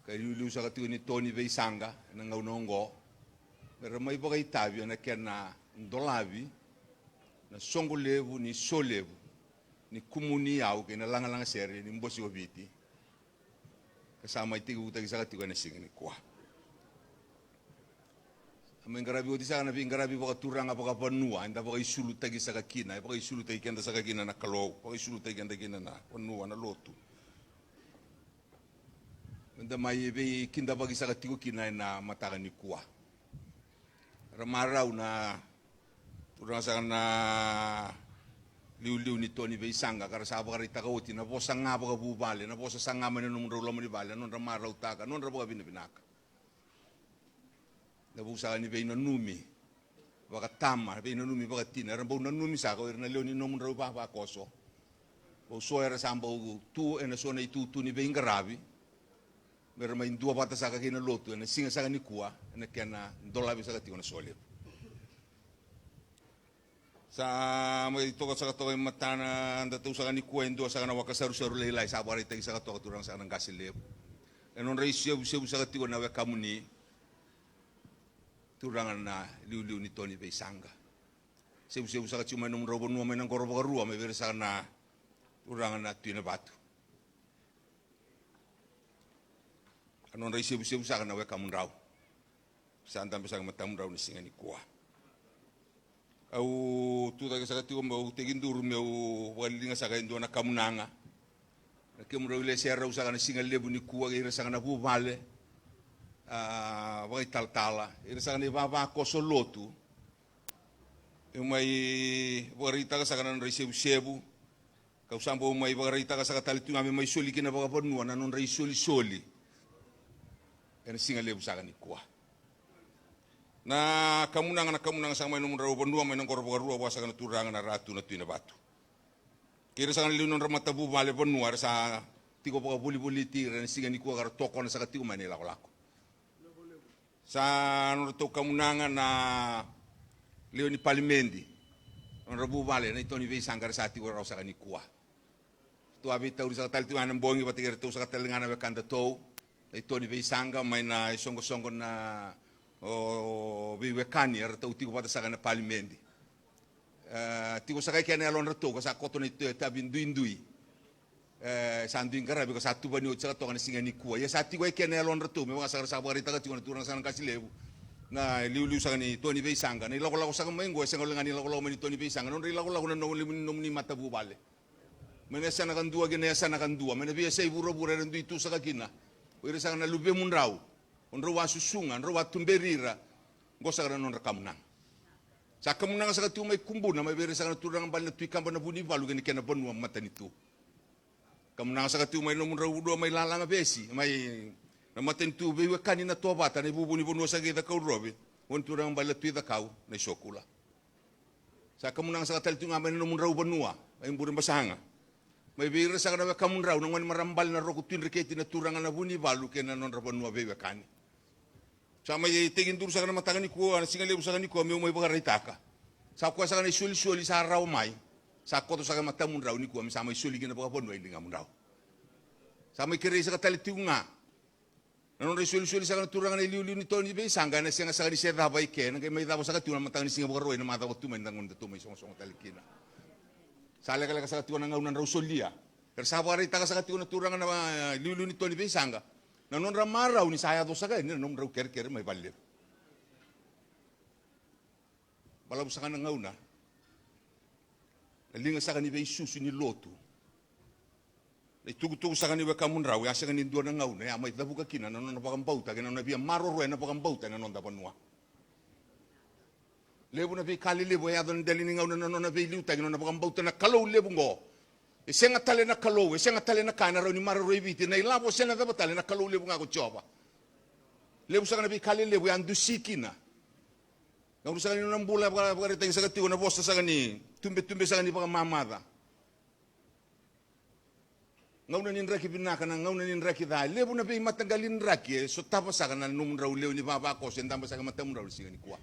Ka iliuliu saka tiko ni to ni veisaqa ena gauna oqo. Mera mai vakaitavi ena kena dolavi na soqo levu ni solevu ni kumu ni yau kei na lagalaga sere ni Bose o Viti. Ka sa mai tekivutaki saka tiko ena siga nikua. Mai qaravi oti saka na veiqaravi vakaturaga vakavanua, eda vakaisulutaki saka kina, e vakaisulutaki keda saka kina na Kalou, vakaisulutaki keda kina na vanua, na lotu. Eda mai veikidavaki saka tiko kina ena mataka nikua. Ra marau na turaga saka na liuliu ni Toni Veisaqa, ka ra sa vakaraitaka oti na vosa ga vakavuvale, na vosa sa ga mai na nomudrau loma ni vale, na nodra marautaka, na nodra vakavinavinaka. Na vu saka ni veinanumi vakatama, veinanumi vakatina, era bau nanumi saka o ira na lewe ni nomudrau ivavakoso. Bau so era sa bau tu ena so na itutu ni veiqaravi, me ra mai dua vata saka kei na lotu ena siga saka nikua, ena kena dolavi saka tiko na solevu. Sa mai toka saka toka e matana, da tau saka nikua e dua saka na waka sarusaru lailai sa vakaraitaki saka toka, turaga saka na qase levu. E nodra isevusevu saka tiko na wekamuni, turaga na liuliu ni Toni Veisaqa. Sevusevu saka tiko mai nomudrau vanua mai na qoro vakarua, mai vei ira saka na turaga na Tui Navatu. A nodra isevusevu saka na wekamudrau. Sa dabe saka matamudrau na siga nikua. Au tucake saka tiko meu tekiduru meu vakaliliga saka e dua na kamunaga. Na kemudrau ilese rau saka na siga levu nikua, kei ira saka na vuvale, a, vakaitalatala, ira saka na ivavakoso lotu. Meu mai vakaraitaka saka na nodra isevusevu. Kau sa bau mai vakaraitaka saka tale tu ga me mai soli kina vakavanua na nodra isolisoli ena siga levu saka nikua. Na kamunaga, na kamunaga saka mai nomudrau vanua mai na qoro vakarua, vua saka na turaga na Ratu na Tui Navatu. Kei ira saka na lewe ni nodra matavuvale vanua era sa tiko vakavolivoliti ira ena siga nikua ka ra tokona saka tiko mai na ilakolako. Sa nodratou kamunaga na lewe ni palimedi, nodra vuvale na iToni Veisaqa era sa tiko rawa saka nikua. Ratou a veitauri saka tale tiko ga ena bogi vata kei iratou saka tale ga na wekadatou na iToni Veisaqa mai na isoqosoqo na o veiwekani, eratou tiko vata saka ena palimedi. E, tiko saka i kea na yalodratou ka sa koto na itavi duidui. E, sa dui qaravi ka sa tuvani oti saka toka na siga nikua. Ia sa tiko i kea na yalodratou me vaka saka ra sa vakaraitaka tiko na turaga saka na qase levu, na liuliu saka ni Toni Veisaqa. Na ilakolako saka mai qo e sega walega ni lakolako mai ni Toni Veisaqa, na nodra ilakolako na nomuni, nomuni matavuvale. Mai na yasana kadua ki na yasana kadua, mai na veiyasai vuravura era dui tu saka kina. O ira saka na luvemudrau, o drau a susuga, drau a tuberi ira. Qo saka na nodra kamunaga. Sa kamunaga saka tiko mai Kubuna mai vei ira saka na turaga bale na Tui Kaba na Vunivalu kei na kena vanua matanitu. Kamunaga saka tiko mai nomudrau vanua mai Lalagavesi, mai na matanitu veiwekani na Tovata, na ivuvu ni vanua saka i Cakaudrove, o ni turaga bale na Tui Cakau na iSokula. Sa kamunaga saka tale tiko ga mai na nomudrau vanua mai Burebasaga, mai vei ira saka na wekamudrau na gone marama bale na Roko Tui Dreketi na turaga na Vunivalu kei na nodra vanua veiwekani. Sa mai tekiduru saka na mataka nikua, na siga levu saka nikua meu mai vakaraitaka. Sa koya saka na isolisoli sa rawa mai, sa koto saka e matamudrau nikua me sa mai soli kina vakavanua e ligamudrau. Sa mai kerei saka tale tiko ga na nodra isolisoli saka na turaga na iliuliu ni Toni Veisaqa, ena sega saka ni se cava i ke, ena qai mai cava saka tiko na mataka ni siga Vakarauwai na macawa tu mai na gauna datou mai sogosogo tale kina. Sa lekaleka saka tiko na gauna drau solia. Era sa vakaraitaka saka tiko na turaga na, a, iliuliu ni Toni Veisaqa na nodra marau ni sa yaco saka yani na nomudrau kerekere mai valelevu. Balavu saka na gauna, na liga saka ni veisusu ni lotu, na itukutuku saka ni wekamudrau, e a sega ni dua na gauna e a mai cavuka kina na nona vakabauta kei na nona via maroroya na vakabauta ena noda vanua. Levu na veika lelevu e yaco na dela ni gauna na nona veiliutaki na nona vakabauta na Kalou levu oqo. E sega tale na Kalou, e sega tale na ka ena rawa ni maroroi Viti, na ilavo se na cava tale, na Kalou levu ga ko Jiova. Levu saka na veika lelevu e a dusi kina. Gauna saka ni nona bula e vaka, vakaraitaki saka tiko na vosa saka ni tubetube saka ni vakamamaca. Gauna ni draki vinaka, na gauna ni draki ca. E levu na veimataqali draki e sotava saka na nomudrau lewe ni vavakoso e dabe saka e matamudrau na siga nikua.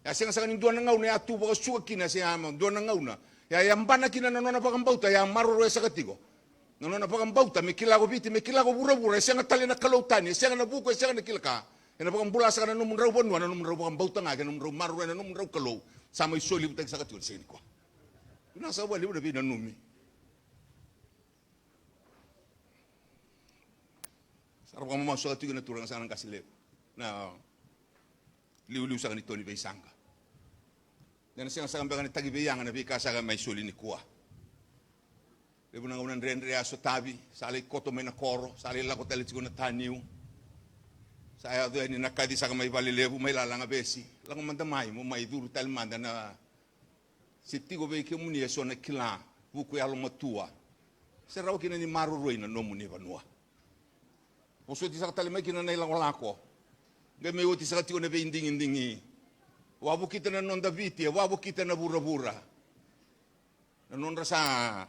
E a sega saka ni dua na gauna e a tu vakasuka kina, se a dua na gauna e a yabana kina na nona vakabauta, e a maroroya saka tiko na nona vakabauta me kila ko Viti, me kila ko vuravura, e sega tale na kalou tani, e sega na vuku, e sega na kila ka. Ena vakabula saka na nomudrau vanua na nomudrau vakabauta ga kei na nomudrau maroroya na nomudrau Kalou. Sa mai solivutaki saka tiko na siga nikua. Vinaka saka vakalevu na veinanumi. Sa ra vakamamasu saka tiko na turaga saka na qase levu. Na Liuliu saka ni to ni veisaqa. Ena sega saka beka ni taki veiyaga na veika saka mai soli nikua. Levu na gauna dredre a sotavi, sa lai koto mai na koro, sa lai lako tale tiko na taniu. Sa yaco yani na kaci saka mai Valelevu, mai Lalagavesi. Lako mada mai, mo mai curu tale mada na se tiko vei kemuni eso na kila, vuku yalomatua. Se rawa kina ni maroroi na nomuni vanua. Vosoti saka tale mai kina na ilakolako. Qai mai oti saka tiko na veidigidigi. Wavokita na noda Viti, e wavokita na vuravura. Na nodra sa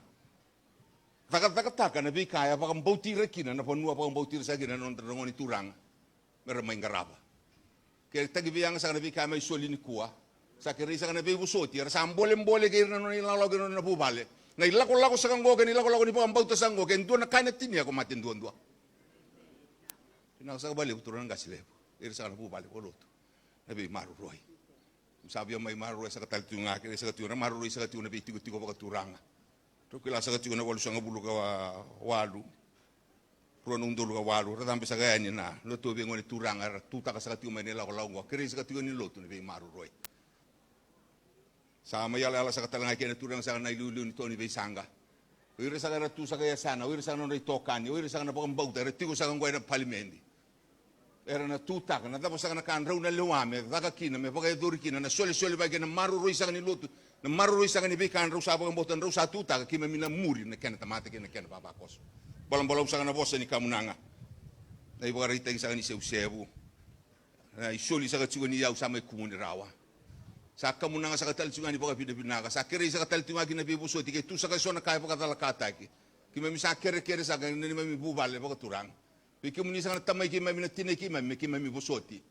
cakacakataka na veika e vakabauti ira kina na vanua, vakabauti ira saka kina na nodra gone turaga. Mera mai qarava. Ke taki veiyaga saka na veika mai soli nikua. Sa kerei saka na veivosoti, era sa bolebole kei ira na nona ilakolako kei na nona vuvale. Na ilakolako saka qo kei na ilakolako ni vakabauta saka qo, ke dua na ka ena tinia ko mate duadua. Vinaka saka vakalevu turaga na qase levu. Ira saka na vuvale vakalotu. Na veimaroroi. Sa via mai maroroi saka tale tu ga, kerei saka tu na maroroi saka tu na veitikotiko vakaturaga. Rau kila saka tiko na walusagavulu ka wa-, walu. Rua na udolu ka walu, ra cabe saka yani na lotu vei gone turaga, ra tutaka saka tiko mai na ilakolako qo. Kerei saka tiko ni lotu na veimaroroi. Sa mai yalayala saka tale ga kei na turaga saka na iliuliu ni to ni veisaqa. O ira saka era tu saka e yasana, o ira saka na nodra itokani, o ira saka na vakabauta, era tiko saka qo ena palimedi. Era na tutaka, na cava saka na ka drau na lewa me caka kina, me vakayacori kina, na solesolevaki kei na maroroi saka ni lotu, na maroroi saka ni veika drau sa vakabauta, drau sa tutaka, keimami na muri na kena tamata kei na kena vavakoso. Balabalavu saka na vosa ni kamunaga. Na ivakaraitaki saka ni sevusevu. Na isoli saka tiko ni yau sa mai kumuni rawa. Sa kamunaga saka tale tiko ga ni vakavinavinaka. Sa kerei saka tale tiko ga kina veivosoti, ke tu saka eso na ka e vakacalakataki. Keimami sa kerekere saka na neimami vuvale vakaturaga. Vei kemuni saka na tamai keimami, na tinai keimami, me keimami vosoti.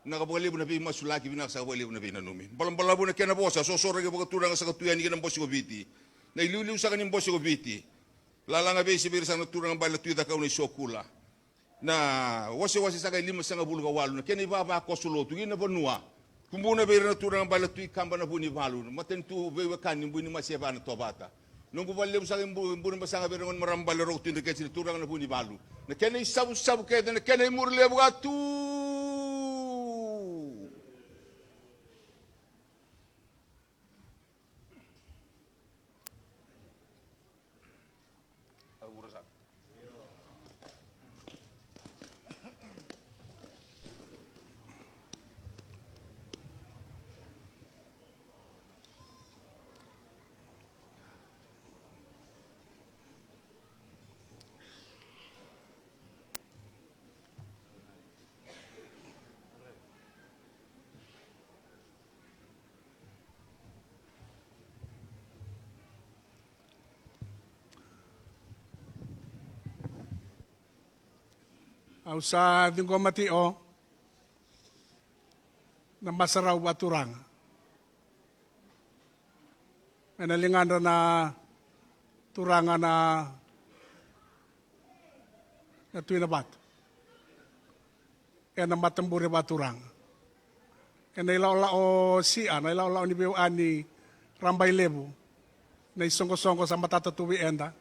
Vinaka vakalevu na veimasulaki, vinaka saka vakalevu na veinanumi. Balabalavu na kena vosa, sosoraki vakaturaga saka tu yani kei na Bose ko Viti. Na iliuliu saka ni Bose ko Viti. Lalagavesi vei ira saka na turaga bale na Tui Cakau na iSokula. Na wasewase saka e limasagavulu ka walu, na kena ivavakoso lotu kei na vanua. Kubuna vei ira na turaga bale na Tui Kaba na Vunivalu, na matanitu veiwekani, Bui ni Maseva na Tovata. Noqu vakalevu saka i Bu-, Burebasaga vei ira na gone marama bale Roko Tui Dreketi na turaga na Vunivalu. Na kena isavusavu kece, na kena imuri levu ka tu. Au sa ciqoma tiko na masarau vakaturaga ena ligadra na turaga na, na Tui Navatu. Ena matabure vakaturaga. Ena ilakolako sia, na ilakolako ni veiwekani rabailevu. Na isoqosoqo sa matata tu vei eda.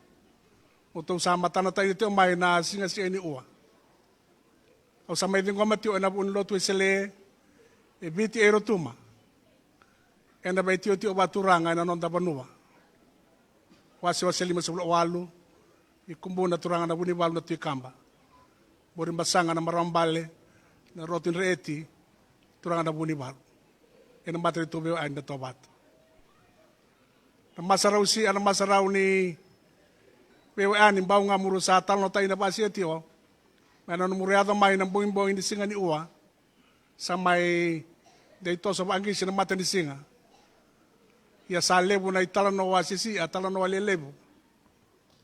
Mo tou sa matanataka tiko mai na siga sia ni ua. Au sa mai ciqoma tiko ena vuku ni lotu Wesele e Viti e Rotuma. Ena veitiotio vakaturaga ena noda vanua. Wasewase limasagavulu walu, i Kubuna turaga na Vunivalu na Tui Kaba. Burebasaga na marama bale na Roko Tui Dreketi, turaga na Vunivalu. Ena matanitu veiwekani na Tovata. Na masarau sia, na masarau ni veiwekani bau ga muru sa talanoataki na vakasia tiko. Mai na nomu yaco mai na bogibogi ni siga ni ua. Sa mai dei toso vakaqisi na matanisiga. Ia sa levu na italanoa sisi, a talanoa lelevu.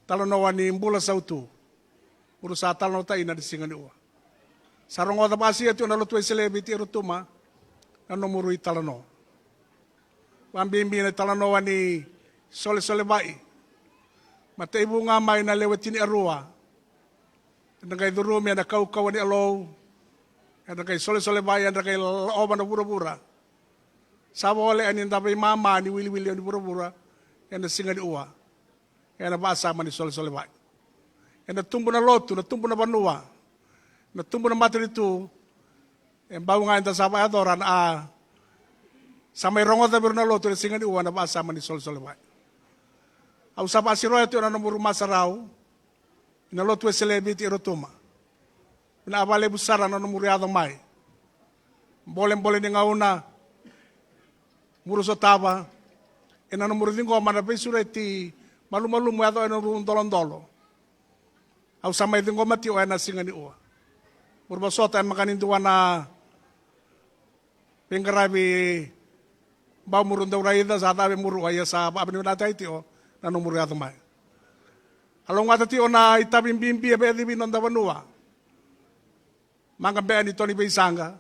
Talanoa ni bula sautu. Muru sa talanoataki na siga ni ua. Sa rogoca vakasia tiko na lotu Wesele e Viti e Rotuma. Na nomuru italanoa. Vakabibi na italanoa ni solesolevai. Mataivu ga mai na lewe tinikarua. Era qai curumi ena kaukauwa ni Alou. Era qai solesolevai, era qai laova na vuravura. Sa voleka ni da veimama ni wiliwili ni vuravura ena siga ni ua. Ena vakasama ni solesolevai. Ena tubu na lotu, na tubu na vanua. Na tubu na matanitu. E bau ga eda sa vakayacora na a sa mai rogoca vei ira na lotu ena siga ni ua na vakasama ni solesolevai. Au sa vakasirova tiko na nomuru masarau ina lotu Wesele e Viti e Rotuma. Vinaka vakalevu sara na nomuru yaco mai. Bolebole ni gauna, muru sotava ena nomuru ciqoma na veisureti malumalumu yaco ena nomuru dolodolo. Au sa mai ciqoma tiko ena siga ni ua. Muru vosota e maka ni dua na veiqaravi bau muru dau raica sa cave muru a ia sa vakavinavinakataki tiko na nomuru yaco mai. A lougata tiko na itavi bibi e veiyacivi noda vanua. Maqa bea ni toni veisaqa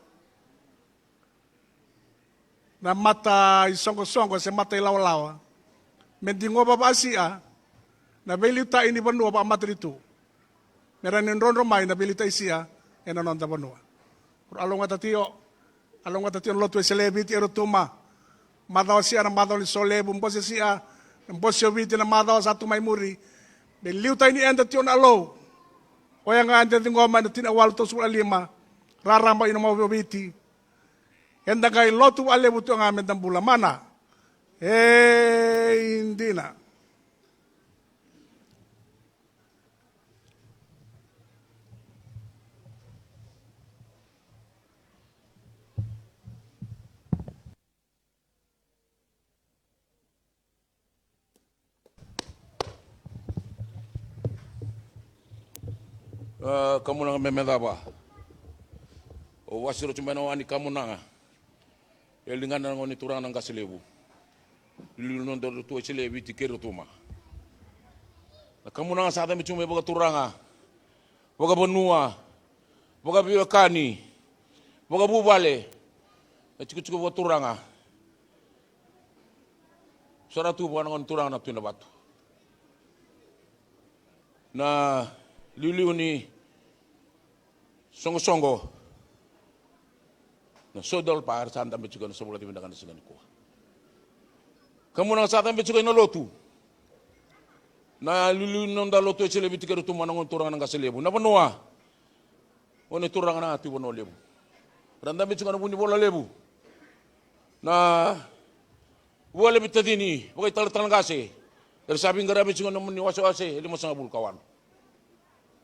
na mata isoqosoqo se mata ilawalawa me diqova vakasia na veiliutai ni vanua vakamatanitu me rawa ni drodro mai na veiliutai sia ena noda vanua. A lougata tio, a lougata tio na lotu Wesele e Viti e Rotuma. Macawa sia na macawa ni solevu, bose sia na bose o Viti na macawa sa tu mai muri. Me liutai ni eda tio na alou. Oya ga eda ciqoma ena tini walu tolusagavulu lima. Raraba ina mau o Viti. Eda qai lotu vakalevu tu ga me da bula mana. E dina. A, kamunaga me me cava. O wasi roti mai na wani kamunaga. E ligana na gone turaga na qase levu. Liuliu noda lotu Wesele e Viti kei Rotuma. Na kamunaga sa cabe tu mai vakaturaga, vakavanua, vakaveiwekani, vakavuvale. Na tikotiko vakaturaga. Sara tu vua na gone turaga na Tui Navatu. Na liuliu ni soqosoqo na Sodal pa era sa dabe tiko ena savula vinaka na siga nikua. Kamunaga sa dabe tiko ena lotu. Na liuliu ni noda lotu Wesele e Viti kei Rotuma na gone turaga na qase levu na vanua. Gone turaga na Tui Vanua Levu. Ra dabe tiko na Vunivola Levu. Na Vualevu Tacini vakaitalatala qase. Era sa veiqaravi tiko na nomuni wasewase e limasagavulu ka walu.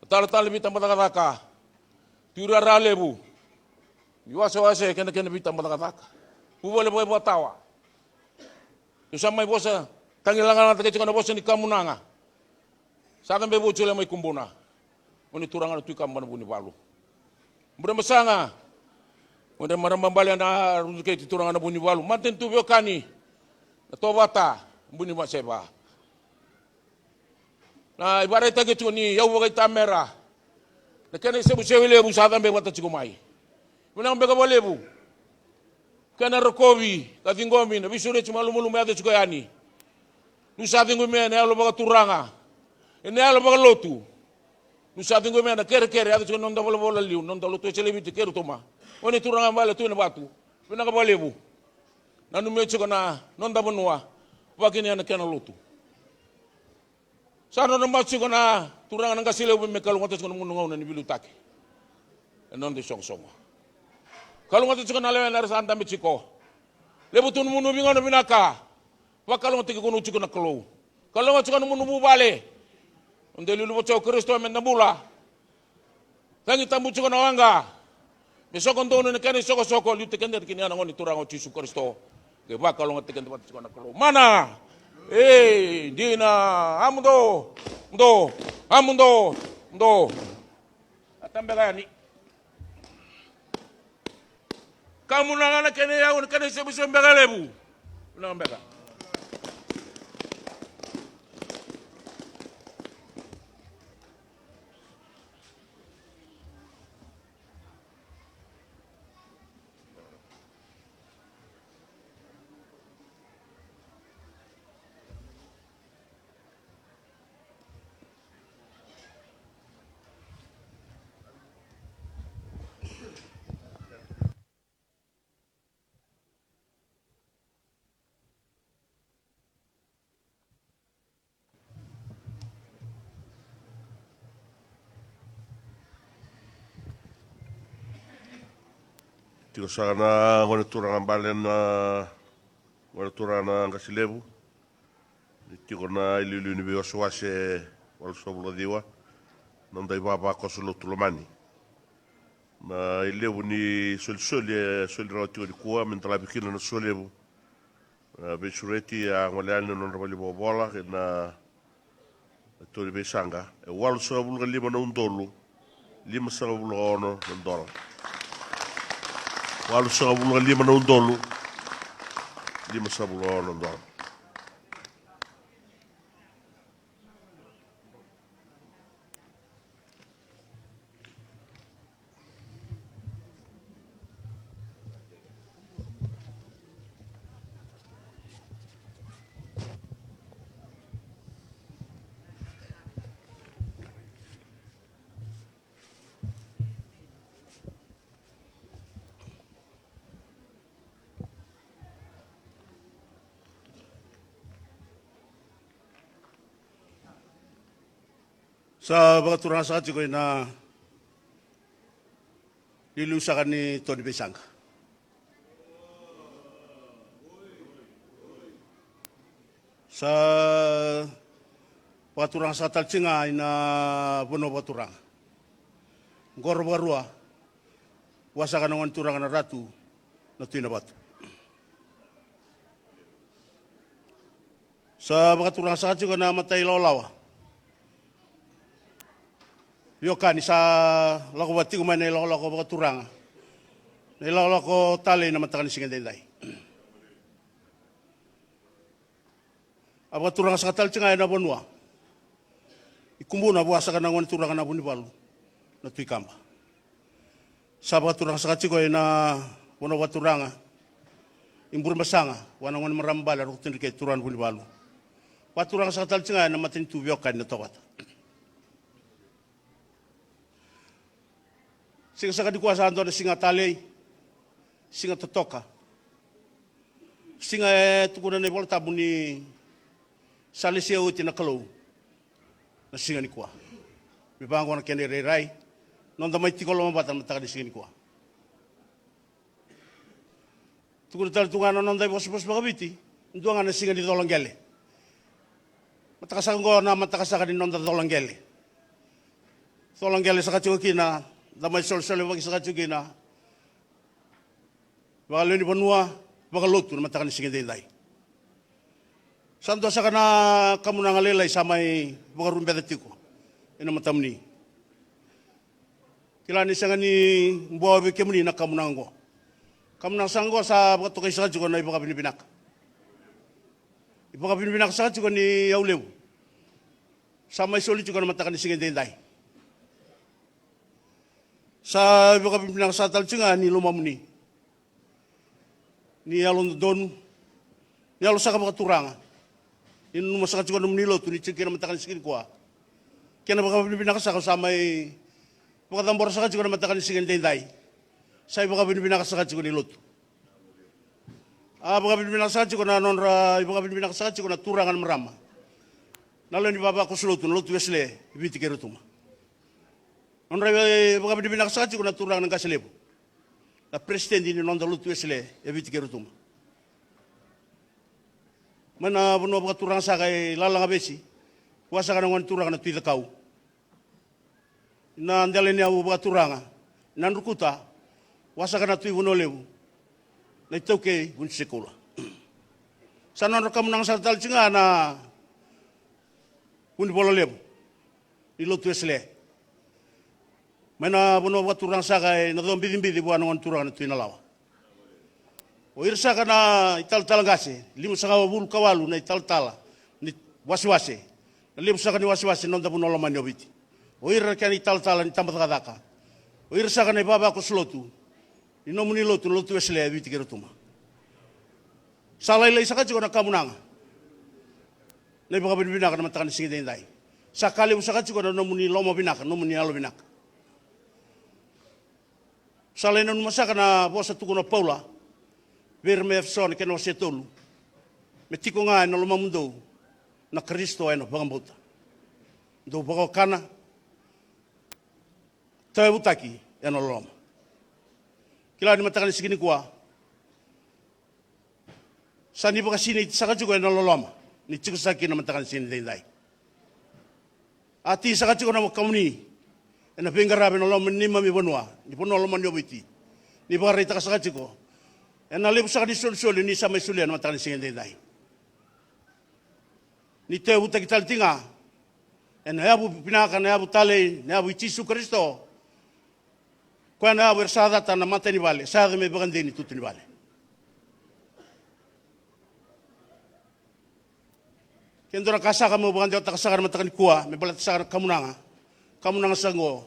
Talatala ni veitabacakacaka, Tui Rara Levu, ni wasewase kei na kena veitabacakacaka. Vuvale vakaivakatawa. Niu sa mai vosa tagilagalagataki tiko na vosa ni kamunaga. Sa cabe vou tiko mai Kubuna. Oni turaga na Tui Kaba na Vunivalu. Burebasaga. Oni marama bale na Ruduketi turaga na Vunivalu. Matanitu veiwekani. Na Tovata. Buni Maseva. Na ivakaraitaki tiko ni yau vakaitamera. Na kena isevusevu levu sa cabe vata tiko mai. Vinaka beka vakalevu. Kena rokovi ka ciqomi na veisureti malumalumu yaco tiko yani. Niu sa ciqomi ena yalo vakaturaga, ena yalo vakalotu. Niu sa ciqomi ena kerekere yaco tiko na noda volavola liu, noda lotu e Seleviti kei Rotuma. Oni turaga bale tu ena vatu. Vinaka vakalevu. Nanumi tiko na noda vanua. Vakakina na kena lotu. Sa nona masu tiko na turaga na qase levu me kalougata tiko na nomuni gauna ni veiliutaki. E noda isoqosoqo. Kalougata tiko na lewena era sa dabe tiko. Levu tu nomuni veigauna vinaka. Vakalougatataki kemuni tiko na Kalou. Kalougata tiko na nomuni vuvale. Noda iliuliu vata o Karisito me da bula. Cagi tabu tiko na waqa. Me sokodonu ena kena isoqosoqo, liutaki keda kina na gone turaga o Jisu Karisito. Ke vakalougatataki keda vata tiko na Kalou. Mana. E dina. A muduo. Muduo. A muduo. Muduo. A tabeka yani. Kamunaga na kena iyau, na kena isevusevu beka levu. Vinaka beka. Tiko saka na gone turaga bale na gone turaga na qase levu. Ni tiko na iliuliu ni veiwasewase walusagavulu ka ciwa. Noda ivavakoso lotu lomani. Na ilevu ni solisoli e soli rawa tiko nikua me dolavi kina na solevu. Na veisureti a gole yani na nodra vale ni volavola kei na toni veisaqa e walusagavulu ka lima na udolu limasagavulu ka ono na dola. Walusagavulu ka lima na udolu limasagavulu ka ono na dola. Sa vakaturaga saka tiko ina liuliu saka ni toni veisaqa. Sa vakaturaga saka tale tiko ga ina vanua vakaturaga. Qoro vakarua, vua saka na gone turaga na Ratu na Tui Navatu. Sa vakaturaga saka tiko na mata ilawalawa. Veiwekani sa lako vata tiko mai na ilakolako vakaturaga. Na ilakolako talei na mataka ni siga edaidai. A vakaturaga saka tale tiko ga ena vanua. I Kubuna vua saka na gone turaga na Vunivalu na Tui Kaba. Sa vakaturaga saka tiko ena vanua vakaturaga i Burebasaga vua na gone marama bale Roko Tui Dreketi turaga na Vunivalu. Vakaturaga saka tale tiko ga ena matanitu veiwekani na Tovata. Siga saka nikua sa dua na siga talei, siga totoka. Siga e tukuna na iVolatabu ni sa lesia oti na Kalou na siga nikua. Me vaqo na kena irairai, noda mai tiko loma vata na mataka ni siga nikua. Tukuna tale tu ga na noda ivosavosa vakaViti, dua ga na siga ni cola qele. Mataka saka oqo na mataka saka ni noda cola qele. Cola qele saka tiko kina, da mai solesolevaki saka tiko kina. Vakalewe ni vanua, vakalotu na mataka ni siga edaidai. Sa dua saka na kamunaga lailai sa mai vakarubeca tiko ena matamuni. Kila ni sega ni bua vei kemuni na kamunaga oqo. Kamunaga saka oqo sa vakatokai saka tiko na ivakavinavinaka. Ivakavinavinaka saka tiko ni yau levu sa mai soli tiko na mataka ni siga edaidai. Sa ivakavinavinaka saka tale tiko ga ni lomamuni. Ni yalododonu, ni yalo saka vakaturaga. Ni nanuma saka tiko na nomuni lotu ni tiko kina mataka ni siga nikua. Kena vakavinavinaka saka sa mai vakacabora saka tiko na mataka ni siga edaidai. Sa ivakavinavinaka saka tiko ni lotu. A vakavinavinaka saka tiko na nodra ivakavinavinaka saka tiko na turaga na marama. Na lewe ni vavakoso lotu na lotu Wesele e Viti kei Rotuma. Nodra ivakavinavinaka saka tiko na turaga na qase levu. Na peresitedi ni noda lotu Wesele e Viti kei Rotuma. Mai na vanua vakaturaga saka e Lalagavesi, vua saka na gone turaga na Tui Cakau. Na dela ni yavu vakaturaga na Drukuta, vua saka na Tui Vanua Levu na iTaukei Vunisekoula. Sa nodra kamunaga saka tale tiko ga na Vunivola Levu ni lotu Wesele. Mai na vanua vakaturaga saka ena Cobicibici vua na gone turaga na Tui Nalawa. O ira saka na italatala qase, limasagavulu ka walu na italatala ni wasewase. Na levu saka ni wasewase na noda vanua lomani o Viti. O ira na kena italatala ni tabacakacaka. O ira saka na ivavakoso lotu ni nomuni lotu na lotu Wesele e Viti kei Rotuma. Sa lailai saka tiko na kamunaga. Na ivakavinavinaka na mataka ni siga edaidai. Sa ka levu saka tiko na nomuni lomavinaka, nomuni yalovinaka. Sa lai nanuma saka na vosa tukuna o Paula vei ira mai Efeso na kena wase tolu. Me tiko ga ena lomamudou na Karisito ena vakabauta. Dou vakawakana, tauyavutaki ena loloma. Kila ni mataka ni siga nikua sa ni vakasinaiti saka tiko ena loloma ni tiko saka kina na mataka ni siga ni daidai. A ti saka tiko na vakamuni ena veiqaravi ena loma ni neimami vanua, ni vanua lomani o Viti. Ni vakaraitaka saka tiko ena levu saka ni solisoli ni sa mai solia na mataka ni siga ni daidai. Ni tevutaki tale tiko ga ena yavu vinaka, na yavu talei, na yavu i Jisu Karisito. Koya na yavu era sa cata na mata ni vale, sa yaco me vakadei ni tutu ni vale. Ke dua na ka saka meu vakadewataka saka na mataka nikua me baleta saka na kamunaga. Kamunaga saka oqo.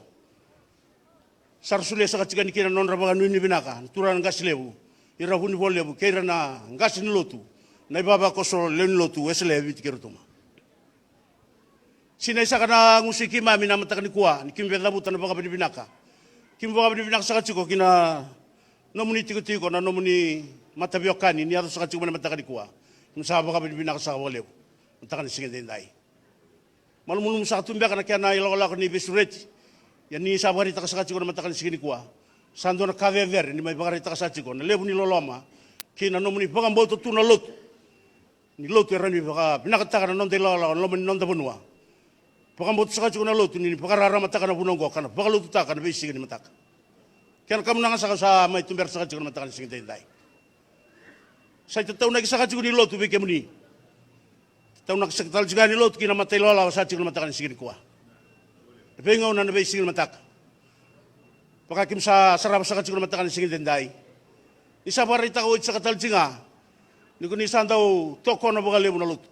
Sa ra solia saka tiko yani kina na nodra vakanuinui vinaka na turaga na qase levu, ira vunivola levu kei ira na qase ni lotu, na ivavakoso lewe ni lotu Wesele e Viti kei Rotuma. Sinai saka na gusu i keimami na mataka nikua ni keimami via cavuta na vakavinavinaka. Keimami vakavinavinaka saka tiko ki na nomuni tikotiko, na nomuni mataveiwekani ni yaco saka tiko mai na mataka nikua. Keimami sa vakavinavinaka saka vakalevu na mataka ni siga daidai. Malumalumu saka tu beka na kena ilakolako ni veisureti. Ia ni sa vakaraitaka saka tiko na mataka ni siga nikua, sa dua na ka cecere ni mai vakaraitaka saka tiko na levu ni loloma kei na nomuni vakabauta tu na lotu. Ni lotu e rawa ni vakavinakataka na noda ilakolako ena loma ni noda vanua. Vakabauta saka tiko na lotu ni vakararamataka na vanua oqo ka na vakalotutaka na veisiga ni mataka. Kena kamunaga saka sa mai tubera saka tiko na mataka ni siga daidai. Sa itataunaki saka tiko ni lotu vei kemuni. Tataunaki saka tale tiko ni lotu ki na mata ilakolako saka tiko na mataka ni siga nikua. Na veigauna, na veisiga ni mataka. Vaka keimami sa sarava saka tiko na mataka ni siga daidai. Ni sa vakaraitaka oti saka tale tiko ga ni ko ni sa dau tokona vakalevu na lotu.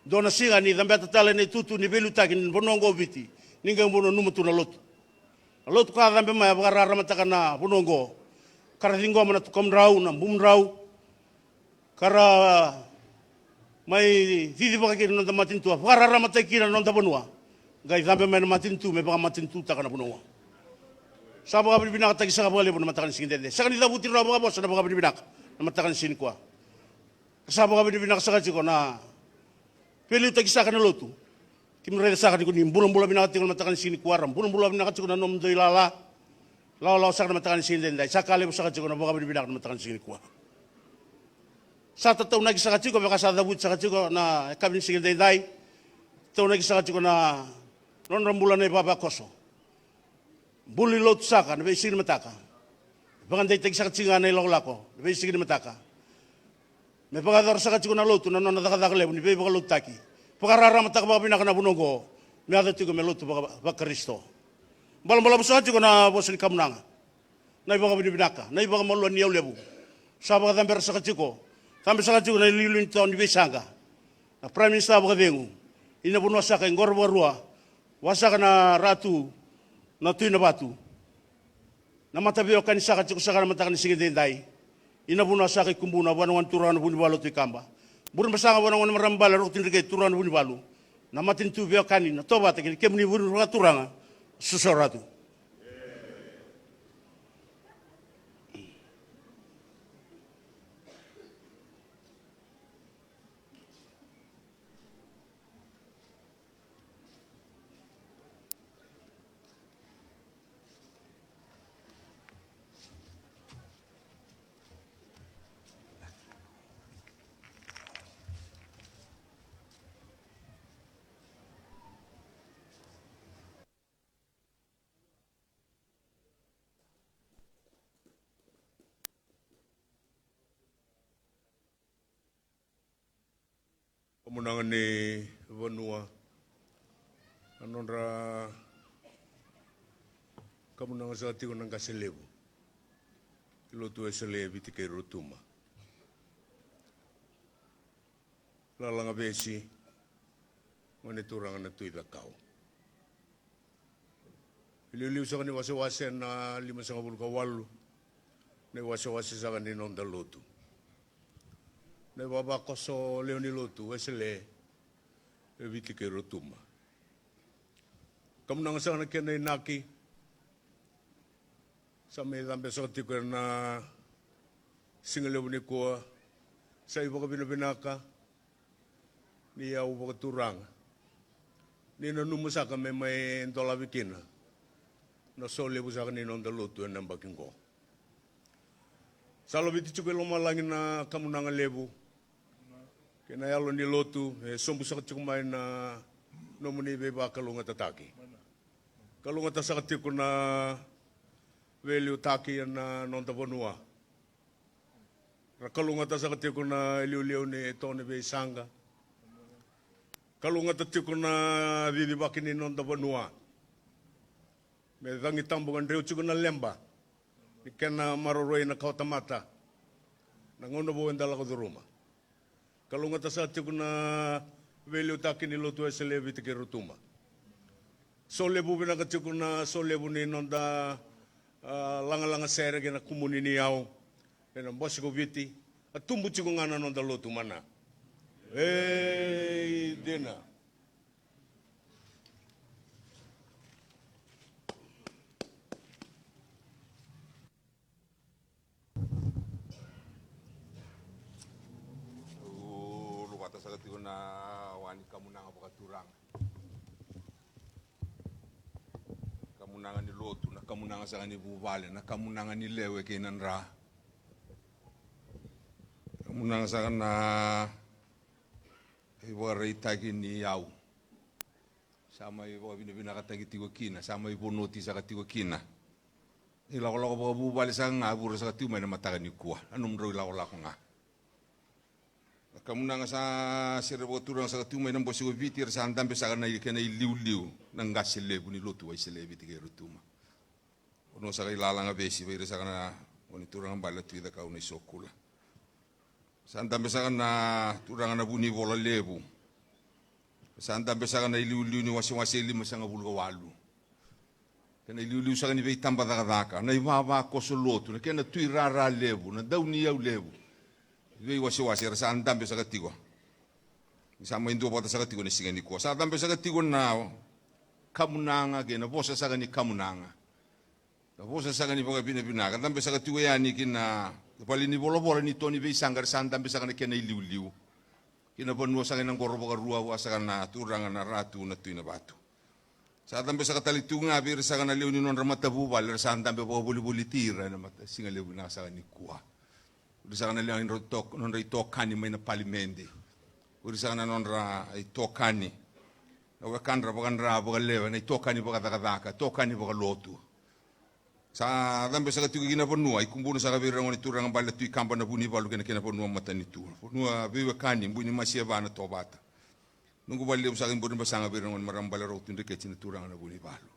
Dua na siga ni cabeta tale na itutu ni veiliutaki ni vanua oqo o Viti, ni qai bau nanuma tu na lotu. Na lotu ka cabe mai a vakararamataka na vanua oqo, ka ra ciqoma na tukamudrau, na bumudrau, ka ra mai cicivaka kina na noda matanitu, a vakararamataki kina na noda vanua. Qai cabe mai na matanitu me vakamatanitutaka na vanua oqo. Sa vakavinavinakataki saka vakalevu na mataka ni siga daidai. Saka ni cavuti rawa vakavosa na vakavinavinaka na mataka ni siga nikua. Ka sa vakavinavinaka saka tiko na veiliutaki saka na lotu. Keimami raica saka ni ko ni bulabula vinaka tiko na mataka ni siga nikua, ra bulabula vinaka tiko na nomudou ilala. Lawalawa saka na mataka ni siga daidai, sa ka levu saka tiko na vakavinavinaka na mataka ni siga nikua. Sa tataunaki saka tiko, vaka sa cavuti saka tiko na yakavi ni siga daidai. Tataunaki saka tiko na nodra bula na ivavakoso. Bula ni lotu saka na veisiga ni mataka. Vakadeitaki saka tiko ga na ilakolako na veisiga ni mataka. Me vakayacora saka tiko na lotu na nona cakacaka levu ni veivakalotutaki. Vakararamataka vakavinaka na vanua oqo me yaco tiko me lotu vaka, vakarisito. Balabalavu saka tiko na vosa ni kamunaga. Na ivakavinavinaka, na ivakamalua ni yau levu. Sa vakacabera saka tiko. Cabe saka tiko na iliuliu ni tawa ni veisaqa. Na Prime Minister vakacegu. Ina vanua saka i qoro vakarua. Vua saka na Ratu na Tui Navatu. Na mataveiwekani saka tiko saka na mataka ni siga daidai. Ina vanua saka i Kubuna, vua na gone turaga na Vunivalu o Tui Kaba. Burebasaga, vua na gone marama bale Roko Tui Dreketi, turaga na Vunivalu. Na matanitu veiwekani, na tovata kei na kemuni vuni vakaturaga. Soso Ratu. Kamunaga ni vanua, na nodra kamunaga saka tiko na qase levu i lotu Wesele e Viti kei Rotuma. Lalaga Vesi, gone turaga na Tui Cakau. Iliuliu saka ni wasewase na limasagavulu ka walu, na iwasewase saka ni noda lotu. Na ivavakoso lewe ni lotu Wesele e Viti kei Rotuma. Kamunaga saka na kena inaki. Sa mai cabe saka tiko ena siga levu nikua. Sa ivakavinavinaka ni yau vakaturaga ni nanuma saka me mai dolavi kina na so levu saka ni noda lotu ena yabaki oqo. Sa laveti tiko e lomalagi na kamunaga levu kei na yalo ni lotu e sobu saka tiko mai na nomuni veivakalougatataki. Kalougata saka tiko na veiliutaki ena noda vanua. Ra kalougata saka tiko na iliuliu ni to ni veisaqa. Kalougata tiko na cicivaki ni noda vanua. Me cagi tabu ka dreu tiko na leba ni kena maroroi na kawa tamata na gauna vou eda lako curuma. Kalougata saka tiko na veiliutaki ni lotu Wesele e Viti kei Rotuma. Solevu vinaka tiko na solevu ni noda, a, lagalaga sere kei na kumuni ni yau ena bose ko Viti. A tubu tiko ga na noda lotu mana. Ei dina. Au luvata saka tiko na wa ni kamunaga vakaturaga. Kamunaga ni lotu, na kamunaga saka ni vuvale, na kamunaga ni lewe kei na dra. Kamunaga saka na ivakaraitaki ni yau. Sa mai vakavinavinakataki tiko kina, sa mai vonoti saka tiko kina. Ilakolako vakavuvale saka ga vura saka tiko mai na mataka nikua. Na nomudrau ilakolako ga. Na kamunaga sa sere vakaturaga saka tiko mai na bose ko Viti, era sa dabe saka na kena iliuliu na qase levu ni lotu Wesele e Viti kei Rotuma. Vanua saka i Lalagavesi, vei ira saka na gone turaga bale na Tui Cakau na i Sokula. Sa dabe saka na turaga na Vunivola Levu. Sa dabe saka na iliuliu ni wasewase e lima sagavulu ka walu. Kena iliuliu saka ni veitabacakacaka, na ivavakoso lotu, na kena tui rara levu, na dauniyau levu. Veiwasewase era sa dabe saka tiko. Ni sa mai dua vata saka tiko na siga nikua. Sa dabe saka tiko na kamunaga kei na vosa saka ni kamunaga. Na vosa saka ni vakavinavinaka, dabe saka tiko yani ki na vale ni volavola ni to ni veisaqa, era sa dabe saka na kena iliuliu. Ki na vanua saka ina qoro vakarua, vua saka na turaga na Ratu na Tui Navatu. Sa dabe saka tale tu ga vei ira saka na lewe ni nodra matavuvale, era sa dabe vakavolivoliti ira ena mata, siga levu vinaka saka nikua. O ira saka na lewe ni nodra ito-, nodra itokani mai na palimedi. O ira saka na nodra itokani. Na wekadra vakadra vakalewe, na itokani vakacakacaka, itokani vakalotu. Sa cabe saka tiko ki na vanua, i Kubuna saka vei ira gone turaga bale na Tui Kaba na Vunivalu kei na kena vanua matanitu. Vanua veiwekani, Bui ni Masieva na Tovata. Noqu vale levu saka i Burebasaga vei ira gone marama bale Roko Tui Dreketi na turaga na Vunivalu.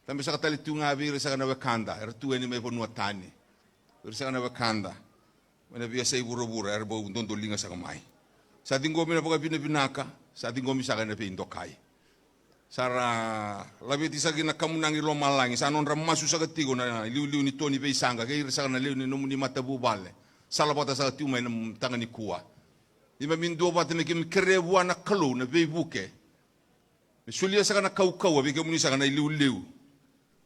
Cabe saka tale tu ga vei ira saka na wekada, era tu yani mai vanua tani. Vei ira saka na wekada. Mai na veiyasai vuravura, era bau dodoliga saka mai. Sa ciqomi na vakavinavinaka, sa ciqomi saka na veidokai. Sa ra laveti saka ki na kamunaga i lomalagi, sa nodra masu saka tiko na iliuliu ni to ni veisaqa, kei ira saka na lewe ni nomuni matavuvale. Sa lavata saka tiko mai na mataka nikua. Keimami dua vata me keimami kerea vua na Kalou na veivuke. Me solia saka na kaukauwa vei kemuni saka na iliuliu.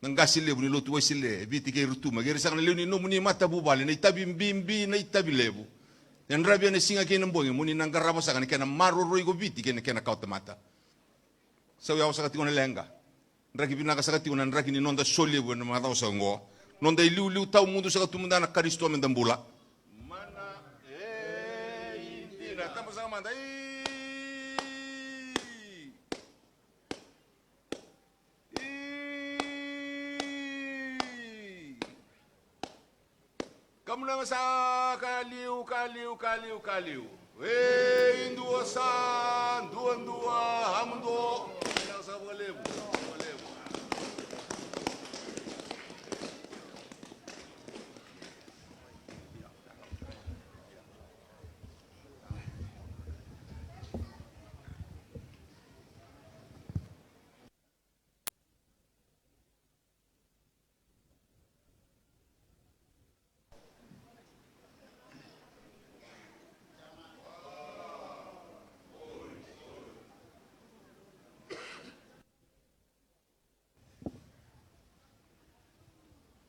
Na qase levu ni lotu Wesele e Viti kei Rotuma. Kei ira saka na lewe ni nomuni matavuvale, na itavi bibi, na itavi levu. Yadravi ena siga kei na bogi, moni na qarava saka na kena maroroi ko Viti kei na kena kawatamata. Sau yawa saka tiko na leqa. Draki vinaka saka tiko na draki ni noda solevu ena macawa saka oqo. Noda iliuliu tawamudu saka tu mada na Karisito meda bula. Mana, e, dina, taba saka mada, i. I. Kamunaga sa ka liu, ka liu, ka liu, ka liu. E, i dua sa, dua, dua, a muduo. Kamunaga sa vakalevu, vakalevu.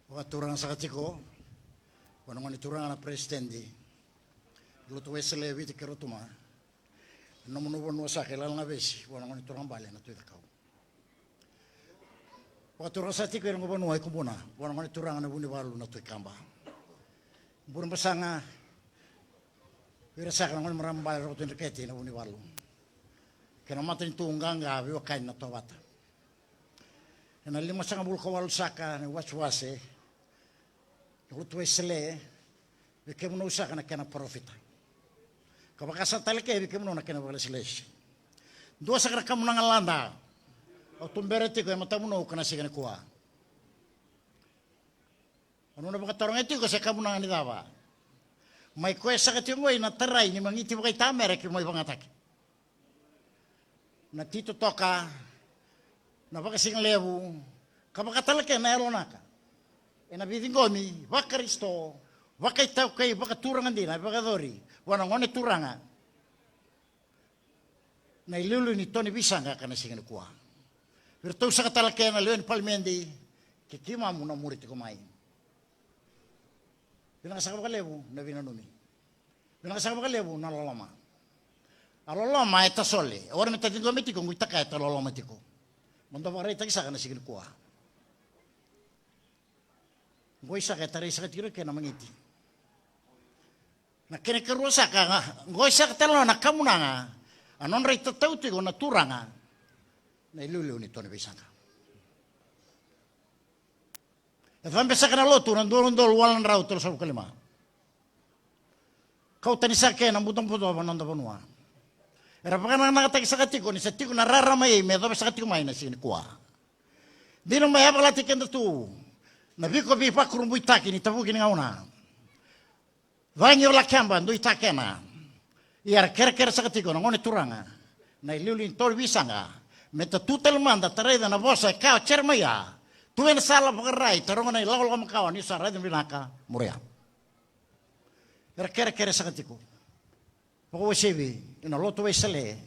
Vakaturaga saka tiko vua na gone turaga na peresitedi Lotu Wesele e Viti kei Rotuma, na nomu vanua saka e Lalagavesi, vua na gone turaga bale na Tui Cakau. Vakaturaga saka tiko ena noqu vanua e Kubuna, vua na gone turaga na Vunivalu na Tui Kaba. Burebasaga, vei ira saka na gone marama bale Roko Tui Dreketi na Vunivalu kei na matanitu qaqa, veiwekani na Tovata. Ena limasagavulu ka walu saka na iwasewase na lotu Wesele, vei kemudou saka na kena parofita, ka vaka sa tale kei vei kemudou na kena vakalesilesi. Dua saka na kamunaga lada au tubera tiko e matamudou ka na siga nikua. Au na vakataroga tiko se kamunaga ni cava. Mai koya saka tiko qoi na tarai ni magiti vakaitamera ki mai vagataki. Na titotoka, na vakasigalevu, ka vakatalakena yalonaka ena veiciqomi vakarisito, vakaitaukei, vakaturaga dina, vakayacori vua na gone turaga na iliuliu ni to ni veisaqa ka na siga nikua. Vei iratou saka tale kei na lewe ni palimedi kei keimami na muri tiko mai. Vinaka saka vakalevu na veinanumi. Vinaka saka vakalevu na loloma. A loloma e tasole, e ora me ta ciqomi tiko, qu itaka e ta loloma tiko. Mo dou vakaraitaki saka na siga nikua. Qoi saka e tarai saka tiko na kena magiti. Na kena ikarua saka, qoi saka tale na kamunaga, a nodra itatau tiko na turaga na iliuliu ni to ni veisaqa. E cabe saka na lotu na dua na udolu walu na drau tolusagavulu ka lima. Kau tani saka ena butobuto va noda vanua. Era vakanakanakataki saka tiko ni sa tiko na rarama ei me yacova saka tiko mai na siga nikua. Dina mai yavalati keda tu na viko veivakurabuitaki ni tavuki ni gauna. Cagi o Lakeba, dui takena. Ia era kerekere saka tiko na gone turaga na iliuliu ni to ni veisaqa, me ta tu tale mada ta raica na vosa e kaya o Jeremaia, tu ena sala vakarai, taroga na ilakolako makawa, ni sa raica vinaka, muria. Era kerekere saka tiko. Vakauasivi ina lotu Wesele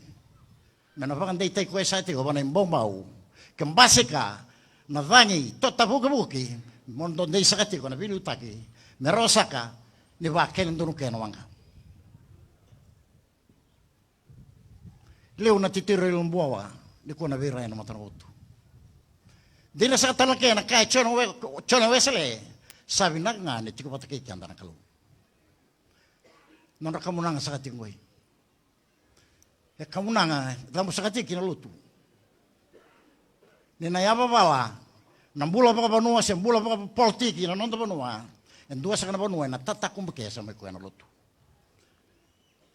me na vakadeitaki koya saka tiko vua na ibaubau, ke basika na cagi totavukivuki, mo dodei saka tiko na veiliutaki me rawa saka ni vakele donu kei na waqa. Liu na titiro i Lobuawa nikua na veirai ena matana votu. Dina saka tale na kena kaya Jone We-, Jone Wesele, sa vinaka ga ni tiko vata kei keda na Kalou. Nodra kamunaga saka tiko qoi. E kamunaga, e cabu saka tiko ki na lotu. Ni na yavavala na bula vakavanua se bula vakapolitiki na noda vanua, e dua saka na vanua ena tatakubuke sa mai koya na lotu.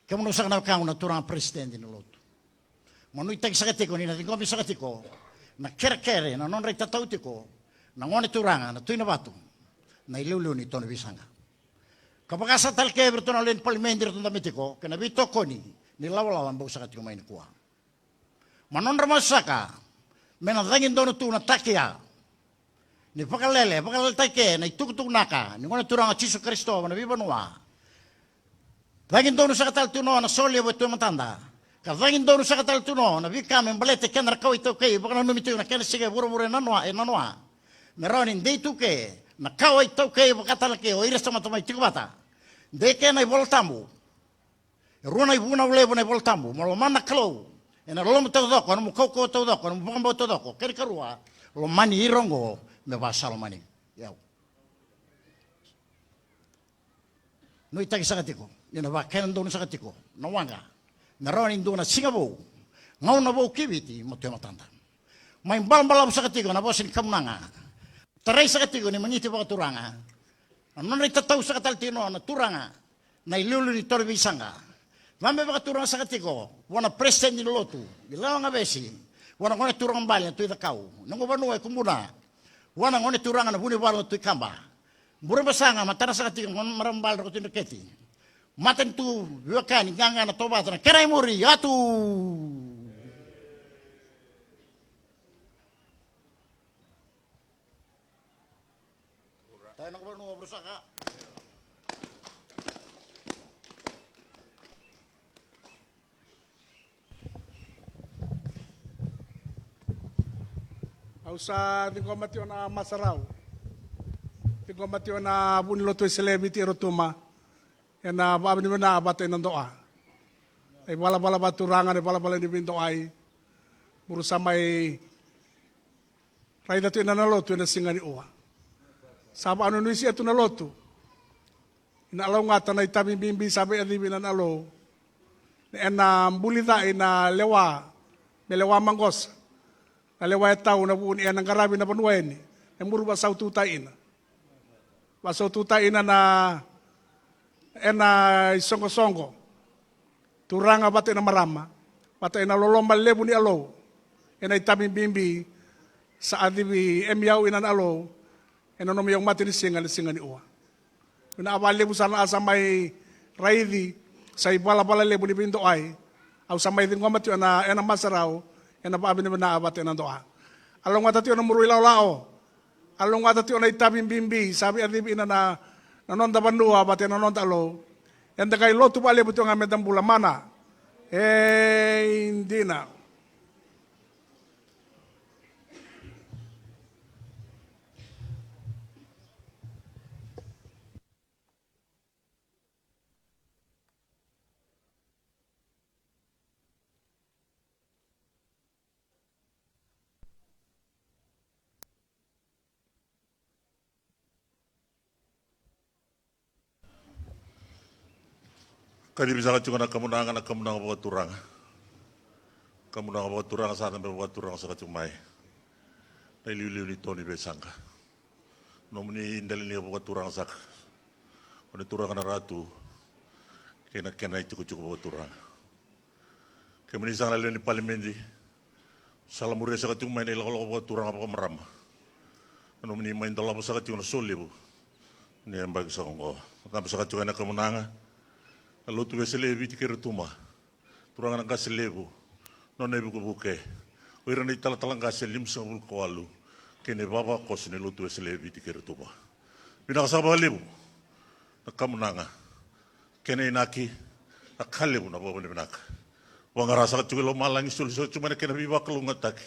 Kemudou saka na wekaqu na turaga peresitedi ni lotu, mo nuitaki saka tiko ni na ciqomi saka tiko na kerekere na nodra itatau tiko na gone turaga na Tui Navatu na iliuliu ni to ni veisaqa. Ka vaka sa tale kei vei iratou na lewe ni palimedi eratou dabe tiko kei na veitokoni ni lavalava bau saka tiko mai nikua. Ma nodra masu saka me na cagi donu tu na takia ni vakalele, vakaleletaki ke na itukutuku naka ni Gone Turaga o Jisu Karisito vua na veivanua. Cagi donu saka tale tu na soli e vua tu e matada. Ka cagi donu saka tale tu na veika me baleti keda na kawa iTaukei, vakananumi tu na kena siga e vuravura e nanoa, e nanoa. Me rawa ni dei tu ke na kawa iTaukei vaka tale ke o ira sa mata mai tiko vata. Dei ke na iVola Tabu. E rua na ivunau levu na iVola Tabu, mo lomana na Kalou ena loma taucoko, ena nomu kaukauwa taucoko, ena nomu vakabauta taucoko. Kena ikarua, lomani ira oqo me vaka sa lomani au. Nuitaki saka tiko ni na vakena donu saka tiko na waqa, me rawa ni dua na siga vou, gauna vou ki Viti, mo tu e matada. Mai balabalavu saka tiko na vosa ni kamunaga. Tarai saka tiko ni magiti vakaturaga. Na nodra itatau saka tale tiko na turaga na iliuliu ni to ni veisaqa. Cabe vakaturaga saka tiko vua na peresitedi ni lotu, Ilala Gavesi, vua na Gone Turaga Bale na Tui Cakau, noqu vanua e Kubuna, vua na Gone Turaga na Vunivalu na Tui Kaba. Burebasaga, matana saka tiko na gone marama bale Roko Tui Dreketi. Matanitu, veiwekani, qaqa na Tovata, na kena imuri, yatu. Au sa ciqoma tiko na masarau. Ciqoma tiko na vunilotu e Sele Viti e Rotuma. Ena vakavinavinaka vata ena doa. Na ivalavala vakaturaga, na ivalavala ni veidoai. Buru sa mai raica tu ena na lotu ena siga ni ua. Sa vakanuinuisia tu na lotu. Na Alou gata na itavi bibi sa veiacivi ina na Alou. Ena bulicai na lewa, me lewa maqosa. Na lewa e tau na vu ni ena qaravi na vanua eni. E muru vasaututai ina. Vasaututai ina na ena isoqosoqo. Turaga vata ina marama. Vata ina loloma levu ni Alou. Ena itavi bibi sa acivi emi au ina na Alou. Ena nomu iau mata ni siga, na siga ni ua. Vinaka vakalevu sa na a sa mai raici, sa ivalavala levu ni veidoai. Au sa mai ciqoma tiko ena, ena masarau, ena vakavinavinaka vata ena doa. A lougata tiko na muru ilaolao. A lougata tiko na itavi bibi, sa veiacivi ina na, na noda vanua vata ena noda Alou. Eda qai lotu vakalevu tiko ga meda bula mana. E dina. Kacivi saka tiko na kamunaga, na kamunaga vakaturaga. Kamunaga vakaturaga sa na me vakaturaga saka tiko mai. Na iliuliu ni to ni veisaqa. Nomuni dela ni vakaturaga saka. O ni turaga na ratu. Kei na kena itikotiko vakaturaga. Kemuni saka na lewe ni palimedi. Sa lamuria saka tiko mai na ilakolako vakaturaga vakamarama. Na nomuni mai dolava saka tiko na solevu. Ni yabaki saka oqo. Mataba saka tiko ena kamunaga. Na lotu Wesele e Viti kei Rotuma. Turaga na qase levu. Nona ivukevuke. O ira na italatala qase limasagavulu ka walu. Kei na ivavakoso ni lotu Wesele e Viti kei Rotuma. Vinaka saka vakalevu. Na kamunaga. Kena inaki, na ka levu na vakavinavinaka. Vaqara saka tiko i lomalagi, soli saka tiko mai na kena veivakalougatataki.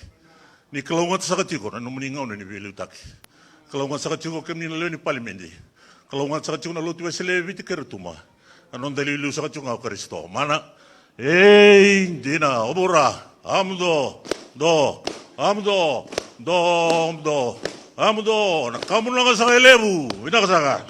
Ni kalougata saka tiko na nomuni gauna ni veiliutaki. Kalougata saka tiko kemuni na lewe ni palimedi. Kalougata saka tiko na lotu Wesele e Viti kei Rotuma. Na noda iliuliu saka tiko ga o Karisito. Mana, ei dina, o vura, a muduo, do, a muduo, do, a muduo, a muduo, na kamunaga saka e levu, vinaka saka.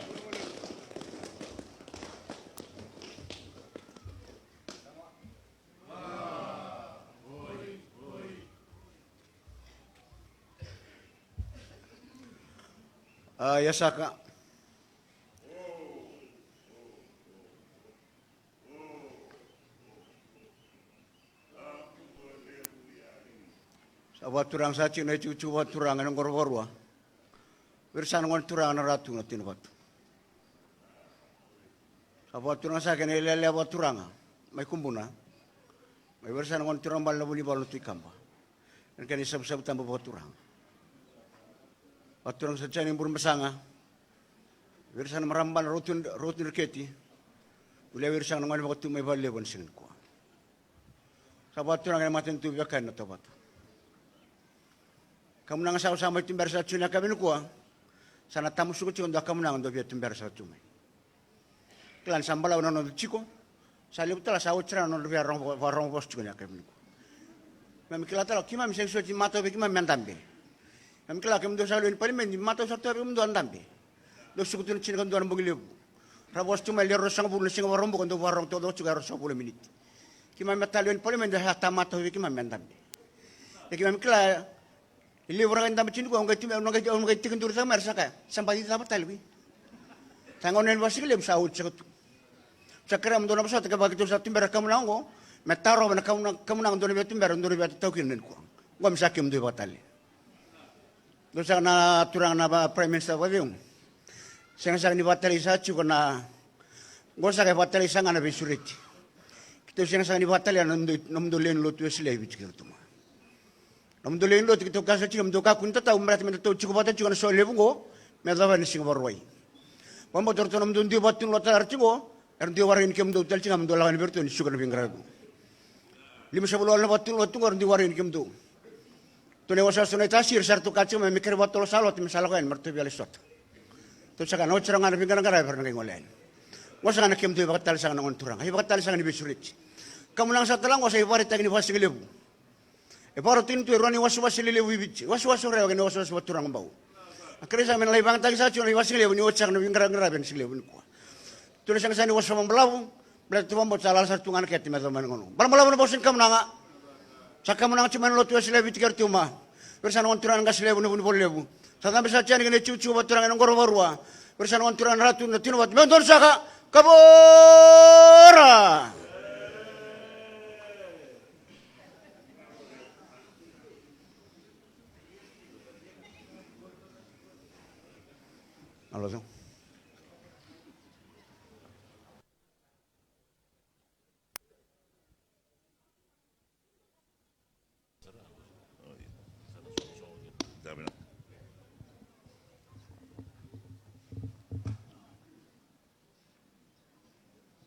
A, ia saka. Sa vakaturaga sa tiko na itikotiko vakaturaga ena qoro vakarua. Vei ira sa na gone turaga na Ratu na Tina Vatu. Sa vakaturaga sa kena ilealea vakaturaga mai Kubuna. Mai vei ira sa na gone turaga bale na Vunivalu na Tui Kaba. Ena kena isavusavu tabu vakaturaga. Vakaturaga sa tiko na Burebasaga. Vei ira sa na marama bale na Rautu, Rautu ni Reketi. Volia vei ira sa na gone vakatu mai Valelevu ena siga nikua. Sa vakaturaga ena matanitu veiwekani na Tovata. Kamunaga sa, sa mai tubera saka tiko na yakavi nikua. Sa na tamusuka tiko dua kamunaga dua via tubera saka tu mai. Kila ni sa balavu na noda tiko. Sa levu tale sa oti sara na nodra via rogo, vakarorogo vosa tiko na yakavi nikua. Keimami kila tale, keimami sega soti matau vei keimami me dabe. Keimami kila kemudou sa lewe ni palimedi, matau sara tu vei kemudou a dabe. Dou suka tu na tinikadua na bogi levu. Ra vosa tu mai le ruasagavulu na siga Vakaraubuka, dou vakarorogo taucoko tiko e ruasagavulu na miniti. Keimami a tale ni palimedi, sa tamata vei keimami me dabe. Ia keimami kila, e levu ra qai dabe tiko, au qai tiko, au qai, au qai tekiduru cake mai, era sa kaya, sa baci cava tale vei. Sa gauna ni vakasigalevu sa oti saka tu. Sa kerea mo dou na vosota kevaka keitou sa tubera kamunaga oqo, me tarova na kamunaga, kamunaga dou na via tubera, dou na via tatau kina nikua. Oqo me sa kemudou ivakatale. Dou saka na turaga na va-, Prime Minister vakacegu. Sega saka ni vakatalai sa tiko na, oqo saka e vakatalai saka ga na veisureti. Keitou sega saka ni vakatalai na nomudou, nomudou lewe ni lotu Wesele e Viti kei Rotuma. Nomudou lewe ni lotu keitou kaya saka tiko, nomudou kakua ni tatau, baleta me datou tiko vata tiko na solevu oqo, me yacova na siga Vakarauwai. Vakabauta o ratou nomudou dui vakatunuloa tale tiko, era dui waraki ni kemudou tale tiko ga mo dou lako yani vei iratou ni suka na veiqaravi. Limasagavulu walu na vakatunuloa tu qo era dui waraki ni kemudou. Tou na iwasewase Naitasi, era sa ratou kaya tiko mai me kere vakatolo sa lota me sa lako yani me ratou via lai sota. Tou sa kaya na oti sara ga na veiqaraqaravi era na qai gole yani. Oqo saka na kemudou ivakatale saka na gone turaga, ivakatale saka ni veisureti. Kamunaga saka tale ga oqo sa ivakaraitaki ni vakasigalevu. E vakarautaki tu e rua na iwasewase lelevu i Viti. Wasewase Orewa kei na wasewase vakaturaga Bau. A kerei saka me na lai vakayagataki saka tiko na ivasigalevu ni oti saka na veiqaraqaravi ena sigalevu nikua. Tou na sega sara ni wasoma balavu, baleta tou vakabauta sa lala sara tu ga na kete me yacova mai na gauna. Balavu na vosa ni kamunaga. Sa kamunaga tiko mai na lotu Wesele e Viti kei Rotuma. Vei ira sa na gone turaga na qase levu na Vunivalu Levu. Sa cabe sara tiko yani kei na icuvacuva turaga ena qoro vakarua. Vei ira sa na gone turaga na Ratu na Tui Navatu. Me donu saka. Kavora. Alo tu.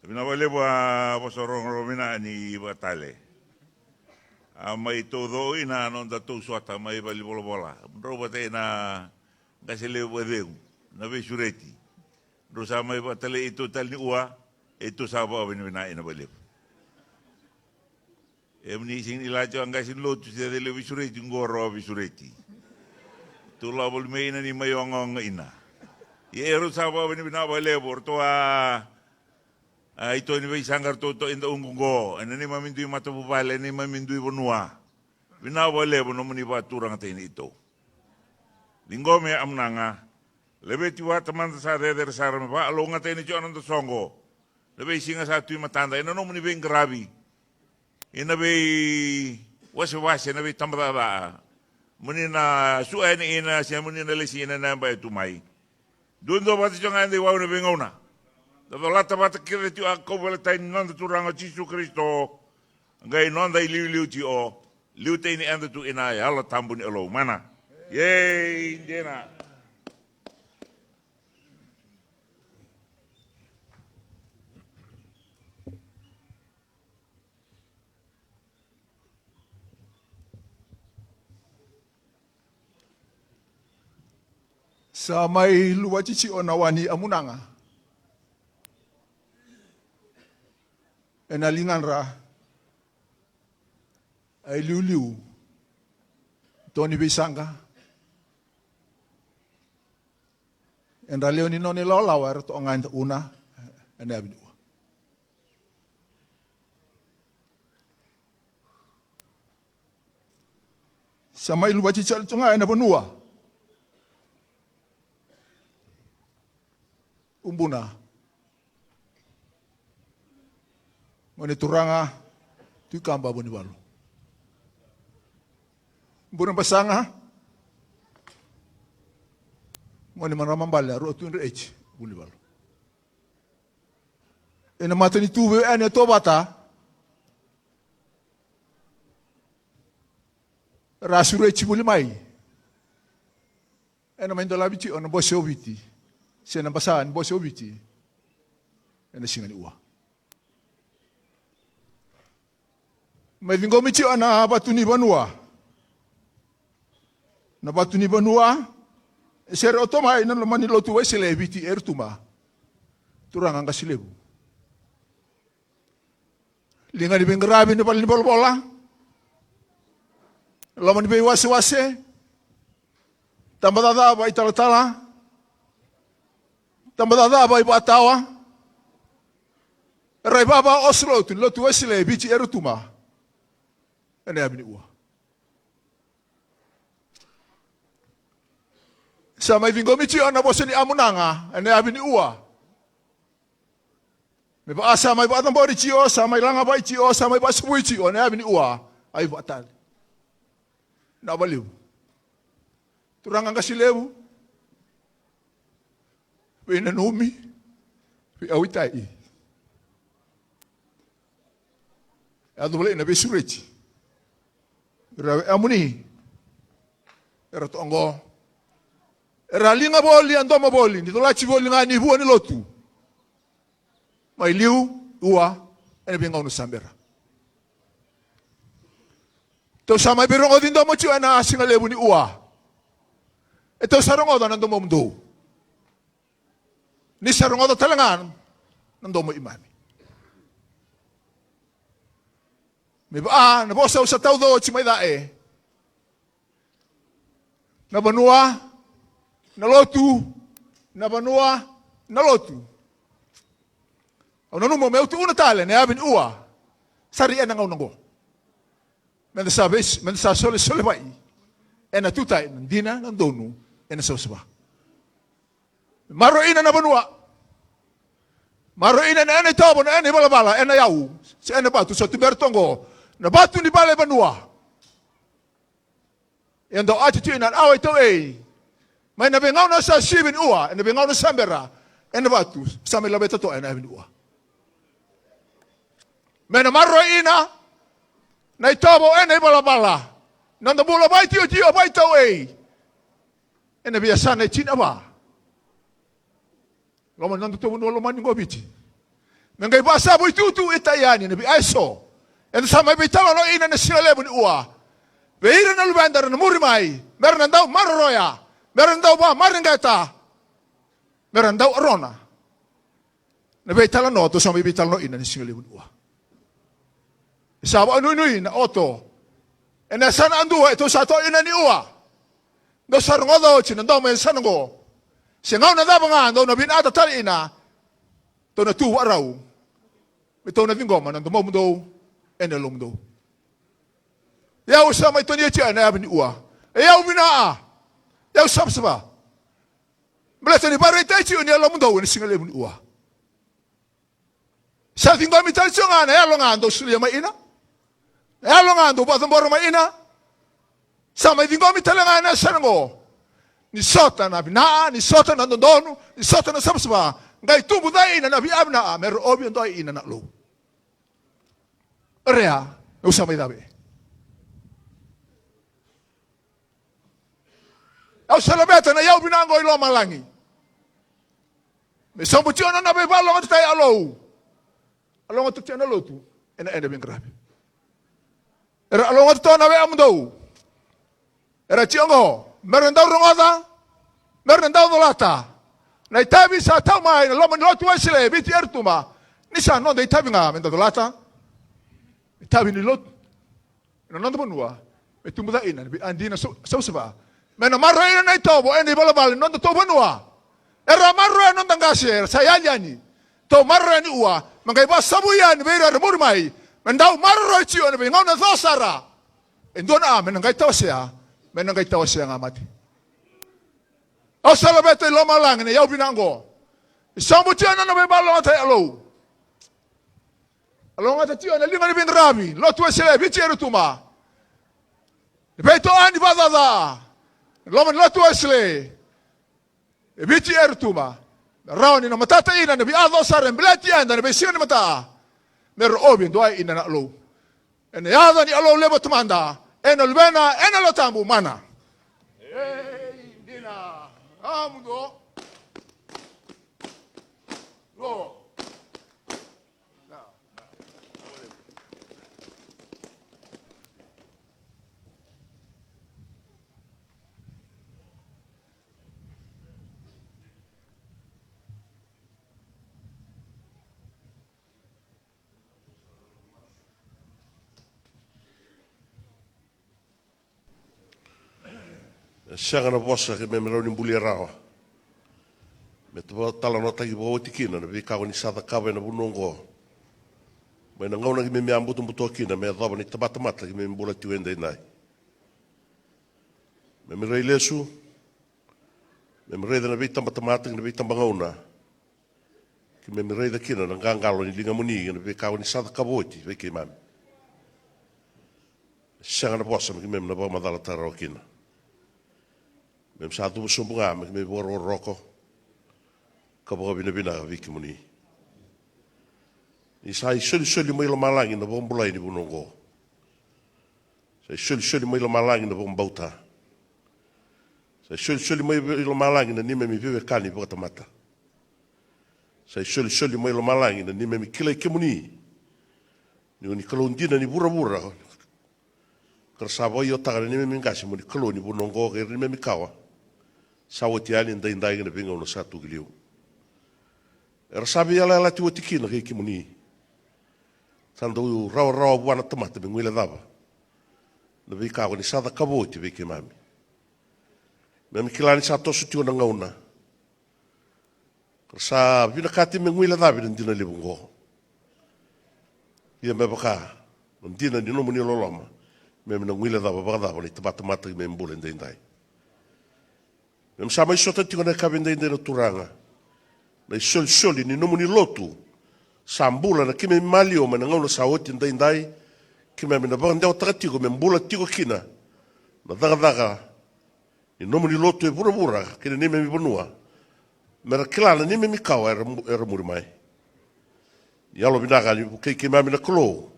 Vinaka vakalevu a vosa rogorogo vinaka ni vakatale. A mai taucoko ina noda tausota mai valenivolavola. Drau vata ina qase levu vacegu na veisureti. Drau sa mai vakatalai eitou tale ni ua, eitou sa vakavinavinaka ina vakalevu. Emuni sega ni lati o a qase ni lotu se cei levu veisureti, qo rau veisureti. Tou lako voli mai ina ni mai ogaoga ina. Ia e rau sa vakavinavinaka vakalevu, o ratou a, a, ito ni veisaqa ratou to eda uqu qo. Ena neimami dui matavuvale, ena neimami dui vanua. Vinaka vakalevu nomuni vakaturagataki ina itou. Ciqomi a munaga. Laveti vata mada sa cecere sara me vakalougatataki ina tiko na noda soqo. Na veisiga sa tu i matada, ena nomuni veiqaravi. Ina veiwasewase, na veitabacakacaka. Moni na sua yani ina, se moni na lesi ina na yabaki tu mai. Duadua vata tiko ga eda iwau ena veigauna. Da colata vata kece tiko a kauveilatai ni noda Turaga o Jisu Karisito. Qai noda iliuliu tiko. Liutaki ni eda tu ina Yalo Tabu ni Alou. Mana. Yei, dina. Sa mai luvati tiko na wa ni amunaga ena ligadra a iliuliu, to ni veisaqa, edra lewe ni nona ilawalawa era toka ga eda una ena yavi ni ua. Sa mai luvati tale tu ga ena vanua. Ubuna. Gone turaga, Tui Kaba Vunivalu. Bure Basaga. Gone marama bale, Rua Tui Dreici Vunivalu. Ena matanitu vei yani e Tovata. Ra sureti voli mai. Ena mai dolavi tiko na Bose o Viti. Se na basa ni Bose o Viti. Ena siga ni ua. Mai ciqomi tiko na vatu ni vanua. Na vatu ni vanua. E sere o tomai na loma ni lotu Wesele e Viti e Rotuma. Turaga qase levu. Liga ni veiqaravi ni valenivolavola. Loma ni veiwasewase. Tabacakacaka vakaitalatala. Tabacakacaka vakaivakatawa. Rai vava o solotu ni lotu Wesele e Viti e Rotuma. Ena yavi ni ua. Sa mai ciqomi tiko na vosa ni amunaga ena yavi ni ua. Me vaka sa mai vakacabori tiko, sa mai lagavai tiko, sa mai vakasavui tiko ena yavi ni ua. Ai vakatale. Na valevu. Turaga qase levu. Veinanumi. Veiauitai. E yaco vale na veisureti. Ira e amuni. Era toqo. Era liga voli, a domo voli ni colati voli ga ni vua ni lotu. Mai liu, ua, ena veigauna sa bera. Tou sa mai veirogoci domo tiko ena siga levu ni ua. E tou sa rogoca na domomudou. Ni sa rogoca tale ga na domo i mami. Me vaa na vosa au sa tauca oti mai ca e. Na vanua, na lotu, na vanua, na lotu. Au nanuma meu tukuna tale na yavi ni ua. Sa ri ena gauna oqo. Meda sa veis-, meda sa solesolevai ena tutai na dina, na donu, ena savasava. Maroroina na vanua. Maroroina na ena itovo, na ena ivalavala, ena yau, se ena vatu sa tubera toqo. Na vatu ni vale vanua. E dau ati tu ina na awa i tauei. Mai na veigauna sa sivi ni ua, ena veigauna sa bera, ena vatu sa mai laveta toka ena yavi ni ua. Me na maroroina na itovo ena ivalavala. Na noda bula vaitiotio, vaitauei. Ena veiyasana e tinava. Loma ni noda tou vanua lomani qo Viti. Me qai vasavu itutu e tai yani na veiaso. Eda sa mai veitalanoaina na siga levu ni ua. Vei ira na luveda era na muri mai, mera na dau maroroya, mera na dau vakamareqeta, mera na dau arona. Na veitalanoa tou sa mai veitalanoaina na siga levu ni ua. E sa vakanuinui na oto. Ena yasana adua e tou sa toka ina ni ua. Dou sa rogoca oti na domo e yasana oqo. Se gauna cava ga dou na vinata tale ina, tou na tu vakarau. Me tou na ciqoma na domomudou ena yalomudou. E au sa mai tonia tiko ena yavi ni ua. E au vinaka. E au savasava. Baleta ni vakaraitaki tiko ni yalomudou ena siga levu ni ua. Sa ciqomi tale tiko ga na yalo ga dou solia mai ina. Na yalo ga dou vakacabora mai ina. Sa mai ciqomi tale ga ena yasana oqo. Ni sota na vinaka, ni sota na dodonu, ni sota na savasava. Qai tubu cai ina na via vinaka, me rovi e dua ina na lou. Rea, au sa mai cave. Au sa laveta na yau vinaka oqo i lomalagi. Me sobu tiko na nona veivakalogatatai Alou. A logata tiko na lotu ena ena veiqaravi. Era a logata tiko na veiyamudou. Era tiko oqo, mera dau rogoca, mera dau colata. Na itavi sa tau mai na loma ni lotu Wesele e Viti e Rotuma. Ni sa noda itavi ga meda colata. Itavi ni lotu. Ena noda vanua, me tubu ca ina na veiyadina sa-, savasava. Me na maroroina na itovo ena ivalavala ni noda tou vanua. Era maroroya na noda qase, era sa yali yani. Tou maroroya ni ua, me qai vakasavui yani vei ira era muri mai. Me dau maroroi tiko ena veigauna co sara. E dua na a, me na qai tawasea, me na qai tawasea ga mate. Au sa laveta i lomalagi na yau vinaka oqo. E sobu tiko na nona veivakalogatatai Alou. A logata tiko ena liga ni veiqaravi, lotu Wesele e Viti e Rotuma. Ni veitoani vakacaca. Loma ni lotu Wesele e Viti e Rotuma. Na rawa ni na matata ina na via co sara e baleti eda na veisiga ni mata. Me rovi e dua ina na Alou. Ena yaca ni Alou levu a Tamada, ena Luvena, ena Yalo Tabu, mana. Ei, dina. Amudo. Lo. E sega na vosa keimami rawa ni bulia rawa. Me talanoataki vakaoti kina na veika ko ni sa cakava ena vanua oqo. Mai na gauna keimami a butobuto kina me yacova na itabatamata keimami bula tiko edaidai. Keimami rai lesu, keimami raica na veitabatamata kei na veitabagauna. Keimami raica kina na qaqalo ni ligamuni kei na veika ko ni sa cakava oti vei keimami. Sega na vosa me keimami na vakamacalataka rawa kina. Keimami sa cuva sobu ga me keimami vakarokoroko ka vakavinavinaka vei kemuni. Ni sa isolisoli mai lomalagi na vakabulai ni vanua oqo. Sa isolisoli mai lomalagi na vakabauta. Sa isolisoli mai lomalagi na neimami veiwekani vakatamata. Sa isolisoli mai lomalagi na neimami kilai kemuni. Ni o ni Kalou dina ni vuravura. Ka ra sa vakaiotaka na neimami qase mo ni Kalou ni vanua oqo kei ira na neimami kawa. Sa oti yani edaidai kei na veigauna sa tu ki liu. Era sa veiyalayalati oti kina kei kemuni. Sa dau rawarawa vua na tamata me guilecava na veika ko ni sa cakava oti vei keimami. Keimami kila ni sa toso tiko na gauna. Ka ra sa vinakati me guilecavi na dina levu oqo. Ia me vaka na dina ni nomuni loloma, me na guilecava vakacava na itabatamata ki me bula edaidai. Me sa mai sota tiko na yakavi edaidai na Turaga na isolisoli ni nomuni lotu sa bula na keimami maliwa mai na gauna sa oti edaidai, keimami na vakadewataka tiko me bula tiko kina na cakacaka ni nomuni lotu e vuravura kei na neimami vanua, me ra kila na neimami kawa era mu-, era muri mai. Ni yalovinaka ni vukei keimami na Kalou,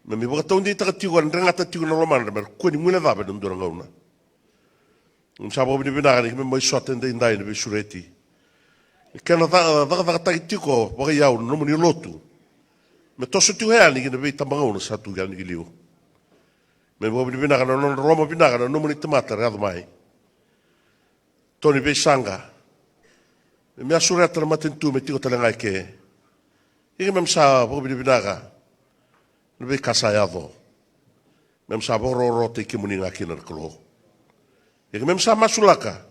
me mi vakataudeitaka tiko, e dregata tiko na lomadra me ra kua ni guilecava ena dua na gauna. Ni sa vakavinavinaka ni keimami mai sota edaidai na veisureti. Ni kena ca-, cakacakataki tiko vakaiyau na nomuni lotu, me toso tiko yani ki na veitabagauna sa tu yani ki liu. Me vakavinavinaka na nodra loma vinaka na nomuni tamata era yaco mai. Toni veisaqa. Me mi a sureta na matanitu me tiko tale ga eke. Ia keimami sa vakavinavinaka na veika sa yaco. Keimami sa vakarokorokotaki kemuni ga kina na Kalou. Ia keimami sa masulaka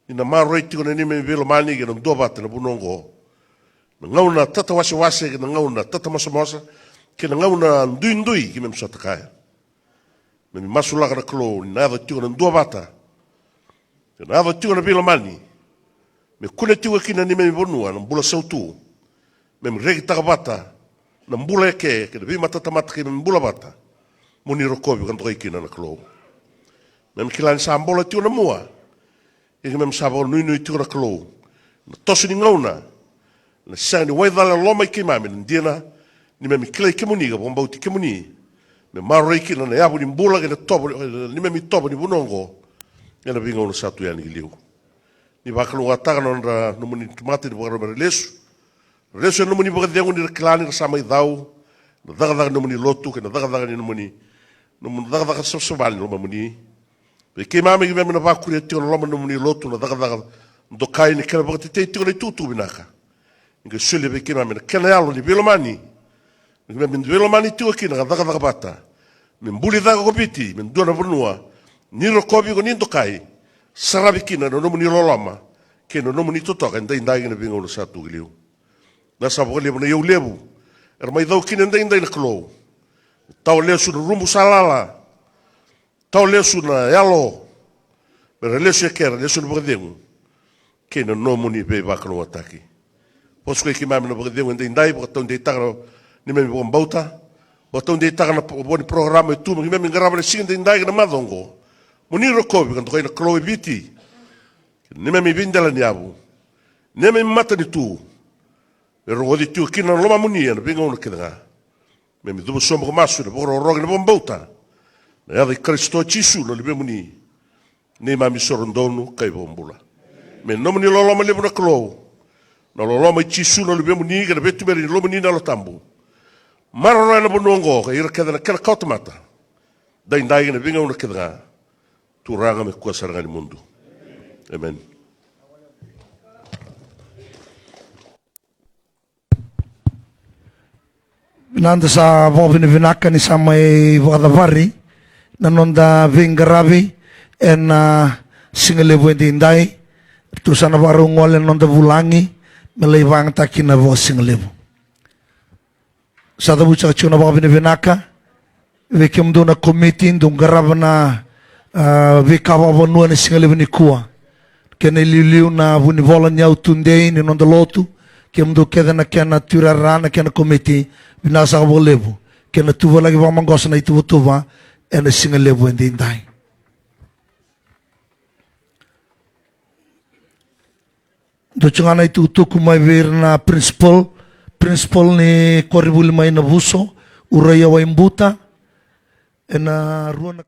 ni na maroroi tiko na neimami veilomani kei na duavata ena vanua oqo. Na gauna tatawasewase kei na gauna tatamosamosa kei na gauna duidui keimami sota kaya. Me mi masulaka na Kalou ni na yaco tiko na duavata, ni na yaco tiko na veilomani, me kune tiko kina na neimami vanua na bula sautu. Me mi rekitaka vata na bula eke kei na veimatatamata keimami bula vata. Mo ni rokovi ka dokai kina na Kalou. Me mi kila ni sa bola tiko na mua. Ia keimami sa vakanuinui tiko na Kalou, na toso ni gauna, na sega ni waicala e loma i keimami na dina ni keimami kilai kemuni ka vakabauti kemuni. Me maroroi kina na yavu ni bula kei na tovo, neimami tovo ni vanua oqo ena veigauna sa tu yani ki liu. Ni vakalougatataka na nodra, nomuni tamata ni vakarau me ra lesu. Lesu ena nomuni vakacegu ni ra kila ni ra sa mai cau na cakacaka ni nomuni lotu kei na cakacaka ni nomuni, nomuni cakacaka savasava ni lomamuni. Vei keimami, keimami na vakuria tiko na loma ni nomuni lotu na cakacaka dokai ni kena vakatetei tiko na itukutuku vinaka. Ni qai solia vei keimami na kena yalo ni veilomani. Ni keimami veilomani tiko kina ka cakacaka vata me buli cake ko Viti me dua na vanua ni rokovi ko ni dokai, saravi kina na nomuni loloma kei na nomuni totoka edaidai kei na veigauna sa tu ki liu. Na sa vakalevu na iyau levu era mai cau kina edaidai na Kalou. Tawa lesu na rumu sa lala. Tawa lesu na yalo. Me ra lesu eke, ra lesu na vakacegu kei na nomuni veivakalougatataki. Vosokoi keimami na vakacegu edaidai, vakataudeitaka na neimami vakabauta, vakataudeitaka na vo ni porokaramu e tu me keimami qarava na siga edaidai kei na macawa oqo. Mo ni rokovi ka dokai na Kalou e Viti, neimami veidela ni yavu, neimami matanitu, me rogoci tiko kina na lomamuni ena veigauna kece ga. Me mi cuva sobu ka masu ena vakarokoroko kei na vakabauta, na yaca i Karisito Jisu na Luvemuni, neimami isoro donu ka ivakabula. Me nomuni loloma levu na Kalou, na loloma i Jisu na Luvemuni kei na veituberi ni lomamuni na Yalo Tabu, maroroya na vanua oqo kei ira kece na kena kawatamata, edaidai kei na veigauna kece ga. Turaga, me kua sara ga ni mudu. Emeni. Vinaka, da sa vakavinavinaka ni sa mai vakacavari na noda veiqaravi ena sigalevu edaidai. Ratou sa na vakarau gole na noda vulagi me lai vakayagataki na vakasigalevu. Sa cavuti saka tiko na vakavinavinaka vei kemudou na komiti dou qarava na, a, veika vakavanua ena sigalevu nikua. Kena iliuliu na vunivola ni Au Tudei ni noda lotu, kemudou kece na kena tuirara, na kena komiti, vinaka saka vakalevu. Kena tuvalaki vakamaqosa na ituvatuva ena sigalevu edaidai. Dou tiko ga na itukutuku mai vei ira na principal, principal ni koronivuli mai Navuso, Uraia Waibuta, ena rua na